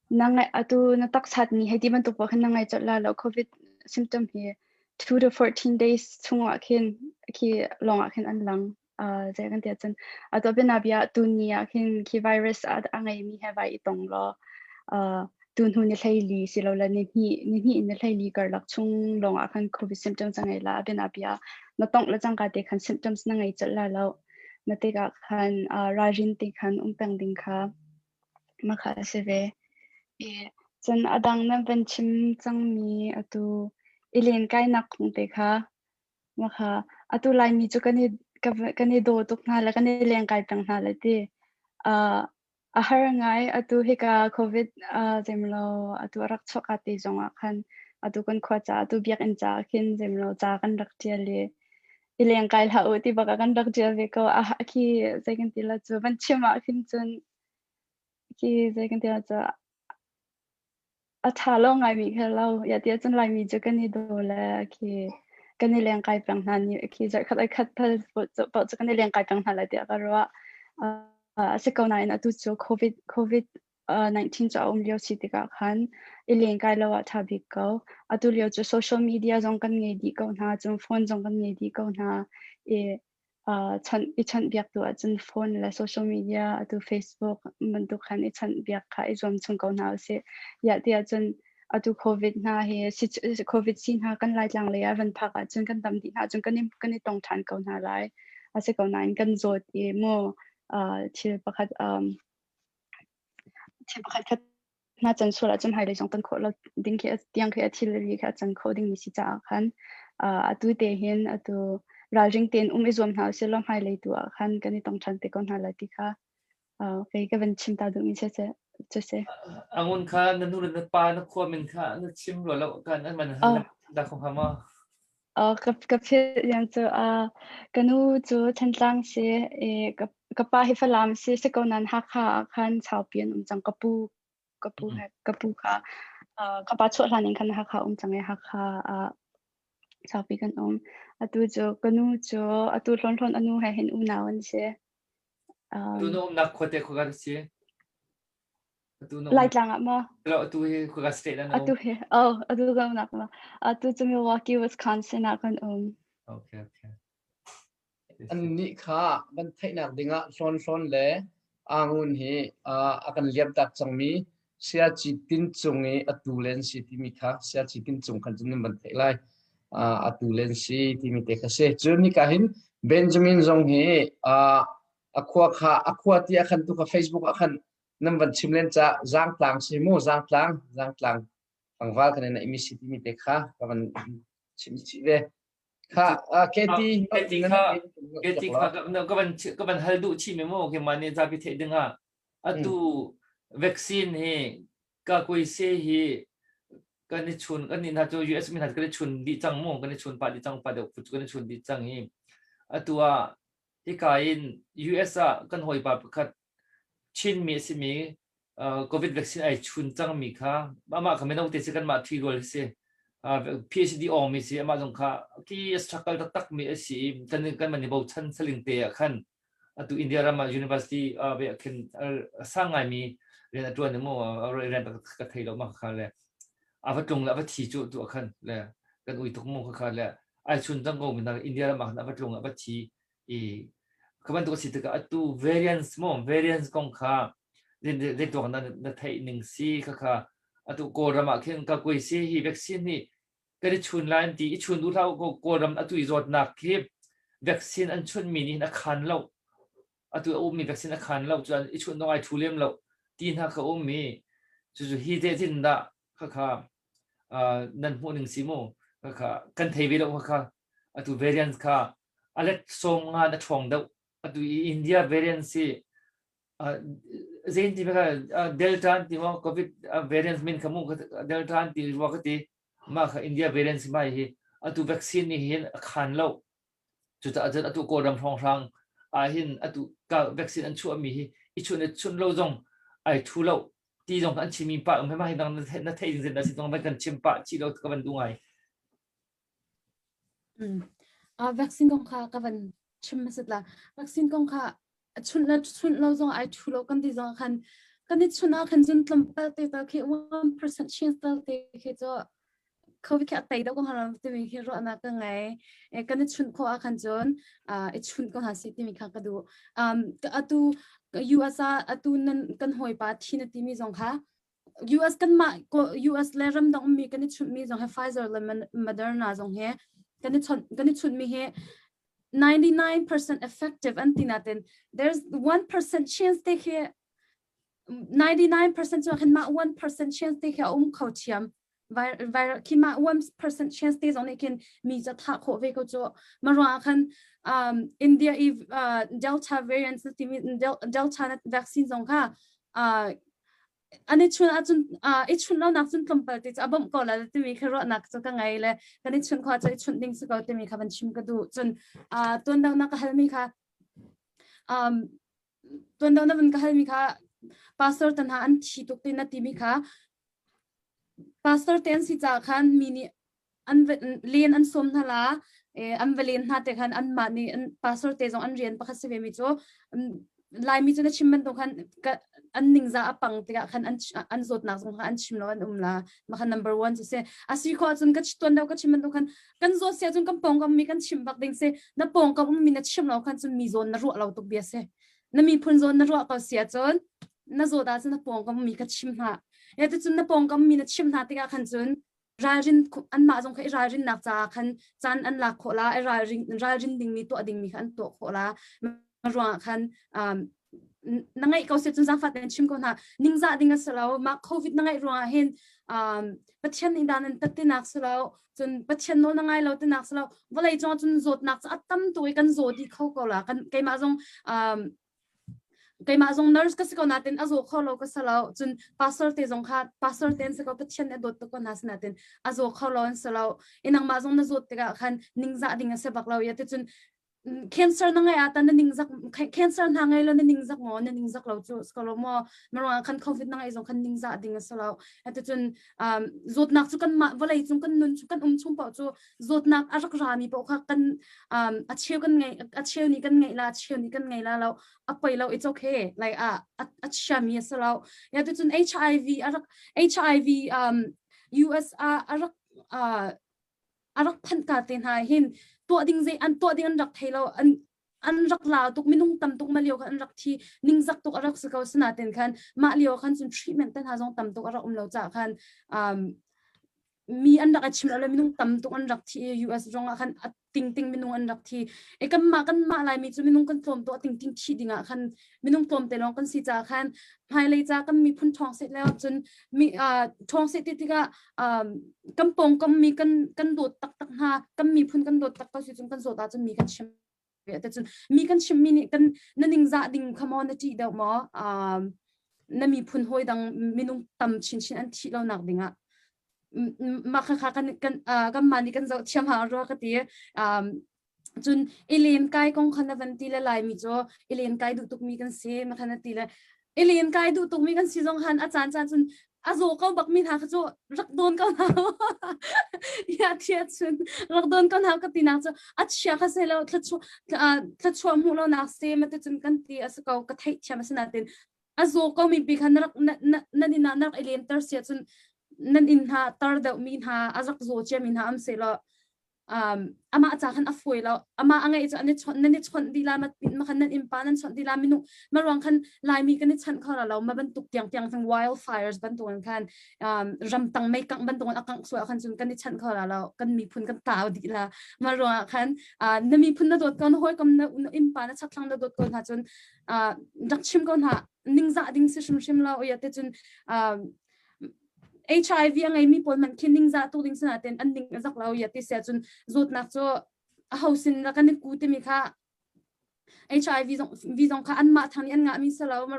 Na ngai atu na taksat ni hei ti bantuk paoh khin na ngai colh la lo. COVID symptom hi 2 to 14 days chungah khin khi lawngah khin an lang. Uh, zei kan ti ahcun atu bianabia tu ni ah khin khi virus a, a ngeimi he vai i tong law uh, tu hnu ni hleili silole ni hnih ni hnih ni hleili karlak chung lawngah khan COVID symptoms a ngei la bianabia na tongh le cangka te khan symptoms na ngei colh la lo na tikah khan uh, ralrin te khan um peng ding kha Mah kha a si ve. I cun a dang nan van chim cangmi atu i lenkainak kong te kha mah kha atu Laimi cu kan i kan i daw tuk hna le kan i lengkai peng hna le ti. Uh, a har ngai atu hika COVID uh, zeimlo atu a rak chuak te zong ah khan atu kan khua ca atu biakinn ca khin zeimlo ca kan rak ṭial i i lengkai hlah u ti bak ah kan rak ṭial ve ko. A khi zei kan ti la cu van chim ah khin cun Khi zei kan ti ah cu a ṭha lo ngaimi kha lo. Ya ti ahcun Laimi cu kan i daw le khi kan i lengkai peng hna ni khi zarhkhat ai khat phal paoh cu kan i lengkai peng hna lai tiah ka ruah. Uh, a si ko nain atu cu COVID COVID 19 cu a um lio si tikah khan i lengkai lo ah ṭha bik ko. Atu lio cu social media zong kan ngei dih ko hna, cun phone zong kan ngei dih ko hna. I uh, chawnh i chawnhbiak tu ahcun phone le social media atu Facebook bantuk khan i chawnhbiak kha i zuam chung ko hna usih. Ya ti ahcun atu COVID hna hi COVID si hna kan Laitlang lei ah van phak ahcun kan dam dih hna ahcun kan i kan i tong ṭhan ko hna lai. A si ko nain kan zawt i mu uh, thil pakhat um, thil pakhat khat hna can sual ahcun hmailei zong ton khawh lo ding khi tiang khi a thil ri khi a can kho ding mi si caah khan atu te hin atu ralring tein um i zuam hna usih law hmailei tu ah khan kan i tong ṭhan te ko hna lai ti kha kei ka van chim ta duh mi si cu si. Angun kha na nu le na pa na khua min kha na chim rua lo kan an man hal da kho ma? Ka ka philh yan cu ka nu cu Thantlang si i ka ka pa hi Falam si si ko nain Hakha ah khan saupi an um cang. Ka pu ka pu he ka pu kha ka pa chuah hlan in khan Hakha um cang i Hakha ah saupi kan um. Atu cu ka nu cu atu hlawnhlawn a nu he hin unau an si. Atu na umnak khuate khuaka si? Atu na Laitlang ah maw? Lo atu hi khuaka state ah na um? Atu hi oh atu ka umnak ma. Atu cu Milwaukee, Wisconsin ah kan um. Okay okay. Annih kha van theihnak dingah hlawnhlawn le Angun hi a kan liamtak cangmi Siaci Tin Cung i a tu len si timi kha Siaci Tin Cung khan cun nan van theih lai. A tu len si timi te kha si. Cun hika hin Benjamin zong hi a khua kha a khua ti ah khan tu kha Facebook ah khan nan van chim len ca Zaangtlang si mu Zaangtlang Zaangtlang tlangval kan in neihmi si timi te kha ka van chim chih ve. Kha Katie Katie kha Katie kha ka van ka van hal duh chih me mu ke mah nih zapi theih ding ah atu vaccine hi ka koi se hi kan i chun kan nih hna cu US mi hna kan i chun dih cang mu kan i chun pa dih cang pa deuh kan i chun dih cang hi atu ah hika in US ah kan hawipa pakhat Chinmi a simi COVID vaccine ai chun cangmi kha amah kha mino te si kanmah thi rual si. PhD awng mi si amah zong kha ki struggle taktak mi a si i kan kan man i bochan saling te ah khan atu India ram ah university ve ah khin sang ngai mi rian a tuan mu rian ka thei lo ma kha le a va tlung le a va thi cu tu khan le kan ui tuk mu kha le ai chun cang ko mi na India ram ah khan a va tlung a va thi i ka bantuk si tikah atu variance mo variance kong kha zeituak na na theih ning si kha kha atu Kawlram ah khin ka kui si hi vaccine hi kan i chun lai an ti i chun duh hlah u Kawlram atu i zawtnak khi vaccine an chun mi nih hin a khan lo atu a ummi vaccine a khan lo cuan i chun dong ai thu lem lo ti hna kha um mi cucu hi te tin dah kha kha nan hmuh ning si mu kha kha kan thei ve lo kha kha atu variant kha alet som nga na ṭhawng deuh atu i India variant si zein ti kha Delta an ti maw COVID variant min kha mu Delta an ti rua ka ti mah kha India variant si mai hi atu vaccine nih hin a khan lo cucaah cun atu Kawlram hrawnghrang ah hin atu ka vaccine an chuahmi hi i chun i chun lo zong ai thu lo ti zong an chimi pa um ma hi dang na theih ding zen da si zong van kan chim pa chi lo ka van du ngai Vaccine kong kha ka van chim hmasat la. Vaccine kong kha chunh le chunh lo zong ai thu lo kan ti zong khan kan i chunh ah khan cun tlawmpal te tal khi 1% chance tal te khi cu COVID khi a tei deuh ko hnga lo timi khi ruahnak ka ngei. Kan i chunh khawh ah khan cun i chunh ko hna sih timi kha ka duh. Atu US ah atu nan kan hawipa thi na timi zong kha US kanmah US le ramdang ummi kan i chunhmi zong hi Pfizer le Moderna zong hi kan i chawnh kan i chunhmi hi 99% effective an ti natin there's 1% chance te khi 99% cu khin mah 1% chance te khi a um kho thiam viral khi mah 1% chance te zong nih khin mi ca thah khawh ve ko cu ma ruang ah khan um, India i uh, Delta variant timi Delta vaccine zong kha uh, an i chun ahcun uh, i chun lonak cun tlawmpal te cu a bawmh ko la timi kha ruahnak cu ka ngei le kan i chun khawh cu i chunh ding si ko timi kha van chim ka duh cun uh, tuan deuhnak ka halmi kha um, tuan deuh na van ka halmi kha pastor tan ha an thi tuk ti na timi kha pastor te an si caah khan mi nih an len an sawm hna la an va len hna te khan anmah nih an pastor te zong an rian pakhat si ve mi cu Laimi cu na chim bantuk khan an ningza a pang tikah khan an an zawtnak zong kha an chim lo an um la ma khan number one cu si a si khawh ahcun ka tuan deuh ka chim bantuk khan kan zawt si ahcun kan pawngkam mi kan chim bak ding si na pawngkam um mi na chim lo khan cun mi zawn na ruah lo tuk bia si na miphun zawn na ruah ko si ahcun na zawt ahcun na pawngkam mi kha chim hna ya cun na pawngkam mi na chim hna tikah khan cun ralrin anmah zong kha i ralrinnak caah khan caan an lak khawh la i ralrin ralrin dingmi tuah dingmi kha an tuah khawh la ruangah khan um, na ngaih ko se cun zaangfah tein chim ko hna ningzah ding a si lo mah covid na ngaih ruangah hin um, pathian nih dan an tat tinak si lo cun pathian nawl na ngai lo tinak si lo vawlei cung cun zawtnak cu a tam tuk i kan zaw dih kho ko la kan keimah zong um, Keimah zong nurse ka si ko nain a zaw kho lo ka si lo. Cun pastor te zong kha pastor te an si ko Pathian nih a dawt tuk ko hna sinain a zaw kho lo an si lo. I nangmah zong na zawt tikah khan ningzah ding a si bak lo. Ya ticun cancer na ngeih ah ta na ningzak cancer hna ngei lo na ningzak maw na ningzak lo cu si ko lo maw na ruangah khan covid na ngeih zong khan ningzah ding a si lo. Ticun um, zawtnak cu kanmah vawlei cung kan nun kan um chung paoh cu zawtnak a rak rami paoh kha kan um, a cheu kan ngei a cheu nih kan ngeih la a cheu nih kan ngei la lo a poi lo it's okay like a a, a chiami a si lo ya tu cun HIV a rak HIV um, US a a rak uh, a rak phanh ka te hna hin tuah ding zei an tuah ding an rak thei lo an an rak la tuk minung tam tuk ma lio khan an rak thi ningzak tuk a rak si ko sinaten khan mah lio khan cun treatment te hna zong tam tuk a rak um lo ca khan um, mi an rak chim lo minung tam tuk an rak thi US zong ah khan a ting ting minung an rak thi e kan mah kan mah lai mi cu minung kan tlawm to ting ting thi ding ah khan minung tlawm te lawng kan si ca khan hmailei ca kan miphun ṭhawng set le cun mi ṭhawng set ti tikah kan pawngkam mi kan kan dawt taktak hna kan miphun kan dawt tak ko si cun kan zawt ahcun mi kan chim ve cun mi kan chim mi nih kan na ningzah ding kha maw na ṭih deuh maw na miphun hawi dang minung tam chinchin an thih lo nak ding ah mah kha kan kan kan mah nih kan zoh thiam ha rua ka ti Cun i lenkai kong kha na van ti le Laimi cu i lenkai duh tukmi kan si ma kha na ti le i lenkai duh tukmi kan si zong han a caan caan cun. A zaw ko bak mi hna kha cu rak dawn ko hna. Ya thia chun rak dawn ko hna ka ti nak cu a chia kha se lo thluachuah thluachuah hmuh lo nak se ma te cun kan ti a si ko ka theih thiam a si natin a zaw ko mi pi kha na rak na na nan inn ah na rak i len ter sia cun nan inn hna tar deuh mi hna a rak zaw cia mi hna am se lo um, amah ca khan a fawi lo amah a ngeih cu an i chawnh nan i chawnh dih la ma ma khan nan innpa nan chawnh dih la minung ma ruang khan laimi kan i chanh kho lo ma bantuk tiang tiang thing wildfires bantuk in khan um, ramtang mei kangh bantuk in a kangh sual khan cun kan i chanh kho lo kan miphun kan tau dih la ma ruang khan uh, na miphun na dawt ko na hawikom na innpa na chakthlang na dawt ko hna cun uh, rak chim ko hna ningzah ding si hrimhrim lo ya te cun uh, HIV a ngeimi pawl hmanh khi ningzah tuk ding sinain an ning a zak lo ya ti sia cun zawtnak cu a ho sin la kan i ku timi kha HIV zong vi zong kha anmah thang nih an ngahmi si lo ma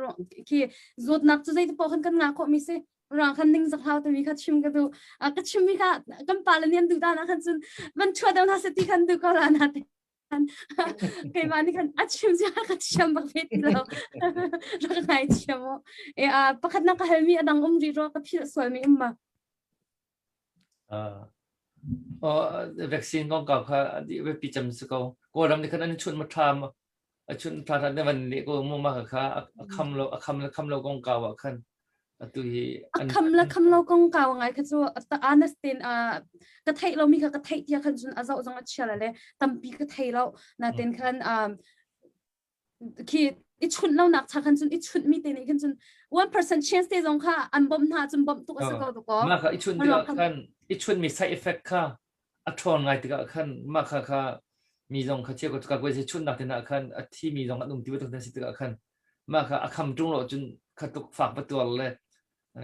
khi zawtnak cu zei te paoh khan kan ngah khawhmi si ruang khan ning zak hau timi kha chim ka duh ka chimmi kha kan pa le nih an duh dan ah khan cun van chua deuh hna seh ti khan duh ko la na te keimah nih khan a chim zia ka thiam bak ve ti lo rak ngai thiam o e a pakhat na ka halmi adang um ri ro ka philh sual mi um ma vaccine kong kau kha di pi cham si ko kawlram ni khan an chun ma tham a chun tha tha ne van le ko mu ma kha a kham lo a kham le kham lo kong kau ah khan atu hi a kham le kham lo kong kau ngai kha cu honest ten ka theih lo mi kha ka theih tia khan cun a zoh zong a chia le tampi ka thei lo na ten khan khi i chunh lo nak cha khan cun i chunh mi te nih khan cun 1% chance te zong kha an bom hna cun bom tuk a si ko to ko ma kha i chunh tikah khan i chunh mi side effect kha a ṭhawn ngai tikah khan mah kha kha mi zong kha chia ko ka koi se chunnak te khan a thi mi zong an um ti bantuk si tikah khan mah kha a kham ṭung lo cun kha tuk fak va tuar le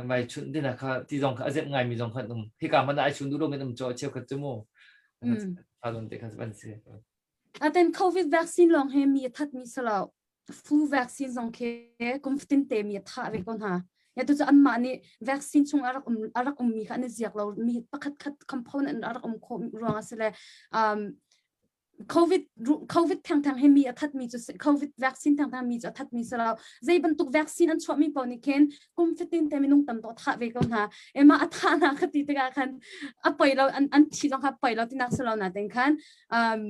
mai chun dina kha ti zong kha a zenh ngai mi zong khan um hika hmanh ai chun duh lo men um cho cheu khat chu mu tha te khan ban si Aten COVID vaccine lawng he mi a that mi salo flu vaccine zong khi kum fatin te mi a thah ve ko hna. Ya tu cu anmah nih vaccine chung a rak um a rak ummi kha an i ziak lo mi pakhat khat component a rak um khawh ruang a si le um, COVID COVID thengtheng hi mi a that mi cu COVID vaccine thengtheng mi cu a that mi si lo. Zei bantuk vaccine an chuah mi paoh nih khin kum fatin te minung tam tuk thah ve ko hna. Ema a thah na kha ti tikah khan a poi lo an an thi zong kha poi lo tinak si lo na ten khan um,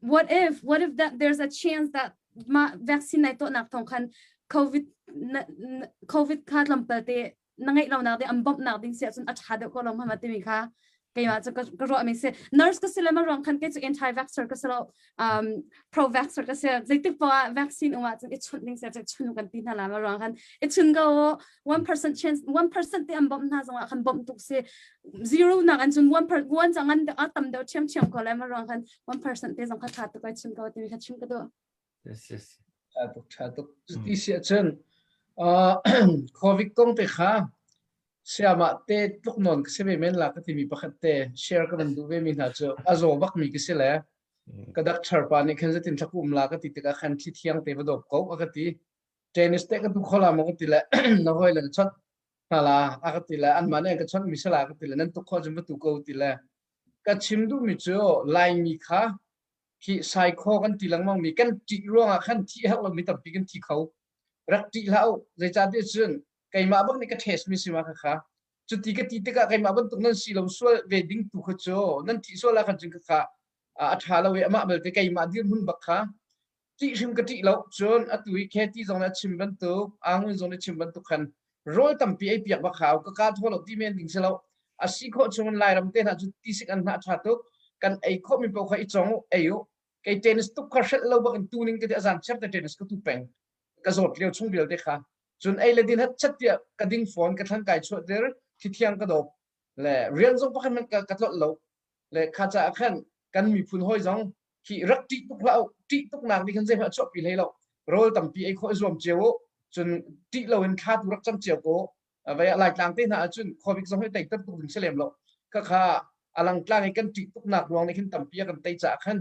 what if what if that there's a chance that ma vaccine nai to nak thong khan covid covid kha tlampal te na ngeih lo nak ding an bawmh nak ding si ahcun a ṭha deuh ko lo ma timi kha keimah cu ka ruah mi si nurse ka si le ma ruang khan kei cu anti vaxxer ka si lo um pro vaxxer ka si zeitik poah vaccine um ahcun i chunh ding si ahcun chun kan ti hna la ma ruang khan i chun ko 1% chance 1% te an bawmh hna zongah khan bawmh tuk si zero nak an cun 1 per one zong an a tam deuh ṭhiam ṭhiam ko lai ma ruang khan 1% te zong kha ṭha tuk ai chim ko timi kha chim ka duh yes yes ṭha tuk ṭha tuk ti si ahcun covid kong te kha siamah te tluk nawn ka si ve men la ka timi pakhat te share ka van duh ve mi hna cu a zaw bak mi ka si le ka doctor pa nih khan zatin thlaku um la ka ti tikah khan thli thiang te va dawp ko a ka ti Tennis te ka tu kho la maw ka ti le na hawi le chawnh hna la a ka ti le anmah nih an ka chawnh mi si la ka ti le nan tuk khawh cun va tu ko ti le ka chim duhmi cu Laimi kha hi saikhaw kan ti lengmang mi kan ṭih ruangah khan thih herh lomi tampi kan thi kho rak ṭih hlah u zeicahtiah cun keimah bak nih ka test mi si ma kha kha cuti ka ti tikah keimah bantuk nan si lo sual ve ding tu kha cu nan thih sual ah khan cun kha a ṭha lo i amah belte keimah dirhmun bak kha ṭih hrim ka ṭih lo cun atu i Kathy zong nih a chim bantuk Angun zong nih a chim bantuk khan rawl tampi ei piak bak hau ka ka thaw lo ti men ding si lo a si khawh chung in Lairam te hna cu tisik an hnah ṭha tuk kan ei khawh mi paoh kha i cong u ei u kei tennis tuk kha hrelh lo bak in tu ning ka ti azan chiar te tennis ka tu peng ka zawt lio chung vialte kha cun ei le din hat chat tiah ka ding fawn ka thlan kai chuah tir thithiang ka dawp le rian zong pakhat hmanh ka ka tlolh lo le kha caah khan kan miphun hawi zong hi rak ṭih tuk hlah u ṭih tuknak nih khan zeihmanh a chuahpi hlei lo rawl tampi ei khawh i zuam cio u cun ṭih loin thla tu rak cam cio ko vei ah laitlang te hna ahcun khuabik zong hi tei tuk ding si lem lo khakha alang tlang i kan ṭih tuknak ruang nih khin tampi a kan tei caah khan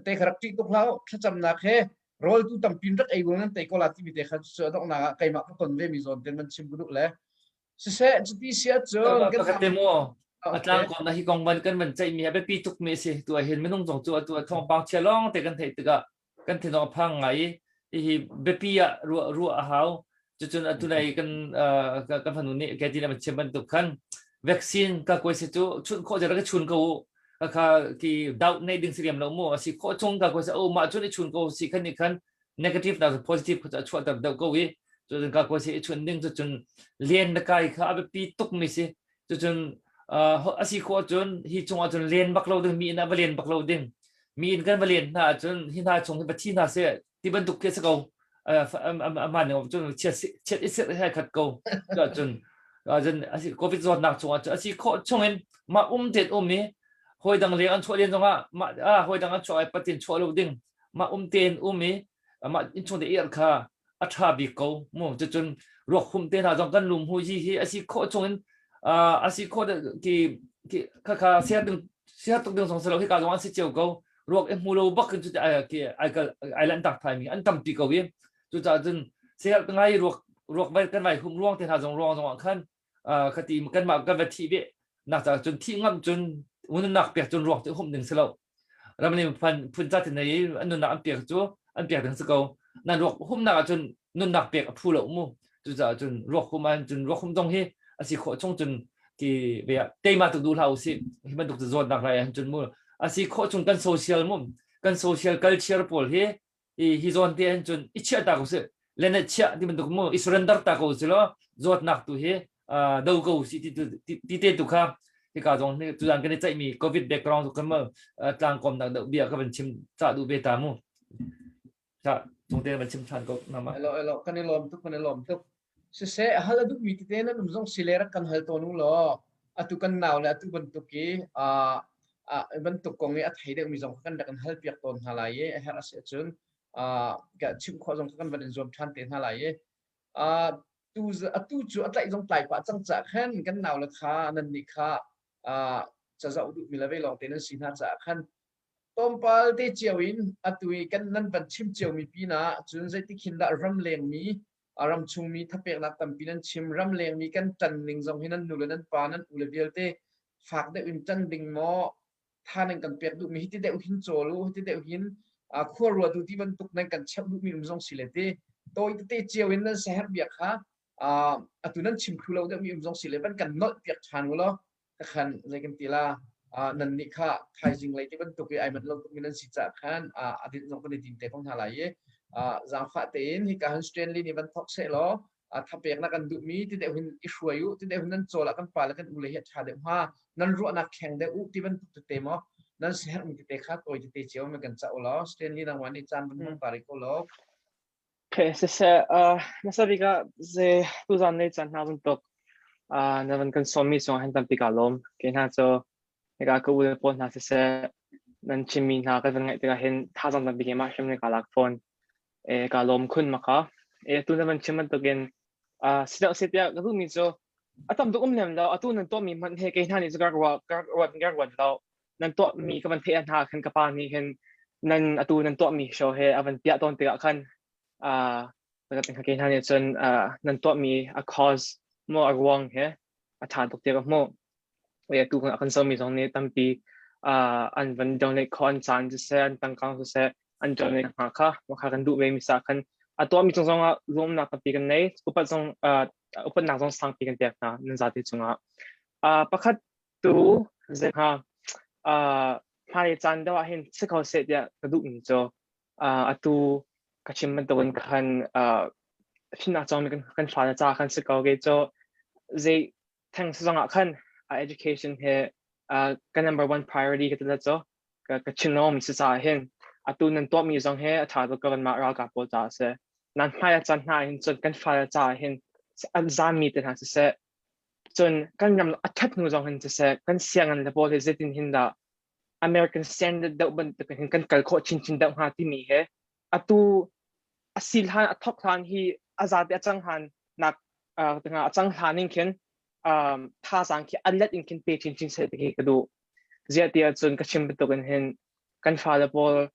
te kha rak ṭih tuk hlah u thlacamnak he rawl tu tampi rak ei nan tei ko la timi te kha cu a donghnak ah keimah ka ton ve mi zawn ten man chim ka duh le Siseh cuti si ahcun kan Pakhat te mu a tlang ko na hi kong van kan van ceih mi a biapi tuk mi a si tu ah hin minung zong cu atu ah thawngpang chia lawng te kan theih tikah kan thinong a phang ngai i hihi biapi ah ruah ruah a hau. Cucun atu lei kan kan fanu nih ke ti le chim bantuk khan vaccine ka koi se cu chun khawh zera ka chun ko u. Ka kha ki doubt nei ding si riam lo mu asi khawh chung ka koi se o ma chun i chun ko si khan ni khan negative na positive kha chuah ter deuh ko i cun ka koi se i chun ding cu cun len na kai kha a biapi tuk mi si. Cucun asi khawh cun hi chung ah cun len bak lo ding mi in a va len bak lo ding. Mi in kan va len hna ahcun hi hna chung hi va thi hna seh ti bantuk khi a si ko. Aman ning cun chiat chiat i sirh he khat ko. Cun cun asi COVID zawtnak chung ah cun asi khawh chung in mah um ten um i hawi dang leng an chuah len zongah mah hawi dang an chuah ai patin chuah lo ding mah um ten um i mah innchung te ir kha a ṭha bik ko mu. Cucun ruak hum te hna zong kan lum hu hi hi asi khawh chung in asi khawh ki ki kha kha siar ding siar tuk ding zong si lo hi ka zong an si cio ko. Ruak i hmu lo bak in cu ki ai kal ai lan tak thai mi an tampi ko i cucaah cun siar ngai ruak ruak vai kan vai hum ruang te hna zong ruang zong ah khan khati kan mah kan va thi ve nak ca cun thi ngam cun nunnak pek cun ruak cu hum ding si lo. Ramlim phun ca tin i an nunnak an pek cu an pek ding si ko. Nan ruak humnak ahcun nunnak pek a phu lo mu. Cucaah cun ruak hum ah cun ruak hum zong hi a si khawh chung cun ti ve ah teima tuk duh hlah usih. Hi bantuk cu zawtnak lai ahcun mu a si khawh chung kan social mu kan social culture pawl hi i hi zawn te an cun i chiah ta ko si le na chiah ti bantuk mu i surrender ta ko si law zawtnak tu hi do ko si ti ti te tu kha hika zong ni tuzan kan i ceihmi COVID background tu kan mo tlangkawm nak deuh bia ka van chim ca duh ve ta mu ca cung te van chim than ko nama. Elo elo, kan i lawm tuk, kan i lawm tuk. Siseh, hal a duhmi tete nan um zong sile rak kan hal tawn u law atu kan nau le atu bantuk i bantuk kong i a thei deuhmi zong kha kan rak in hal piak tawn hna lai i a herh a si ahcun chimh khawh zong kha kan van in zuam ṭhan te hna lai i tu atu cu a tlaih zong tlai pah cang caah khan kan nau le kha nan nih kha cazoh duhmi le vei lawng te nan si hna caah khan Tlawmpal te cio in atu i kan nan van chim ciomi pinah cun zeitik hin dah ramlengmi ramchungmi thapeknak tampi nan chim. Ramlengmi kan ṭan ning zong hi nan nu le nan pa nan u le vialte fak deuh in ṭan ding maw tha nan kan pek duhmi hiti deuh hin cawl u, hiti deuh hin khua ruatu ti bantuk nan kan cheuh duhmi um zong si le ti tawi tete cio in nan siaherh bia kha atu nan chim thlu lo deuhmi um zong si le van kan nolh piak ṭhan u law khan zei kan ti la nan nih kha thaizing lei ti bantuk i ai manh lo tukmi nan si caah khan a dinh zong kan i din te ko hna lai i zaangfah tein hika han Stanley nih van thok seh law thapek na kan duhmi ti deuh hin i hruai u, ti deuh hin nan cawl ah kan pa le kan u le hi a ṭha deuh hnga, nan ruahnak thleng deuh u ti bantuk tete maw nan siherhmi tete kha tawi tete cio man kan cah u law Stanley nangmah nih caan van hmang ta rih ko law. Okay, siseh, hmasa bik ah ze tuzan lei caan hna bantuk na van kan sawmmi cungah hin tampi kaa lawm. Kei hna cu hika ka u le pawl hna siseh, nan chimmi hna kan van ngaih tikah hin thazaang tampi keimah hrim nih kaa lak fawn. E, kaa lawm khun maka. E, tu na van chim bantukin si deuh seh tiah ka duhmi cu a tam tuk um lem lo. Atu nan tuahmi hmanh he kei hna nih cu ka rak ruah, ka rak ruat, ka rak ruat lo. Nan tuahmi ka van theih hna khan ka pa nih hin nan atu nan tuahmi show he a van piah tawn tikah khan ke hna nih cun nan tuahmi a cause maw a ruang he a ṭha tuk tiah ka hmuh. Atu kan zohmi zong nih tampi an van donate kho, an caan siseh, an tangka siseh an donate hnga kha kha kan duh ve mi sa khan a tuahmi cung zongah lawmnak tampi kan nei, upat zong upatnak zong sangpi kan pek hna nan zate cungah. Pakhat Tu zei hnga hmailei caan deuh ah hin si kho seh tiah ka duhmi cu atu ka chim bantukin khan fimnak cawngmi kan fale ca khan si ko. Kei cu zei theng si zongah khan education hi ka number one priority ka ti la cu ka chin si caah hin atu nan tuahmi zong hi a ṭha tuk ka kanmah ralkap pawl caah a si. Nan hmai a caan hna hin cun kan fale caah hin an zaammi te hna siseh, cun kan ram a ṭhat hnu zong hin siseh, kan sianginn le pawl hi zeitin hin dah American standard deuh bantuk hin kan kal khawh chinchin deuh hnga timi he atu a sil hlan a thok hlan hi a zate a cang hlan nak a cang hlan ning khin thazaang khi a let in khin pe chinchin seh ti khi ka duh. Ziah ti ahcun ka chim bantuk in hin kan fale pawl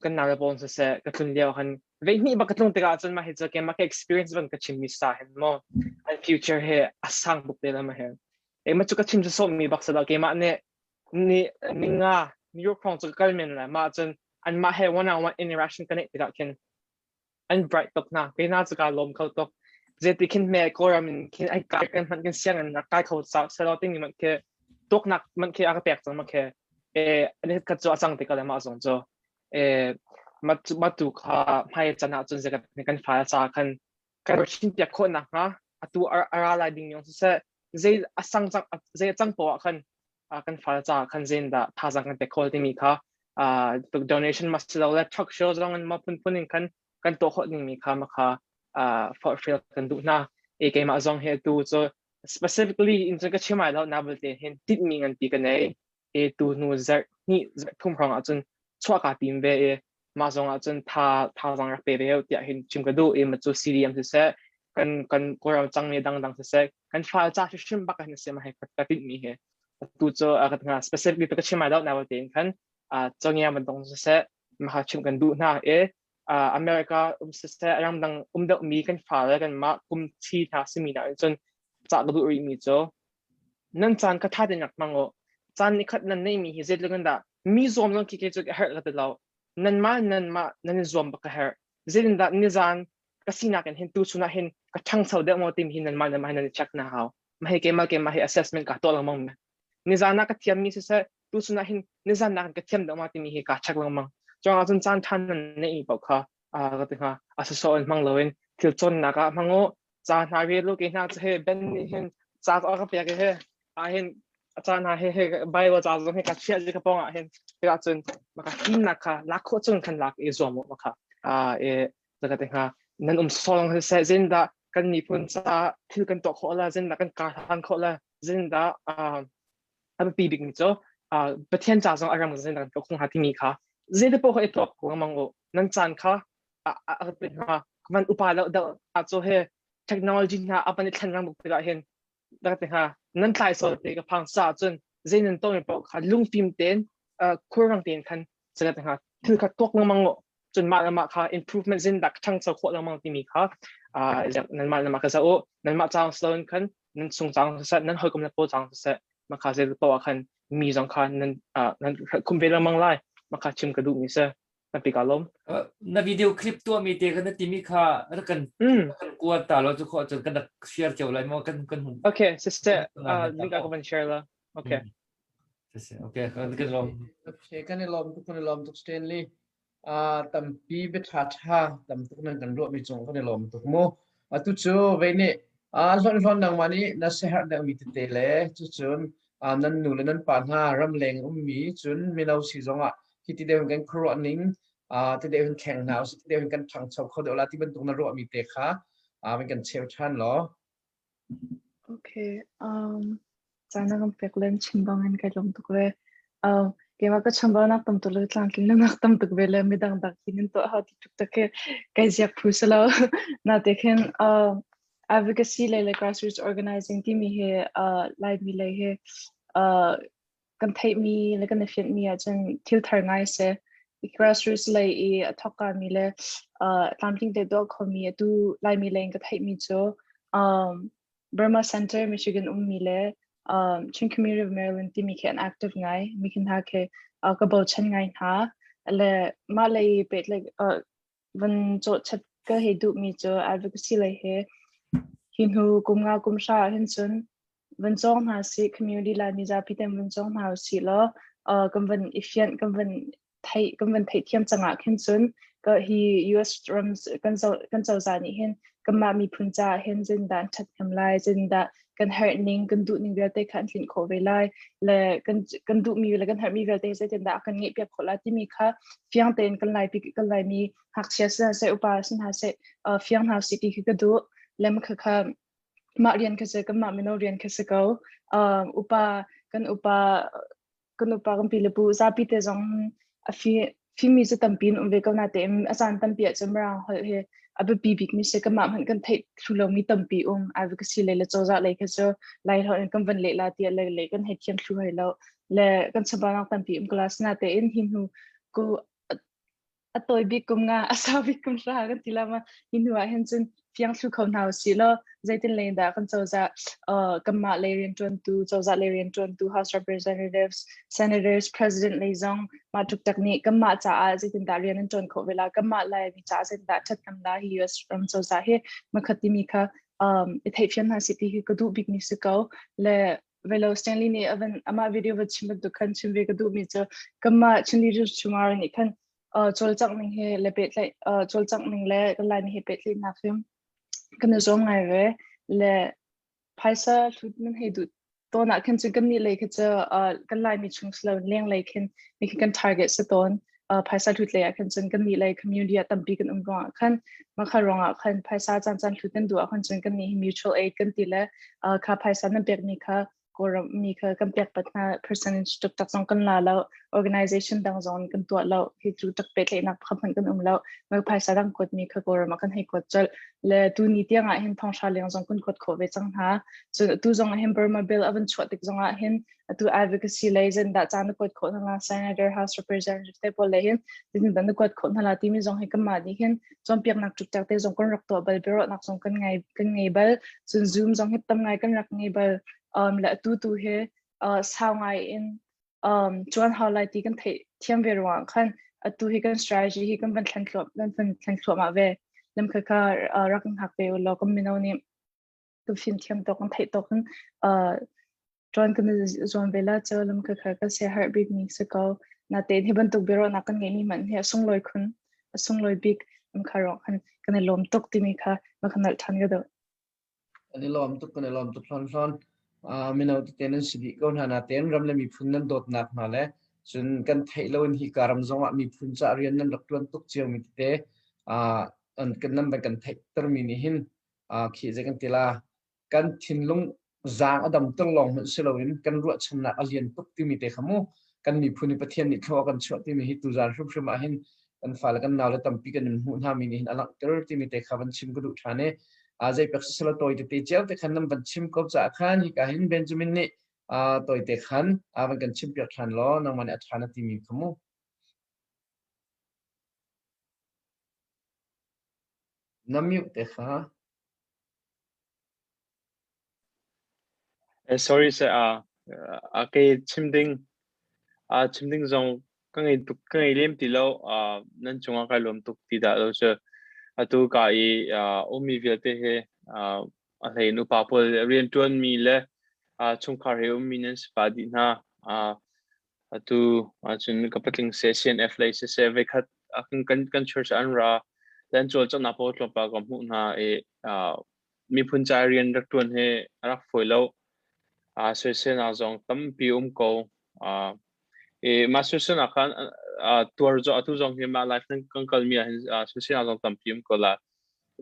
kan nau le pawl siseh ka tlun lio khan vei hnih bak ka tlung tikah cun mah hi cu keimah ka experience ban ka chimmi sa hin maw an future he a sang tuk te la ma he keimah cu ka chim sawh mi bak sa keimah nih ni ninga New York hrawng cu ka kal men la mah cun anmah he one on one interaction ka neih tikah khin an bright tuk hna. Kei na cu ka lawm kho tuk. Zeiti khin hme Kawlram in khin ai kai kan hmanh kan sianginn rak kai kho sa selaw timi man khi tuaknak man khi a ka pek cang ma khi e ani khat cu a cang te ka le mah zong cu e ma tu kha hmai chan ah cun zekat kan fa ca khan kan chin piak khawh nak hnga atu ara lai ding yong siseh zei a sang cang zei a cang poah khan kan fal ca khan zein dah thazang kan pek khawl timi kha donation ma silo le talk show zong in ma phunphun in khan kan tuah khawh dingmi kha ma kha forhfial kan duh hna. E keimah zong hi atu cu specifically in cun ka chim ai lo na belte hin tinhmi nganpi ka nei. E tu hnu zarh hnih zarh thum hrawng ahcun chuah kaa tim ve i mah zong ahcun tha thazang rak pe ve tiah hin chim ka duh. I ma cu CDM siseh kan kan Kawlram cangmi dangdang siseh kan fal ca hrimhrim bak hin a si ma hei ka tinhmi hi. Atu cu ka hnga specifically ka chim ai lo na belte in khan cangia bantuk siseh maha chim kan duh hna. I America um siseh ramdang um deuhmi kan fale kanmah kum thi hna simi na cun cah ka duh rihmi cu nan caan ka tha tein rak hmang u. Caan nikhat nan neihmi hi zeitluk in dah mi zuam zong khi cu ka herh ka ti lo. Nanmah nanmah nan i zuam bak ka herh. Zeitindah nizan ka sinak in hin tu chun ah hin ka ṭhangcho deuh maw timi hi nanmah nanmah hin nan i check na hau. Mah hi keimah keimah hi assessment ka tuah lengmang. Nizan ah ka thiammi siseh tu chun ah hin nizan nak ka thiam deuh ma timi hi ka check lengmang. Cuang ahcun caan ṭha nan neihmi paoh kha ka ti hnga a sawsawh in hmang loin thil cawnnak ah hmang u. Ca hna rel u ke hna cu he Ben nih hin ca a ka pek i he ah hin a ca hna he he Bible ca zong he ka chiah ka pawng ah hin tikah cun maka fimnak kha lak khawh cun khan lak i zuam u maka e zaka te hnga nan um sawng seh zindah kan miphun ca thil kan tuah khawh la zindah kan kar hlan khawh la zindah a biapi bik mi cu Pathian ca zong a ram zindah kan tuah khawh hnga timi kha zei te paoh kha i tuak lengmang u nan caan kha a ka hna van upa lo deuh cu he technology hna a van i thlen rang buk tikah hin dak te hnga nan tlai sol te ka phang sa cun zei nan tong paoh kha lungfim tein khurrang tein khan saka te hnga thil kha tuak lengmang u cun mah le mah kha improvement zin dak ṭhangcho khawh lengmang timi kha nan mah le mah ka zoh u nan mah caang silo khan nan chung caang siseh nan hawikom le pawl caang siseh mah kha zei paoh ah khan mi zong kha nan nan khum ve lengmang lai mah kha chim ka duh mi si Tampi ka lawm. Na video clip tuahmi te kan na timi kha rak kan kan kuat ta lo cu khawh cun kan rak share cio lai maw kan kan hun. Okay, siseh link a ka van share la. Okay. Siseh, okay, kan kan lawm. Okay, kan i lawm tuk kan i lawm tuk Stanley. Tampi bia ṭha ṭha tam tuk nan kan ruahmi cung kan i lawm tuk mu. Atu cu vei nih hlon hlon nangmah nih na siaherh deuhmi tete le cucun nan nu le nan pa hna ramleng ummi cun mino si zongah hi ti deuh in kan khuaruah ning ti deuh in thleng hna usih ti deuh in kan ṭhangcho kho deuh la ti bantuk na ruahmi te kha van kan cheu ṭhan law. Okay, caan na kan pek len chin bang in kai lawm tuk ve. Keimah ka chambaunak tam tuk le tlamtlinlonak tam tuk ve le midang dak hin in tuah hau ti tuk tak khi kai ziak phu si lo. Na te khin advocacy lei le grassroots organizing timi hi Laimi lei hi kan theihmi le kan i fianhmi ahcun thil thar ngai a si. Grassroots lei i a thawkkami le tlamtling te tuah khomi atu Laimi lei in ka theihmi cu Burma Center, Michigan ummi le Chin Community of Maryland timi khi an active ngai. Mi khi hna khi ka bochan ngai hna. Le mah lei pehtlaih van cawhchat ka hei duhmi cu advocacy lei he hi hnu kum nga kum hra ah hin cun van cawng hna sih community Laimi zapi ten van cawng hna usih law kan van i fianh kan van theih kan van theihthiam cang ah khin cun ka hi US ram kan kan cozah nih hin kanmah miphun caah hin zeitindah an ṭhathnem lai zeitindah kan herh ning kan duh ning vialte kha an tlinh khawh ve lai le kan kan duhmi le kan herhmi vialte zeitindah a kan ngeih piak khawh lai timi kha fiang tein kan lai kan laimi ngakchia si hna seh upa si hna seh fiang hna sih ti khi ka duh le kha kha mah rian kha si kanmah mino rian kha si ko upa kan upa kan upa kan pi le pu zapi te zong a fi fimi cu tampi in um ve ko na tein a caan tampi ahcun mirang holh hi a biapi bik mi si kanmah hmanh kan theih thlu lomi tampi um advocacy lei le cozah lei kha cu lai holh in kan van leh la tiah le le kan hei thiam thlu hoi lo le kan chambaunak tampi um class na tein hi hnu ku a tawi bik kum nga a sau bik kum hra kan ti lama hi hnu ah hin cun fiang thlu kho hna usih law zeitin lei dah kan cozah kanmah lei rianṭuantu cozah lei rianṭuantu House Representatives Senators President lei zong mah ṭukṭak nih kanmah caah zeitin dah rian an ṭuan khawh ve la kanmah Laimi caah zeitin dah ṭhathnem la hi US ram cozah hi makhat timi kha. i theihfian hna sih ti hi ka duh bik mi si ko. Le velo Stanley nih avan amah video va chim bantuk khan chim ve ka duh mi cu kanmah Chin Leaders Tomorrow nih khan cawlcangh ning he le pehtlaih cawlcangh ning le kan Laimi he pehtlaihnak hi kan i zuam ngai ve. Le phaisa hlut nan hei duh tawn ah khin cun kannih lei khi cu kan Laimi chung si lo leng lei khin mi khi kan target si tawn. Phaisa hlut lei ah khin cun kannih lei community ah tampi kan um ruangah khan mah ruangah khan phaisa caan caan hlut nan duh ah khan cun kannih hi mutual aid kan ti le kha phaisa nan pekmi kha Kawlram mi kha kan pek pat hna. Percentage taktak zong kan la lo, organization dang zong kan tuah lo hi cu tak pehtlaihnak pakhat hmanh kan um lo. Mai phaisa dang kuat mi kha Kawlram ah kan hei kuat colh le tu ni tiang ah hin 500 leng zong kan kuat khawh ve cang hna. Cun tu zong ah hin Burma bill a van chuah tik zong ah hin atu advocacy lei zen dah caan na kuat khawh hna la, senator, house representative te pawl le hin tin dan na kuat khawh hna la timi zong hi kanmah nih hin cawnpiaknak ṭukṭak te zong kan rak tuah bal, biaruahnak zong kan ngai kan ngei bal. Cun Zoom zong hi tam ngai kan rak ngei bal. Le atu tu hi sau ngai in chuan hau lai ti kan theih thiam ve ruangah khan atu hi kan strategy hi kan van thlen thluah kan van thlen thluahmah ve. Lam kha kha rak hngak ve ulaw kan mino nih kan fimthiam tawk kan theih tawk in ṭuan kan i zuam ve la. Cu lam kha kha kan siaherh bik mi si ko. Natein hi bantuk biaruahnak kan ngeihmi hmanh hi a sunglawi khun, a sunglawi bik. Lam kha ruang khan kan i lawm tuk timi kha ma kha nalh ṭhan ka duh. Kan i lawm tuk, kan i lawm tuk hlawn hlawn. Mino tete nan si dih ko hna natein ram le miphun nan dawtnak hna le cun kan theih lo in hi ka ram zong ah miphun ca rian nan rak ṭuan tuk cio mi tete kan nan van kan theihter mi nih hin khi zei kan ti la, kan thinlung zaang a damter lawng hmanh si loin kan ruahchannak a lian tuk timi te kha mu kan miphun i Pathian nih thlua kan chuah timi hi tuzaan hrimhrim ah hin kan fale kan naule tampi kan in hmuh hna mi nih hin a langhter timi te kha van chim ka duh ṭhan i zei pek sisela tawi tete cio te khan nan van chim ko caah khan hika hin Benjamin nih tawi te khan van kan chim piak ṭhan law nangmah nih a ṭha na timi kha mu. Na mute te kha. Sorry sir, ke chim ding chim ding zong ka ngei tuk, ka ngei lem ti lo. Nan cungah kai lawm tuk ti dah lo cu. Atu ka i ummi vialte he a hlei in upa pawl rianṭuan mi le chungkhar he ummi nan si pah dih hna. Atu ahcun ka patling seh CNF lei siseh voikhat kan kan church an ra an cawlcanghnak pawl tlawmpal ka hmuh hna i miphun ca rian rak ṭuan hi a rak fawi lo. Soiselnak zong tampi um ko. I mah soiselnak khan tuar atu zong hi mah life nan kan kalmi ah hin soiselnak zong tampi um ko la.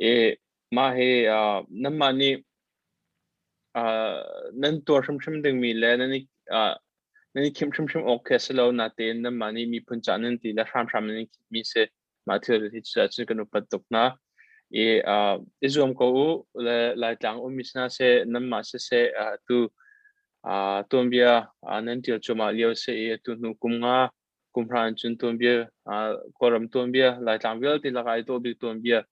I mah hi nanmah nih nan tuar hrimhrim dingmi le nan i nan i khimh hrimhrim awk khi a si lo. Natein nanmah nih miphun ca nan ti le hramhram nan i khimhmi si. Mah thil hi cu kan upat tuk hna. I i zuam ko u le Laitlang ummi si hna seh, nanmah siseh, tu tuanbia nan ṭial cuahmah lio si i atu hnu kum nga kum hra in cun tuanbia Kawlram tuanbia Laitlang vialte lakah i dawh bik tuanbia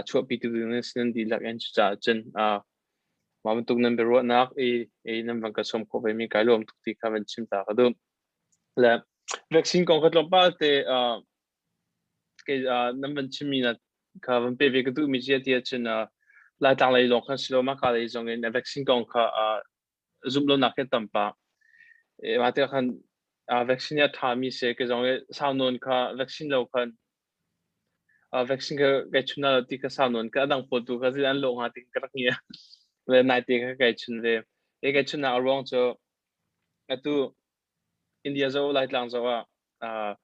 chuahpi tu ding nan si nan dihlak in. Cucaah cun mah bantuk nan biaruahnak i nan van ka sawm khawh ve mi kai lawm tuk ti kha van chim ta ka duh. Le vaccine kong kha tlawmpal te kei nan van chimmi na kha van pe ve ka duhmi cu ti ahcun Laitlang lei lawng khan si lo, mah ka lei zong in vaccine kong kha zumh lonak hi tam pah. Mah tikah khan vaccine hi a ṭhami si ke zong i sau nawn kha vaccine lo khan vaccine kha kai chun lo ti kha sau nawn ka adang pawl tu kha zil an lawh hnga ti ka rak ngia. Le naite kha kai chun ve. E kai chun nak a ruang cu atu India zo Laitlang zo ah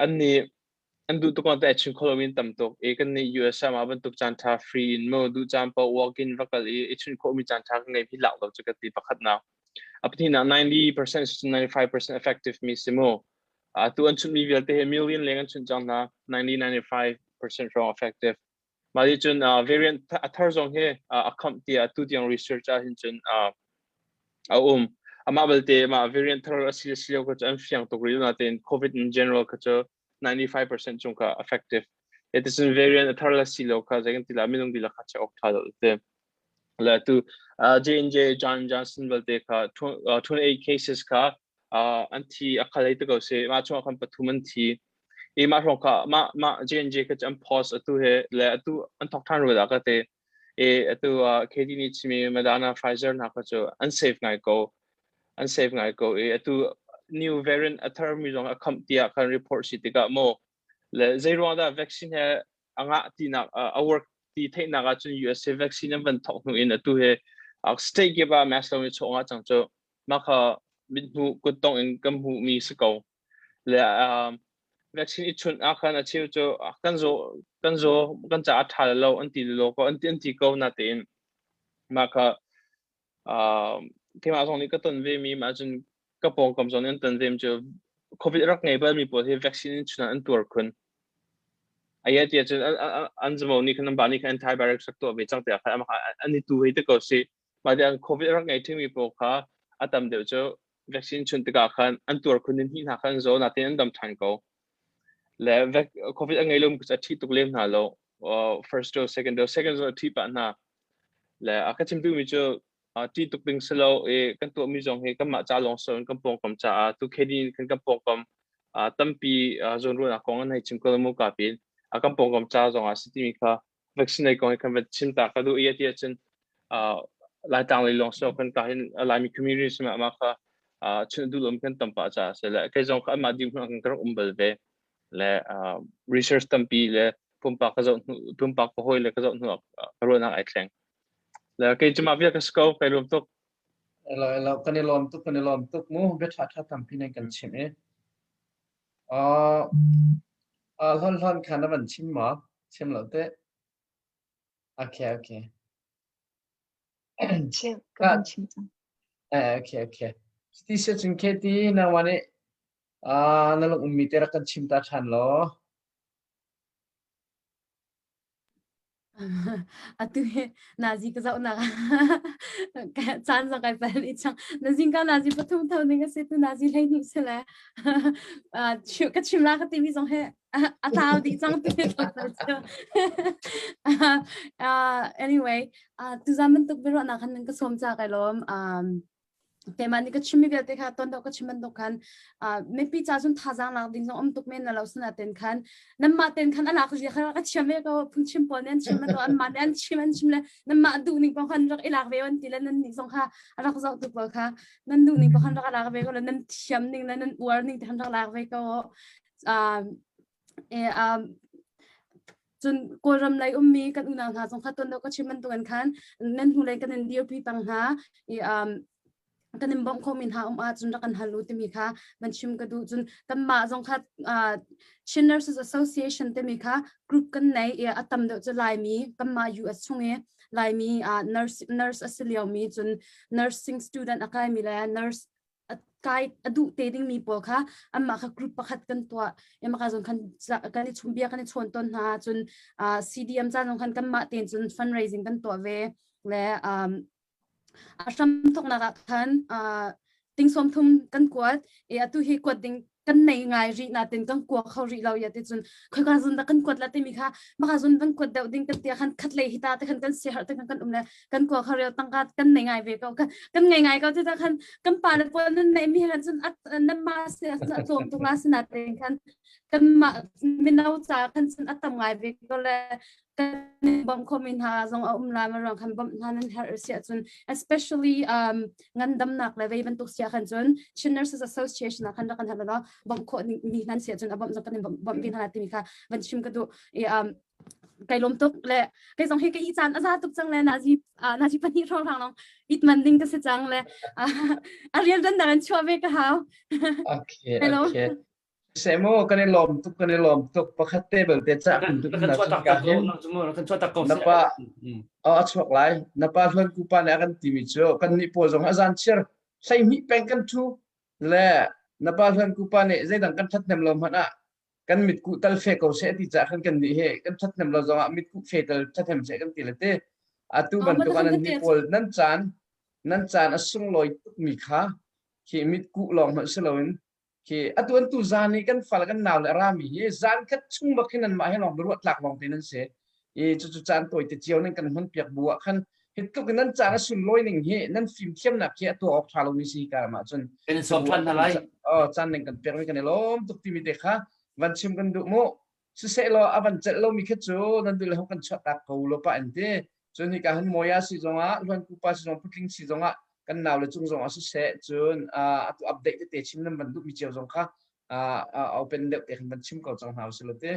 an nih an duh tuk te chim kho loin tam tuk i kan nih US ah mah bantuk caan ṭha free in mu duh caan paoh walk in va kal i i chunh khawhmi caan ṭha kan ngei hi lak lo cu ka ti pakhatnak. A pahnihnak, 90% to 95% effective mi si mu. Atu an chunhmi vialte hi million leng an chunh cang hna, 90 95% hrawng effective. Mah nih cun variant a thar zong hi a khamh tiah atu tiang research ah hin cun a um. Amah belte mah variant thar a si si lo kha cu an fiang tuk rih lo, natein COVID in general kha cu 95% cung kha effective. Eti cun variant a thar le si lo kha zei kan ti la, minung dihlak kha check awk ṭha lo te. Le tu J&J John Johnson belte kha 28 cases kha an thi a khal ei te ko si. Mah chungah khan pathum an thi. I mah hrawng kha mah mah J&J kha cu an pause atu he le atu an thok ṭhan rua dah ka te. E atu uh, KD nih chimi Moderna Pfizer hna kha cu an safe ngai ko. An safe ngai ko i atu new variant a thar mi zong a khamh tiah khan report si tikah mo le zei ruang dah vaccine he a ngah tinak a work ti theihnak ahcun USA vaccine an van thawk hnu in atu he state kip ah mass lo ni chawng ah cang cu mah kha mithmuh kuttong in kan hmuh mi si ko le vaccine i chunh ah khan a cheu cu kan zaw kan zaw kan ca a ṭha lo an ti lo ko an ti an ti ko na tein mah kha keimah zong nih ka ton ve mi mah cun ka pawngkam zong nih an ton ve mi cu covid rak ngei bal mi pawl hi vaccine in chun ah an tuar khun Aya tiah cun an zamo nih khan an ba nih khan antibiotics rak tuah ve cang tiah khan an i tu hei te ko si. Mah tiah COVID rak ngei ṭhingmi pawl kha a tam deuh cu vaccine chun tikah khan an tuar khun in hnih hna khan an zaw natin an dam ṭhan ko. Le COVID a ngei lomi cu a ṭhi tuk lem hna lo. First dose, second dose, second dose a ṭhi pah hna. Le a ka chim duhmi cu ṭih tuk ding si lo i kan tuahmi zong hi kanmah ca lawng si loin kan pawngkam caah tu KD in khan kan pawngkam tampi zawnruahnak kong an hei chim ko mu ka pin a kan pawngkam ca zong ah si timi kha vaccinate kong hi kan van chim ta ka duh i ti ahcun Laitlang lei lawng si lo kan ka hin Laimi community sima ama kha chun duh lom kan tam pah caah si le kei zong kha amah ding hmun kan rak um bal ve le research tampi le pumpak ka zoh hnu pumpak ka hawi le ka zoh hnu ka ruahnak ai thleng Le kei cu mah vial ka si ko, kai lawm tuk. Elo elo kan i lawm tuk kan i lawm tuk mu bia ṭha ṭha tampi nan kan chimh i. Uh, uh, hlon hlon kha na van chim maw? Chim lo te. Okay okay. Chim ka van chim cang. Eh, okay okay. Ti se cun ke ti na wan i uh, na lung ummi te rak kan chim ta ṭhan law. Atu hi nazi ka zohnak caan zong kai pal i chang. Na zingka nazi pathum tho ning a si tu nazi 12 si le ka chim la ka timi zong hi a tlau dih cang ti cu. Anyway, tuzan bantuk biaruahnak khan nan ka sawm ca kai lawm. Keimah nih ka chimmi vialte kha ton deuh ka chim bantuk khan mipi ca cun thazaang lak ding zong um tuk men na lo sinaten khan nanmah ten khan a lak zia kha ka thiam ve ko phungchim pawl nih an chim to anmah nih an chim an chim le nanmah duh ning paoh khan rak i lak ve an ti le nan nih zong kha a rak zoh tu pawl kha nan duh ning paoh khan rak i lak ve ko le nan thiam ning le nan uar ning te khan rak lak ve ko cun Kawlram lei ummi kan unau hna zong kha tuan deuh ka chim bantukin khan nan hnulei kan in dirpi peng hna i um, kan in bawmh khomi hna um ahcun rak kan hal u timi kha van chim ka duh cun kanmah zong kha uh, Chin Nurses Association timi kha group kan nei i a tam deuh cu Laimi kanmah US chung i Laimi uh, nurse nurse a si liomi cun nursing student a kaimi le nurse kai a duh te dingmi pawl kha anmah kha group pakhat kan tuah emaka zong khan kan i chum bia kan i chawn ton hna cun CDM ca zong khan kanmah tein cun fundraising kan tuah ve le a hram thoknak ah khan ting som thum kan kuat e atu hi kuat ding kan nei ngai rih natin kan kua kho rih lo ya ti cun khoika zun da kan kuat la timi kha maka zun van kuat deuh ding kan tia khan khat lei hita te khan kan si har te khan kan um le kan kua kho rel tangka kan nei ngai ve ko kan ngai ngai ko ti ta khan kan pa le pawl nan nei mi han cun nan ma se a tlawm tuk la sina te khan kan ma mino ca khan cun a tam ngai ve ko le kan bawmh khomi hna zong a um la ma ruang khan bawmh hna nan herh si ahcun especially um, ngandamnak le vei bantuk sia khan cun Chin Nurses Association ah khan rak kan hal law bawmh khawh mi nan si ahcun a bawmh zong kan in bawmh ve hna timi kha van chim ka duh i um, kai lawm tuk le kei zong hi ka i caan a za tuk cang le nazi nazi pahnih hrawng hrang long it man ding ka si cang le a rian dan dang an chuah ve ka hau okay okay Semo kan i lawm tuk kan i lawm tuk pakhat te belte cah kan duh kan chuah tak ko kan chuah tak ko na pa a chuak lai na pa hluan ku pa nih a kan timi cu kan nih pawl zong a zan chir 12 peng kan thu le na pa hluan ku pa nih zeidang kan thathnem lo hmanh ah kan mitkuh tal fe ko seh ti cah khan kan nih he kan thathnem lo zong ah mitkuh fe tal thathem seh kan ti le te atu bantuk ah nan nih pawl nan caan nan caan a sunglawi tuk mi kha khi mitkuh lawng hmanh si loin khi atu an tu zan i kan fal kan nau le rami hi zan khat chung bak hin anmah he lawng biaruah tlak lawng te nan si i cucu caan tawi te cio nan kan hman piak bu ah khan hi tluk in nan caan a sunlawi ning hi nan fim thiamnak hi a tuah awk tha lo mi si ka ram ah cun kan in sawm than hna lai oh caan ning kan pek mi kan i lawm tuk timi te kha van chim kan duh mu siseh law a van celh lo mi kha cu nan duh le ho kan chuah tak ko lo pa an ti. Cun hika hin Moya si zongah Hluan Pupa si zong Putling si zongah kan nau le cung zongah siseh cun atu update tete chim nan van duhmi cio zong kha open deuh te khan van chim ko cang hna usih law ti.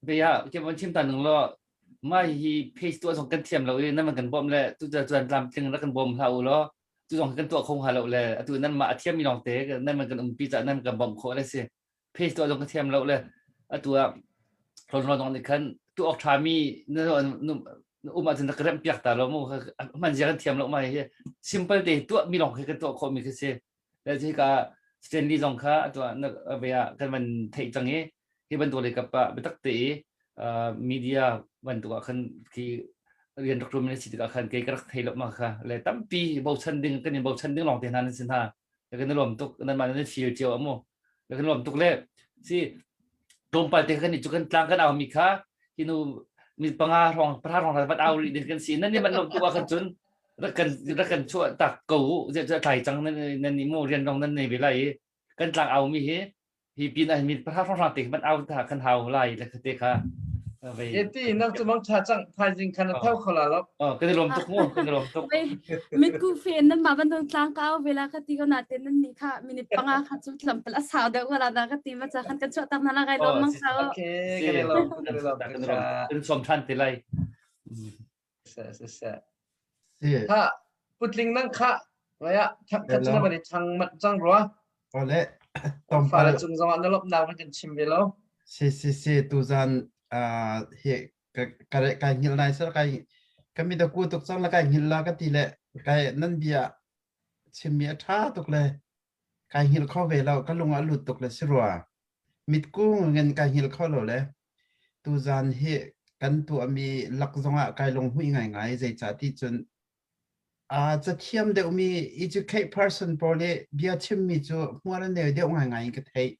Bia ke von chim ta nung law mah hi page tuah zong kan thiam lo i nan van kan bawmh le tu cuan tlamtling rak kan bawm hlah u law tu zong kan tuah kho hnga lo le atu nan mah a thiam mi lawng te nan van kan umpi caah nan kan bawmh khawh le si page tuah zong ka thiam lo le atu ah hlon hlon nih khan tu awk ṭha mi na um ahcun ka remh piak ta lo mu hman zia kan thiam lo ma hi simple te tuah mi lawng khi kan tuah khawh mi khi si le hi ka Stanley zong kha atu ah na ve ah kan van theih cang i hi bantuk le kap ah biatak te i media bantuk ah khan khi rian rak ṭuan mi si tikah khan kei ka rak thei lo ma kha le tampi bochan ding kan in bochan ding lawng te hna nan si hna kan i lawm tuk nan mah nan feel cio amu kan lawm tuk le si tlawmpal te kan i cu kan tlang kan au mi kha hinu mi panga rong pahra rong vat au rih ding kan si nan ni man lawm tuk ah khan cun rak kan rak kan chuah tak ko ze ze tlai cang nan nan ni mu rian rong nan nei ve lai kan tlang au mi hi hi pin ah mi pahra hrawng te man au ta kan hau lai le te kha Eti nang cu mang tha cang thaizing khan a tho khola lo. Oh kan i lawm tuk mu kan i lawm tuk. Mit ku fe nan ma ban dong tlang kau vela ka ti ko na te nan ni kha minute panga kha chu tlam pal a sau deuh wala da ka ti ma cha khan kan chuah tak na la gai lawm mang sau. Okay kan i lawm kan i lawm kan i lawm kan som than te lai. Se se se. Ha putling nang kha vaya thak khat chu na bani chang mat chang rua. Ole tom fa le cung zong ah na lop nak kan chim ve lo. Si si si tu zan hi ka ka kai ngil nai sar kai kami da ku tuk chang la kai ngil la ka ti le kai nan bia chim mi a tha tuk le kai hngilh kho ve lo ka lung a lut tuk le si rua mitku ngen kai hngilh kho lo le tuzan hi kan tuahmi lak zongah kai lunghmuih ngaingai zeicah ti cun a cathiam deuhmi educate person pawl i bia chimmi cu hmual an nei deuh ngaingai in ka theih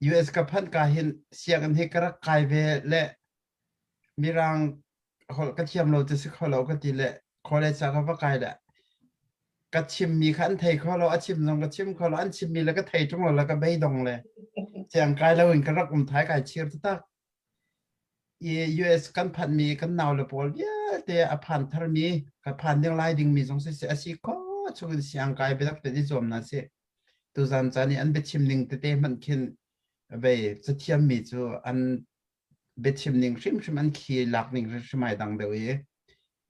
US ka phanh ka hin sianginn hi ka rak kai ve le Mirang holh ka thiam lo cu si kho lo ka ti le college ah ka va kai le ka chimmi kha an thei kho lo a chim zong ka chim kho lo an chimmi le ka thei ṭung lo le ka beidong le siang kai lo in ka rak um thai kai chir taktak i US kan phanmi kan nau le pawl vialte a phan tharmi ka phan ding lai dingmi zong si a si kho chung in siang kai biatak te i zuam na si tuzan caan i an biachim ning tete hmanh khin vei cathiammi cu an biachim ning hrimhrim an khi lak ning hrimhrim ai dang deuh i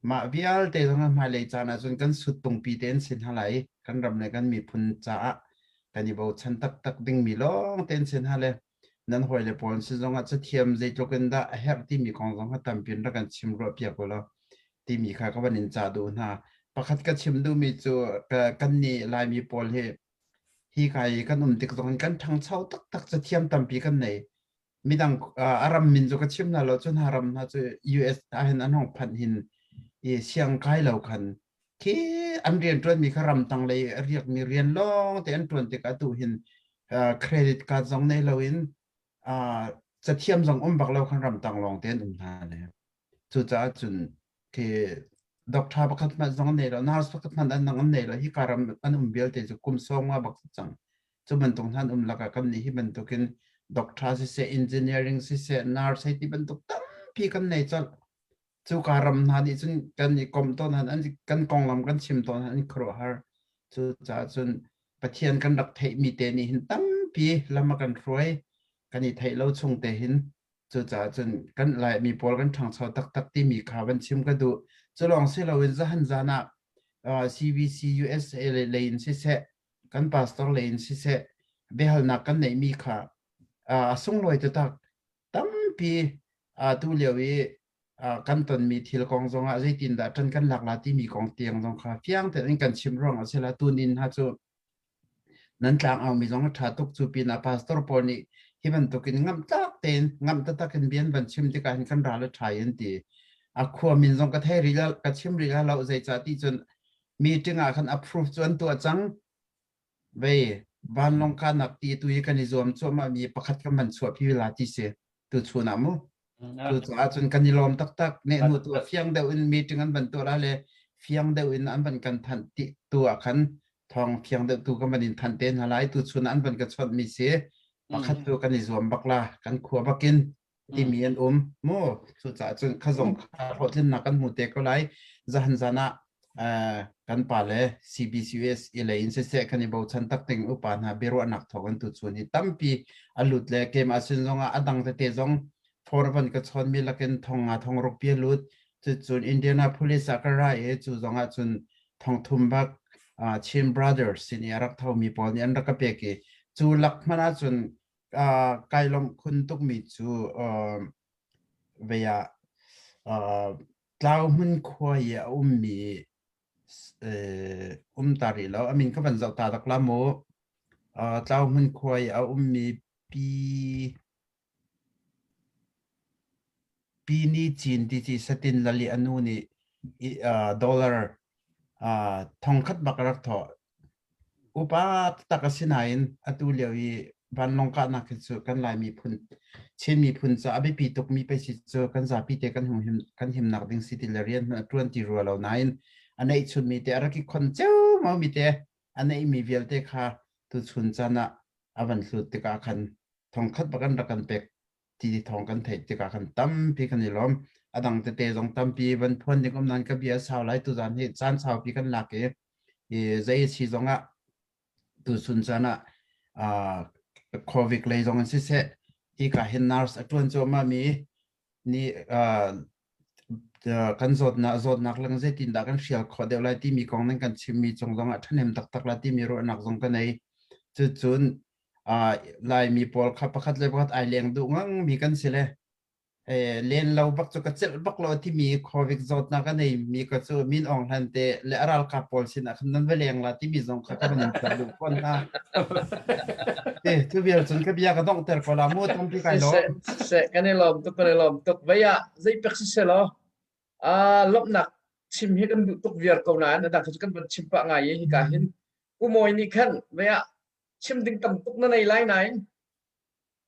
mah vialte zong hmailei caan ahcun kan suttungpi te an si hna lai kan ram le kan miphun caah kan i bochan taktak dingmi lawng te an si hna le nan hawile pawl sin zongah cathiam zeitluk in dah a herh timi kong zong kha tampi in rak kan chim ruah piak u law timi kha ka van in cah duh hna pakhat ka chim duhmi cu kan nih Laimi pawl hi hi kai kan um tik zong in kan ṭhangcho taktak cathiam tampi kan nei midang a ram min cu ka chim hna lo cu hna ram hna cu US ah hin an hong phanh hin i siang kai lo khan khi an rian ṭuan mi kha ram tang lei a riak mi rian lawng te an ṭuan tikah tu hin credit card zong nei lo in cathiam zong um bak lo khan ram tang lawng te an um hna le Cucaah cun khi doctor pakhat hmanh zong an nei lo, nurse pakhat hmanh an an nei lo. Hi ka ram an um vialte cu kum sawm nga bak cang. Cu bantuk hna an um lakah kan nih hi bantukin doctor siseh, engineering siseh, nurse hei ti bantuk tampi kan nei colh. Cu ka ram hna nih cun kan i komh tawn han, an kan konglam kan chim tawn han, an khuaruahhar. Cucaah cun Pathian kan rak theihmi te nih hin tampi lam a kan hruai. Kan i theih lo chung te hin Cucaah cun kan Laimi pawl kan ṭhangcho taktak timi kha van chim ka duh. Cu lawng si loin zahan zan ah CBC USA lei in siseh, kan pastor lei in siseh, biahalnak kan neihmi kha a sunglawi taktak. Tampi tu lio i kan tonmi thil kong zongah zeitindah ṭan kan lak la timi kong tiang zong kha fiang tein kan chim ruang a si la. Tunin ha cu Nan tlangaumi zong a ṭha tuk. Cu pinah pastor pawl nih hi bantukin ngamhtlak tein ngamh taktak in bia an van chim tikah hin kan ral a ṭha i an ti. A khua min zong ka thei rih lo, ka chim rih lo zeicah ti cun meeting ah khan approve cu an tuah cang. Vei vanlawng kahnak ti tu hi kan i zuam cuahmah mi pakhat kan van chuahpi la ti si tuchun ah mu. Cucaah cun kan i lawm taktak. Nehhnu tu ah fiang deuh in meeting an van tuah la le fiang deuh in an van kan thanh ti tu ah khan thawng fiang deuh tu kan van in thanh te hna lai. Tuchun ah an van ka chawnh mi si pakhat tu kan i zuam bak la kan khua bakin. timi an um mu. Cucaah cun kha zong kha hlawhtlinnak kan hmu te ko lai. Zahan zan ah kan pa le CBCUS i lei in siseh kan i bochan tak ding upa hna biaruahnak thawng in tuchun hi tampi a lut le keimah sin zong ah a dang tete zong phone van ka chawn mi lakin thong nga thong ruk pi lut. Cucun Indianapolis ah ka ra i cu zong ah cun thong thum bak Chin Brothers sin i a rak tho mi pawl nih an rak ka pek i cu lak hmanh ah cun kai lawmh khun tukmi cu vei ah Tlau hmun khua i a ummi um ta rih lo. A min ka van zoh ta dak la mu. Tlau hmun khua i a ummi pi Pi Ni Cin ti ci satin lali a nu nih dollar thongkhat bak a rak thawh. Upa taktak a si nain atu lio i vanlawng kahnak hi cu kan Lai miphun, Chin miphun ca a biapi tukmi pei si cu kan zapi te kan hum kan himnak ding si ti le rian hmanh a ṭuan ti rua lo nain a neihchunmi te a rak i khon ceomo mi te a neihmi vialte kha tuchun caan ah a van hlut tikah khan thongkhat bak an rak kan pek ti thawng kan theih tikah khan tampi kan i lawm. A dang tete zong tampi van phuan ding um nain ka bia sau lai tuzaan hi caan saupi kan lak i i zei si zong ah tuchun caan ah COVID lei zong in siseh hika hin nurse a ṭuan cuahmah mi nih kan zawtnak zawtnak lang zeitindah kan hrial khawh deuh lai timi kong nan kan chimmi cung zong ah ṭhahnem taktak la timi ruahnak zong ka nei. Cucun Laimi pawl kha pakhat le pakhat ai leng duh ngang mi kan si le len lo bak cu ka celh bak lo timi COVID zawtnak a nei mi ka cu Min Aung Hlaing te le a ralkap pawl sin ah khan nan va leng la timi zong kha ka van in tuah duh fawn hna. Te tu vial cun ka bia ka donghter ko la mu tampi kai lawm. Siseh kan i lawm tuk kan i lawm tuk. Vei ah zei pek siseh law lawmhnak chim hi kan duh tuk viar ko nain a dang cu kan van chim pah ngai i hika hin Pu Mawi nih khan vei ah chim ding tam tuk na nei lai nain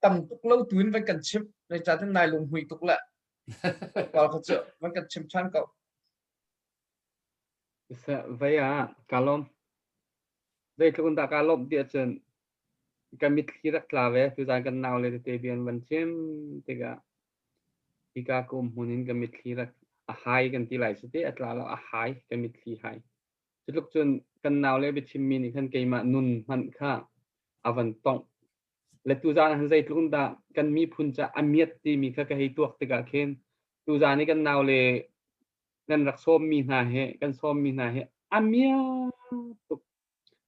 tam tuk lo tu in van kan chimh zeicahtiah nai lunghmui tuk le kal kha cu van kan chim ṭhan ko. Vei ah ka lawm. Zeitluk in dah ka lawmh ti ahcun ka mitthli rak tla ve tuzan kan nau le tete bia an van chim tikah hika ka um hmun in ka mitthli rak a hai kan ti lai cu te a tla lo a hai ka mitthli hai. Cutluk cun kan nau le biachimmi nih khan keimah nun hmanh kha a van tongh. Le tuzaan ah zeitluk in dah kan miphun ca a miat timi kha ka hei tuak tikah khin tuzaan i kan nau le nan rak sawmmi hna he kan sawmmi hna he a miat tuk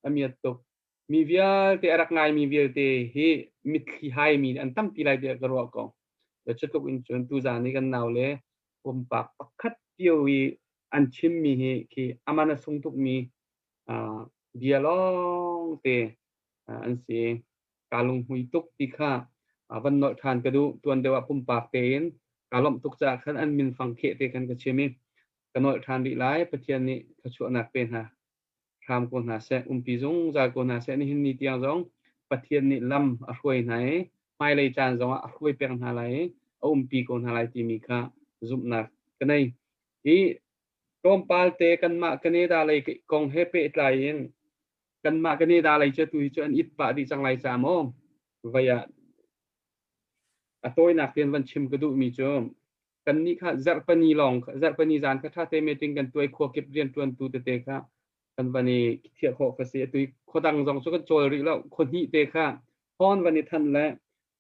a miat tuk mi vialte a rak ngaimi vialte hi mitthli haimi an tampi lai tiah ka ruah ko. Le cutluk in cun tuzaan i kan nau le pumpak pakhat cio i an chimmi hi khi aman a sung tukmi bia lawng te an si. Kaa lunghmui tuk ti kha van nolh ṭhan ka duh. Tuan deuh ah pumpak tein kaa lawmh tuk caah khan an min fang kheh te khan ka chim i ka nolh ṭhan rih lai. Pathian nih thluachuahnak pe hna hram ko hna seh, umpi zungzal ko hna seh. Nihin ni tiang zong Pathian nih lam a hruai hna i hmailei caan zongah a hruai peng hna lai i a umpi ko hna lai timi kha zumhnak ka nei. Hi tlawmpal te kanmah Canada lei kong he pehtlai in kanmah Canada lei cu tu hi cu an it pah dih cang lai ca maw vai ah a tawinak tein van chim ka duhmi cu kannih kha zarhpani lawng zarhpani zan kha ṭhate meeting kan tuai khua kip rianṭuantu tete kha kan van i thiah khawh ka si atu khua dang zong cu kan cawl rih lo khua hnih te kha phone van i thanh le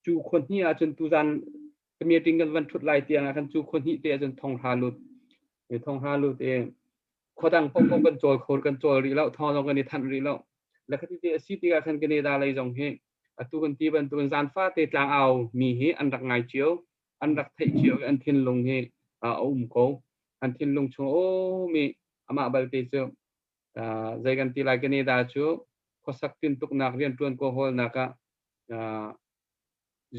cu khua hnih ahcun tuzan meeting kan van ṭhut lai tiang ah khan cu khua hnih te ahcun thong hra lut thong hra lut i khua dang paohpaoh kan cawl kho kan cawl rih lo thong zong kan i thanh rih lo le khati te a si tikah khan Canada lei zong hi atu kan ti bantukin zan fate tlang au mi hi an rak ngai cio an rak theih cio i an thinlung hi a um ko an thinlung chung um i amah balte cu zei kan ti lai Canada cu khuasak tintuknak rianṭuan ko hawlnak ah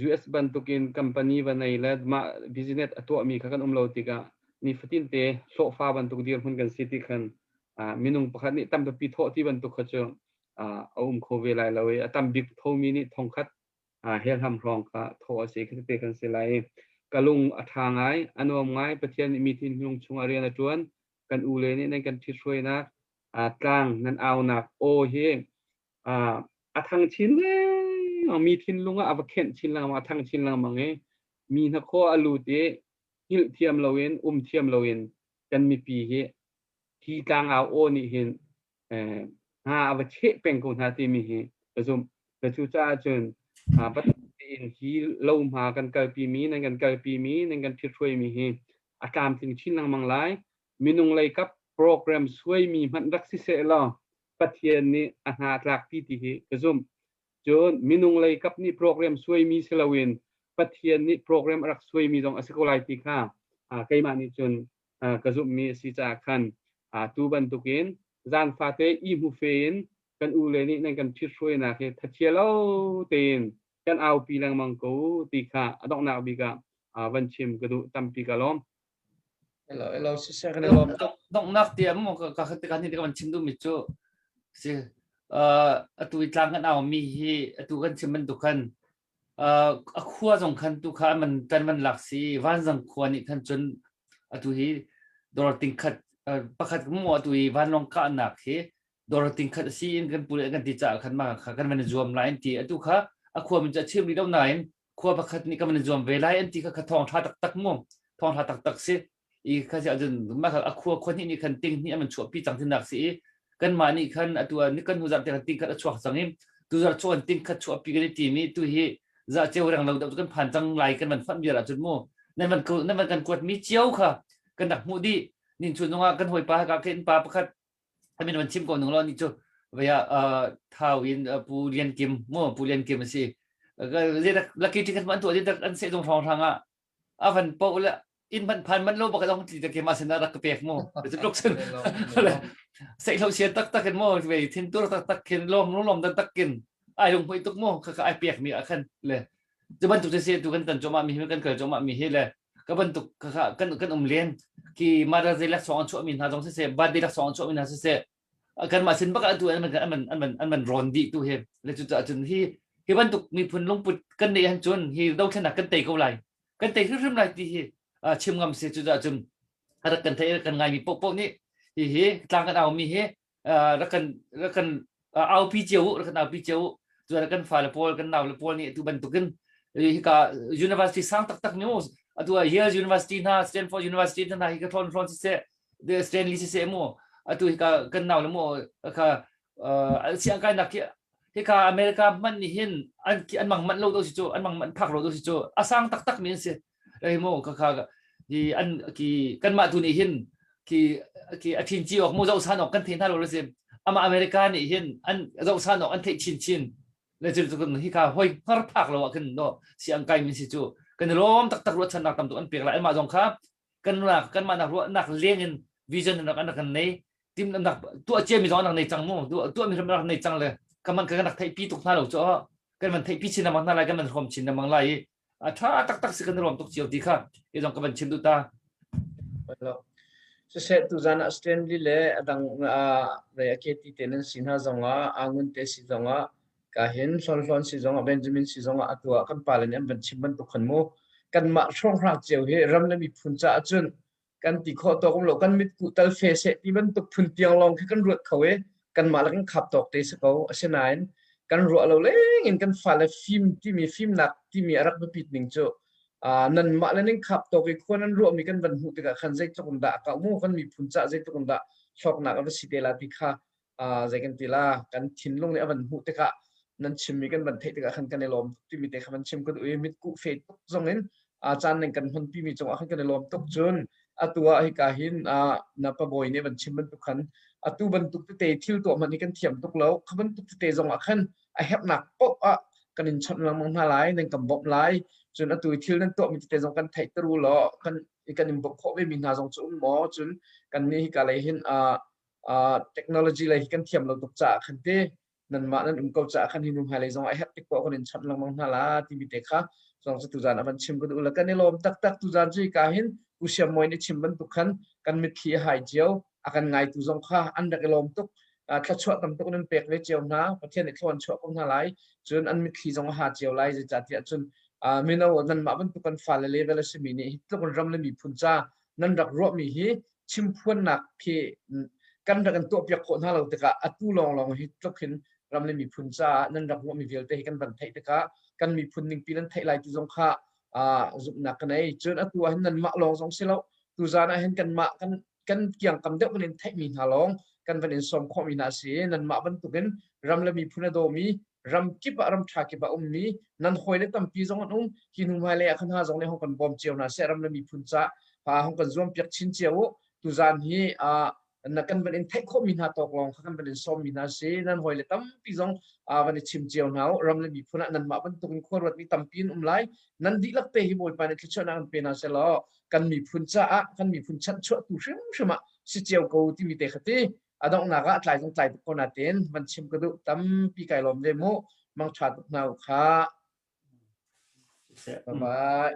US bantukin company va nei le mah business a tuahmi kha kan um lo tikah nifatin te hlawhfa bantuk dirhmun kan si ti khan minung pakhat nih tampi thawh ti bantuk kha cu a um kho ve lai lo i a tam bik thomi nih thongkhat helham hrawng kha thawh a si kha te kan si lai ka lung a ṭha ngai a nuam ngai Pathian nih mi thinlung chungah rian a ṭuan kan u le nih nan kan ṭhithruainak tlang nan aunak aw hi a thang chin lengmang mi thinlung ah a va khenh chin lengmang a thang chin lengmang i. Mi hnakhaw a lut i hngilh thiam loin um thiam loin kan mipi hi hi tlangau aw nih hin hna a va cheh peng ko hna timi hi ka zumh. Cucaah cun biatak tein hi lohma kan kalpimi, nan kan kalpimi, nan kan ṭhithruaimi hi a tlamtling chin lengmang lai. Minung lei kap program suaimi hmanh rak si seh law Pathian nih a hna a tlakpi ti hi ka zumh. Cun minung lei kap nih program suaimi si loin Pathian nih program a rak suaimi zong a si ko lai ti kha keimah nih cun ka zumhmi a si caah khan tu bantukin zan fate i hmufe in kan u le nih nan kan ṭhithruainak hi thachia lo tein kan aupi lengmang ko ti kha a donghnak bik ah van chim ka duh tampi ka lawm. Hello, hello, siseh kan i lawm tuk. Donghnak ti am ka ka ka ni ka van chim duhmi cu si atu i tlang kan au mi hi atu kan chim bantuk khan a khua zong khan tu kha man tan man lak si vanzang khua nih khan cun atu hi dawr tingkhat pakhat mu atu i vanlawng kahnak hi dawr tingkhat si in kan pu le kan ti caah khan ma kha kan van zuam lai an ti atu kha a khua min cu a chim rih lo nain khua pakhat nih kan van zuam ve lai an ti kha kha thawng tha taktak mu thawng tha taktak si i kha si ahcun mah kha a khua khua hnih nih khan ting hnih an van chuahpi cang tinak si i kanmah nih khan atu ah kan hnu zarh te khan ting khat a chuak cang i tu zarh chuak ting khat chuahpi kan i tim i tu hi za ceu reng lo deuh kan phan cang lai kan van fanh vial ahcun mu nan van nan van kan kuat mi cio kha kan rak hmuh dih nin chun zongah kan hawipa ka ke pa pakhat amin van chim ko nung lo ni cu vaya thau in pu lian kim mu pu lian kim a si laki ti kan man tu an se zong hrang hrang ah a van po le inn hmanh phan manh lo bak dong tli te ke ma sin rak ka pek mu cu tluk cun sei lo sia tak tak in mo ve thin tur tak tak khin lom lom tak tak kin ai lung hmui tuk mu kha kha ai pek mi a khan le cu bantuk se tu kan tan choma mi hi kan kal choma mi hi le ka bantuk kha kha kan kan um len ki mother day lak song an chuah mi hna zong se se birthday lak song an chuah mi hna se se kanmah sin bak ah tu an man an man an man rawn dih tu hi le cu caah cun hi hi bantuk miphun lungput kan neih han cun hi dothlennak kan tei ko lai kan tei hrimhrim lai ti hi chim ngam si cu caah cun rak kan thei kan ngai mi popo nih hi hi tlang kan au mi hi rak kan rak kan aupi cio u rak kan aupi cio u cun kan fale pawl kan nau le pawl nih tu bantukin hika university sang taktak ni mu atu Yale University hna Stanford University hna hi ka thawn thawn siseh Stanley siseh mu atu hika kan nau le mu kha siang kai nak hika America hman nih hin an an mang manh lo do si cu an mang manh phak lo do si cu a sang taktak mi an si ei mu kha kha hi an ki kanmah tu nih hin ki ki a thin chi ok mu zoh san ok kan thei hna lo si ama America nih hin an zoh san ok an theih chin chin le cu cu hi kha hoi hngar phak lo ah khin no siang kai min si cu kan lawm taktak ruahchannak tam tuk an pek lai anmah zong kha kan nak kanmah nak ruahnak leng in vision nak an kan nei tim nak tuah cia mi zong an nei cang mu tuah mi ram rak nei cang le kaman kan rak theih pi tuk hna lo chu kan man theih pi chin lamang hna lai kan man hrom chin lamang lai i a tha taktak si kan rom tuk cio ti kha i zong ka van chim du ta Siseh tuzan ah Stanley le adang re a keti te nan si hna zongah angun te si zongah ka hin hlawn hlawn si zongah Benjamin si zongah atu ah kan pale nih an van chim bantuk khan mu kanmah hrawnghrang cio hi ram le miphun caah cun kan ti khawh tawk um lo kan mitkuh tal fe seh ti bantuk phun tiang lawng khi kan ruat kho i kanmah le kan khap tawk te si ko asinain kan ruah lo leng in kan fale fim timi fimnak timi a rak biapit ning cu nanmah le ning khap tawk i khua nan ruahmi kan van hmuh tikah khan zeitluk in dah a kau mu kan miphun caah zeitluk in dah hlawknak a va si te la ti kha zei kan ti la kan thinlung nih a van hmuh tikah nan chimmi kan van theih tikah khan kan i lawm tuk timi te kha van chim kan ui mitkuh fe tuk zong in caan nan kan hmanpi mi cungah khan kan i lawm tuk cun atu ah hika hin na pabawi nih van chim bantuk khan atu bantuk tete thil tuah hmanh hi kan thiam tuk lo kha bantuk tete zong ah khan a herhnak paoh ah kan in chawnh lengmang hna lai nan kan bawmh lai cun atu i thil nan tuahmi tete zong kan theih ter u law kan kan in bawmh khawh ve mi hna zong cu um maw cun kan nih hika lei hin technology lei hi kan thiam lo tuk caah khan te nanmah nan um ko caah khan hi nu hmailei zong a herh tik poah kan in chawnh lengmang hna la timi te kha zong cu tuzan a van chim ka duh le kan i lawm taktak tuzan cu hika hin Pu Siam Mawi nih chim bantuk khan kan mitthli a hai cio a kan ngaitu zong kha an rak i lawm tuk thluachuah tam tuk nan pek ve cio hna Pathian nih thlua an chuah ko hna lai cun an mitthli zong a ha cio lai zeicahtiah cun mino nanmah bantuk kan fale level a simi nih hi tluk in ram le miphun ca nan rak ruahmi hi chimphuannak khi kan rak in tuahpiak khawh hna lo tikah atu lawnglawng hi tluk hin ram le miphun caah nan rak ruahmi vialte hi kan van theih tikah kan miphun ningpi nan theih lai ti zong kha. zumhnak ka nei. Cun atu ah hin nanmah lawng zong si lo, tuzan ah hin kanmah kan kan kiangkam deuh kan in theihmi hna lawng kan van in sawm khawhmi hna si. Nanmah bantukin ram le miphun a dawmi ram kip ah ram ṭha kip ah ummi nan hawile tampi zong an um. Hi hnu hmailei ah khan hna zong nih hong kan bawm cio hna seh ram le miphun ca hong kan zuam piak chin cio u. Tuzan hi na kan van in theih khawhmi hna tawk lawng kha kan van in sawmmi hna si. Nan hawile tampi zong van i chim cio hna u. Ram le miphun ah nanmah bantukin khua ruatmi tampi in um lai. Nan dihlak te hi Bawipa nih thluachuahnak an pe hna seh law kan miphun caah kan miphun chanhchuahtu hrimhrim ah si cio ko timi te kha ti a donghnak ah tlai zong tlai tuk ko natin van chim ka duh tampi kai lawm ve mu mangṭha tuk hna u kha. Bye bye.